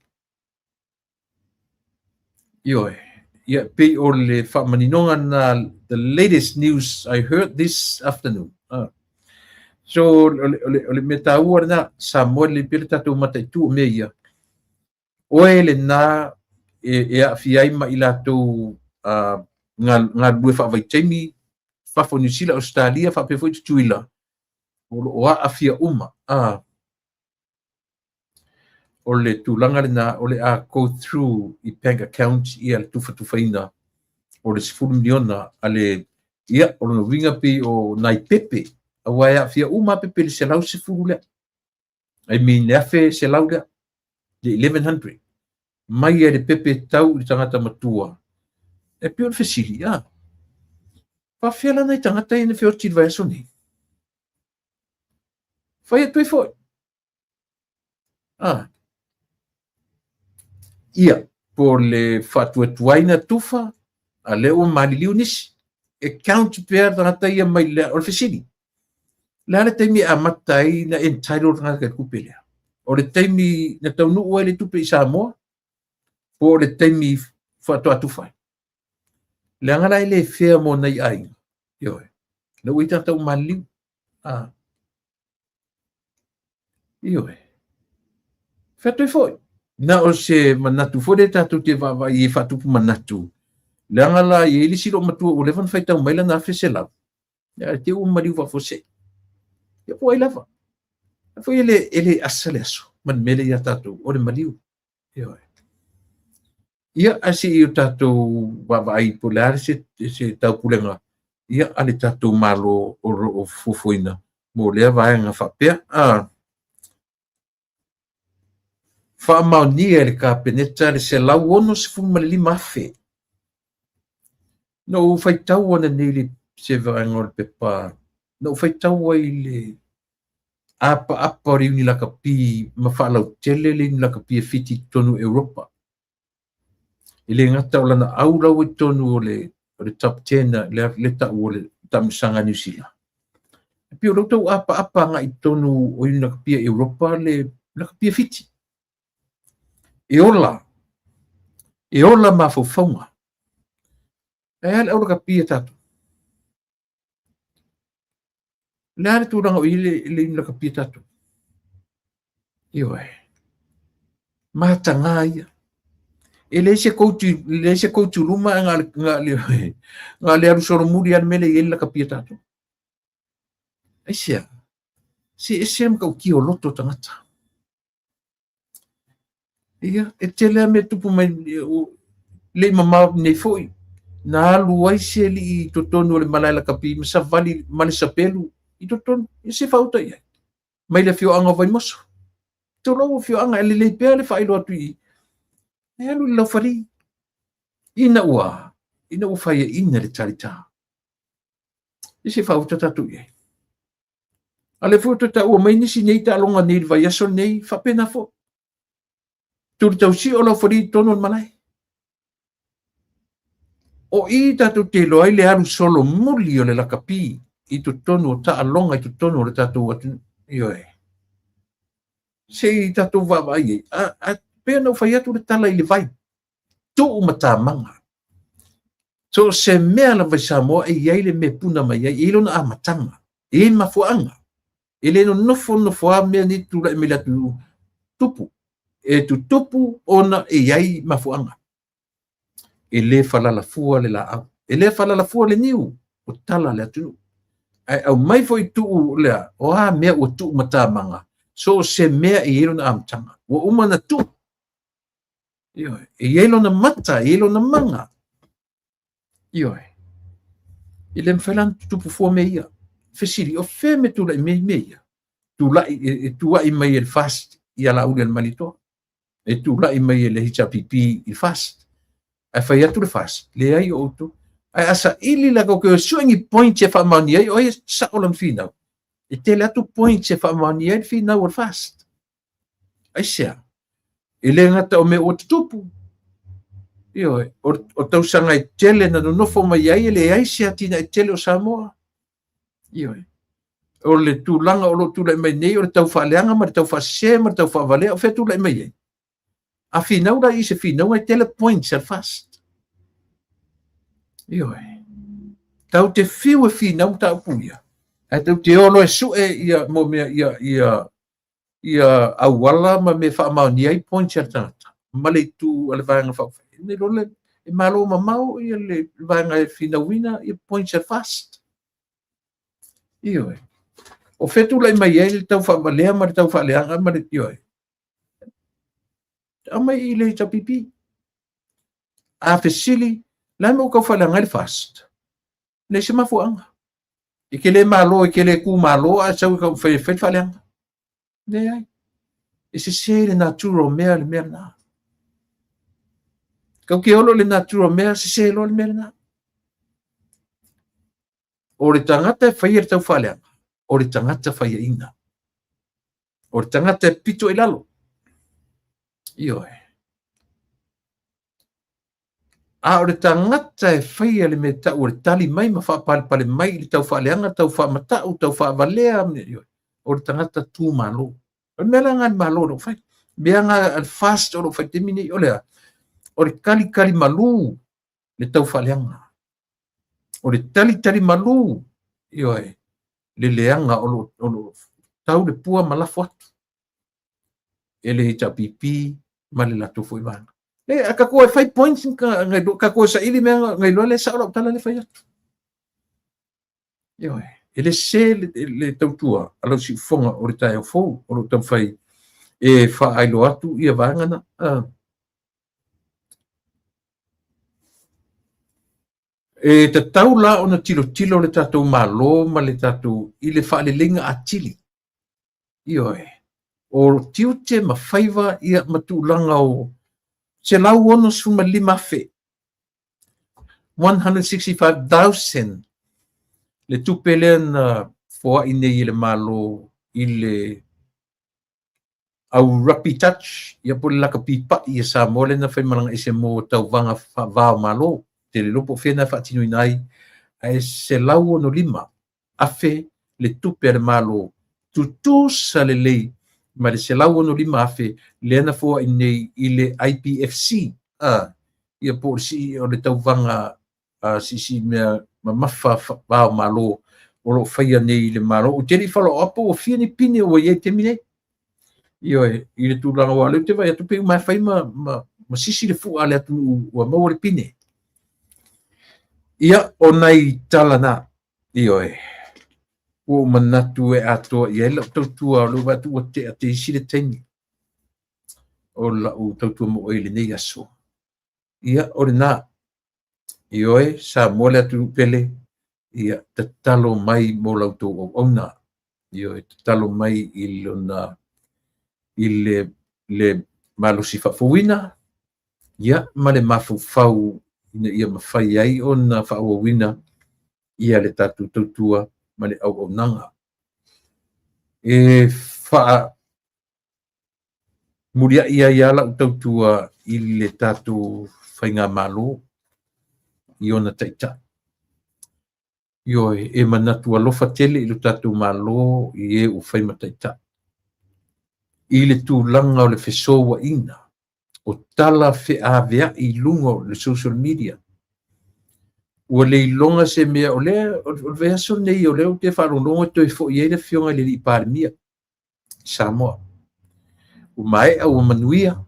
Ioe. Ia, pei o le faamaninoga na, the latest news I heard this afternoon. Ah. So, o le, o le, o le mea taua lena, Samoa lelei pea le tatou mataitu o mea ia. Oe lena e, e aafia ai ma i latou uh, galulue faavaitaimi fafo Niu Sila, Ausetalia faapea foi Tutuila, o lo o aafia uma. O le tulaga lena o le a go through i bank account ia le tufatufaina o le 10 miliona a le ia. O lona uiga pei o nai pepe, aua e aafia uma pepe i le 110 lea, I mean le 1,100 lea, le 1100 mai ai le pepe tau i le tagata matua. E pei o le fesili, a faafefea la nai tagata ia na feoti i le vaiaso nei? Fai atu ai foi ia po o le faatuatuai na tufa, a lea ua maliliu nisi e count pea tagata ia mai le. O le fesili, le a le taimi e amata ai na entitle tagata i le tupe lea? O le taimi na taunuu ai le tupe i Samoa, po o le taimi faatoa tufa ai? Leaga la e le fea mo nai aiga. Ioe, la ua i tagata ua maliliu. Ioe, fai atu ai foi na o se manatu foi lea tatou te vaavaai e faatupu manatu, leaga la e i ai le isi loomatua ua leva ona faitau mai lana 1,100, ia te ua maliu faafuasei. Ia po ai lava foi e le asa le aso ma le mea lea ia tatou o le maliu. Ioe. Ia, ae se i o tatou vaavaai po o le a se taupulega ia a le tatou Malo o lo o fuafuaina mo lea vaega faapea. Faamaonia e le Kapeneta le 165,000. Na ou faitau ananei le se vaega o le pepa, na ou faitau ai i le apaapa o le Iuni Lakapi ma faalautele le Iuni Lakapi e Fiti i totonu o Europa. E le gata o lana au laua i totonu o le top 10 le tau o le taamilosaga a Niu Sila. E pei o lou tau apaapa agai i totonu o Iuni Lakapi a Europa le lakapi e Fiti. E ola, e ola mafaufauga. Ae a le au lakapi a tatou? Le a le tulaga o i le Iuni Lakapi a tatou? Ioe. Mataga ia. E leai se koutu, leai se koutu luma ae na le alu solomuli lava le mea lea e i ai le lakapi a tatou. Aisea? Se ese le matautia o loto o tagata. Ia, e tele lava mea tupu mai le i mamao nei foi. Na alu ai se alii i totonu o le malae lakapi ma savali ma le sapelu i totonu. Ia se faauta i ai mai le afioaga o Vaimoso. Tulou afioaga, e lelei pea le faailoa atu i i. E alu i le laufali. Ina ua faiaina le talita. Ia se faauta tatou i ai. A lea foi ua toe taua mai nisi nei taaloga nei i le vaiaso lenei, faapena foi. Tuli tausio o laufali i totonu o le malae. O i tatou te iloa ai le alu solomuli o le lakapi i totonu o taaloga i totonu o le tatou atunuu. Ioe. Se i tatou vaavaai ai. A pei ona ou fai atu le tala i le vai. Tuu matamaga. So o se mea lava i Samoa e i ai le mea puna mai ai, e i ai lona amataga, e i ai mafuaaga. E le nonofo nofo a mea nei tulai mai le atunuu tupu. E tutupu ona e i ai mafuaaga. E le falala fua le laau. E le falala fua le niu o tala le atunuu. Ae aumai foi tuu lea, o a mea ua tuu matamaga, so o se mea e i ai lona amataga. Ua uma na tuu. Ioe. E i ai lona mata, e i ai lona maga. Ioe. E le mafai la ona tutupu fua mea ia. Fesili, o fea me tulai mai mea ia? Tulai, e tuai mai e le FAST ia Laauli Malietoa. E tulai mai e le HRPP i le FAST. Ae fai atu le FAST, leai o outou. Ae a saili la kou sue ni points e faamaonia ai, o ai e sao lona finau? E tele atu points e faamaonia ai le finau o le FAST. Aisea? E le gata o mea ua tutupu. Ioe, o tausaga e tele na nonofo mai ai e leai se atinae tele o Samoa. Ioe. O le tulaga o lo o tulai mai nei o le tau faaleaga ma le tau faasese ma le tau faavalea, o fea tulai mai ai? A finau la i se finauga e tele points a le FAST. Ioe. Tau te fiu e finau mataupu ia. Ae tau te olo e sue ia mo mea ia auala ma mea faamaonia ai points a le tagata ma le itu a le Vaega Faaupufai. Nei loa le E malo mamao ia le vaega e finauina ia points a le FAST. Ioe. O fea tulai mai ai le tau faavalea ma le tau faaleaga ma le ioe. Aumai i le HRPP. A fesili, le a mea ua tau faaleaga ai le FAST? Leai se mafuaaga. E te le malo, e te le tu malo, ae sau e taumafai e fai le faaleaga. Leai. E sese le natura o mea le mea lena. Tau te olo le natura o mea, sese loa le mea lena. O le tagata e faia le tau faaleaga, o le tagata faiaina. O le tagata e pito i lalo. Ioe. A o le tagata e faia le mea tau o le tali mai ma faapalepale mai i le tau faaleaga, tau faamata'u, tau faavalea, o le tagata tu malo. O le mea la lena a le Malo o lo o fai. Mea lena a le FAST o lo o fai i le taimi nei, o le a? O le talitali malu le tau faaleaga. O le talitali malu, ioe, le leaga o lo tau le pua ma lafo atu e le HRPP ma le latou foi vaega. E, a tatou e fai points, tatou e saili mea nai loa le sao lau tala le fai atu. Ioe, e le sese le tautua a lau siufofoga o le taeao fou o lo o taumafai e faailoa atu ia vaega na. E tatau la ona tilotilo le tatou Malo ma le tatou i le faaleleiga atili. Ioe, o tiute ma faiva ia ma tulaga o 165,000, 165,000 le tupe lea na foai nei e le Malo i le au rugby touch, ia po o le lakapi pa'i a Samoa lea na faimalaga ese mo tauvaga faava o Malo. Te le iloa po o fea na faatinoina ai, ae 165,000 le tupe a le Malo, tutusa lelei ma le 165,000 lea na foai nei i le IPFC, ia po o le CEO o le tauvaga siisii mea mamafa va o Malo o lo o faia nei i le Malo. Ou te le i follow up ua fia ni pine ua i ai i le taimi nei. Ioe, i le tulaga aua o lea ou te vaai atu pei uma e fai ma sisi le fua a le atunuu ua maua le pine. Ia, o nai tala na, ioe, ua ou manatu e atoa i ai lau tautua, o lea ua vaai atu ua tea te isi le taimi o lau tautua moe i lenei aso. Ia, o lena. Ioe, Samoa le atunuu pele, ia tatalo mai mo la outou auauna. Ioe, tatalo mai i lona i le malosi faafouina, ia ma le mafaufau ina ia mafai ai ona faaauauina ia le tatou tautua ma le auaunaga. E faa muliai ai lava lau tautua i le tatou faigamalo i ona taitai. Ioe, e manatu alofa tele i lo tatou Malo i e ua fai ma taitai. I le tulaga o le fesouaina, o tala feaveai i luga o le social media, ua le iloga se mea, o lea, o le vaiaso lenei o lea ou te faalogologo e toe foi ai le afioga i le alii Palemia i Samoa. Ua maea, ua manuia,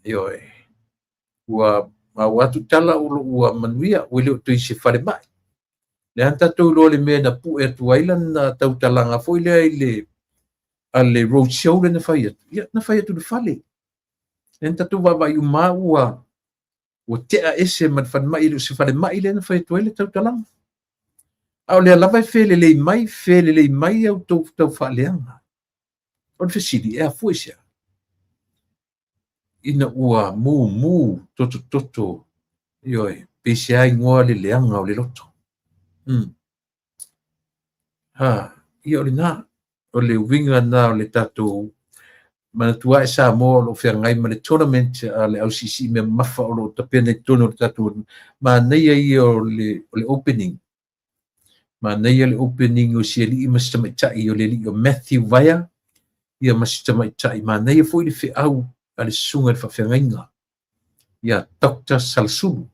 ioe, ua maua atu tala ua manuia, ua le o toe i se falemai. Lea na tatou iloa le mea na pue atu ai lana tautalaga foi lea i le a le road show lea na fai atu, ia na fai atu i le fale. Lea na tatou vaavaai uma ua tea ese ma le falemai, e le o se falemai lea na fai atu ai le tautalaga. A o lea lava e felelei mai, felelei mai au tau faaleaga. O le fesili, e afua i se a? Ina ua mumu totototo, ioe, pe se a igoa le leaga o le loto. Ha, ia o lena, o le uiga na o le tatou manatua e Samoa o lo o feagai ma le tournament a le au siisii mea mamafa o lo o tapena i totonu o le tatou manaia ia o le opening. Manaia le opening o si alii ma si tamaitai o le alii o Matthew Vaea ia ma si tamaitai. Manaia foi le feau a le susuga i le faafeagaiga ia Dr. Salasulu.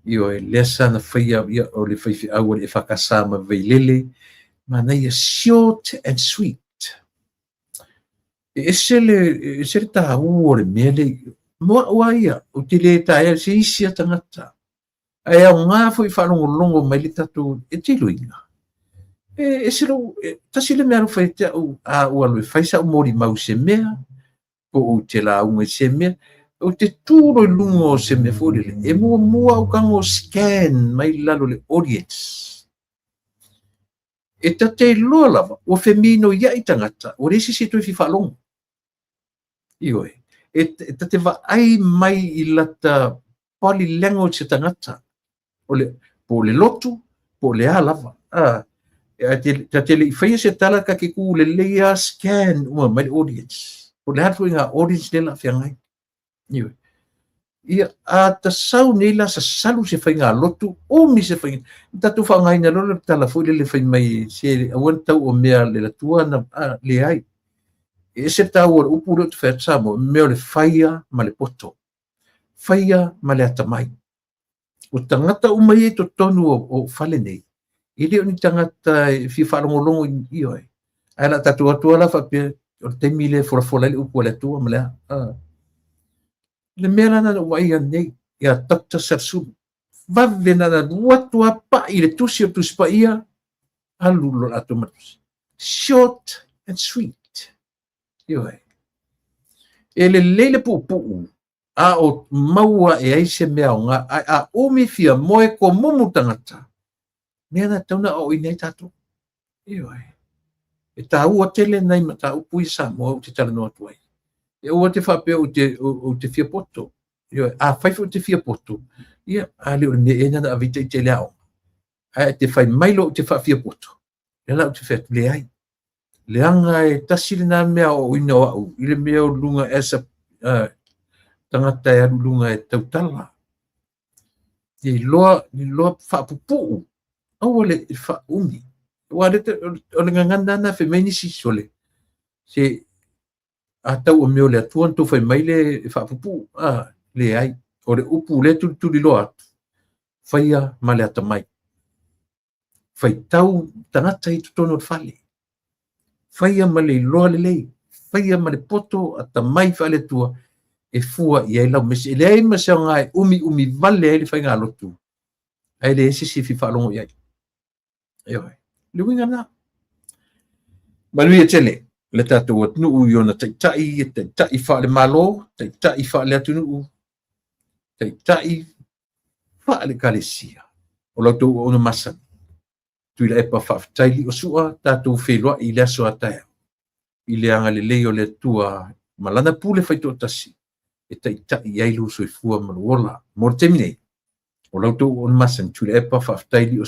Ioe, lea sa na faia ia, o le faifeau a le EFKS ma Vailele. Manaia, short and sweet. E ese le, ese le tāua o le mea le Mo au lava ia, ou te le taea se isi a tagata. Ae aoga foi faalogologo mai le tatou e te iloina. E ese lou, tasi le mea alofa ia te au, a ou alu e fai sau molimau i se mea, po ou te lauga i se mea, ou te tu loa i luga o se mea foi lele, e muamua ou tago scan mai lalo le audience. E ta te iloa lava, ua feminoiai tagata, ua leai se isi e toe fia faalogo. Ioe. E ta te vaai mai i lata body language e tagata, o le, po o le lotu, po o le a lava. Ta te le i faia se tala, ta te tu lelei lava scan uma mai le audience. Po o le a le ituaiga audience lea o le a feagai. Ioe. Ia, a ta sau nei la sasalu se faigalotu, umi se faiga, tatou faaaogaina loa le tala foi lele fai mai se aua ne tau o mea le latua na, leai. E ese le taua o le upu lea ou te fai atu Samoa, mea o le faia ma le poto, faia ma le atamai. O tagata uma ia i totonu o fale nei, e le o ni tagata e fia faalogologo ioe. Ae o le a tatou atu lava la faapea, o le taimi lea e folafola ai le upu a le Atua ma le a. Le mea la na ou vaai nei ia Dr. Sasulu, vave na alu atu a pai le tusi o le Tusi Paia, alu loa latou ma le tusi. Short and sweet. Ioe. E lelei le puupuu, a o maua e ai se mea aoga, ae a umi fia moe komumu tagata, mea na tatau ona aoaoina ai tatou. Ioe. E taua tele nai mataupu ia Samoa ou te talanoa atu ai. E aua te faapea ou te fia poto. Ioe. Afai foi ou te fia poto, ia, a le o le mea ea lena na ave ai ita i le aoga. Ae te fai mai loa ou te faafia poto, lea la ou te fai atu, leai. Leaga e tasi lena mea aoaoina o au i le mea o luga as a tagata e alu i luga e tautala. Ia iloa faapupuu, aua le faaumi. Aua o le gagana lena fai mai nisi, sole, se a tau o mea o le Atua na tou fai mai le faapupuu, leai. O le upu lea tulituliloa atu, faia ma le atamai. Faitau tagata i totonu o le fale. Faia ma le iloa lelei, faia ma le poto atamai faale-Atua e fua i ai lau message. E leai ma se aoga e umiumi vale ai le faigalotu, ae leai se isi e fia faalogo i ai. Ioe. Le uiga lena. Manuia tele le tatou atunuu i ona taitai, taitai faale-Malo, taitai faale-atunuu, taitai faale-Ekalesia. O la outou auauna masani, Tuilaepa, faafetai Liosua, tatou feiloai i le aso a taeao i le agalelei o le Atua ma lana pule faitoatasi e taitai ai lou soifua ma lou ola. Mo le taimi nei, o la outou auauna masani, Tuilaepa, faafetai Liosua.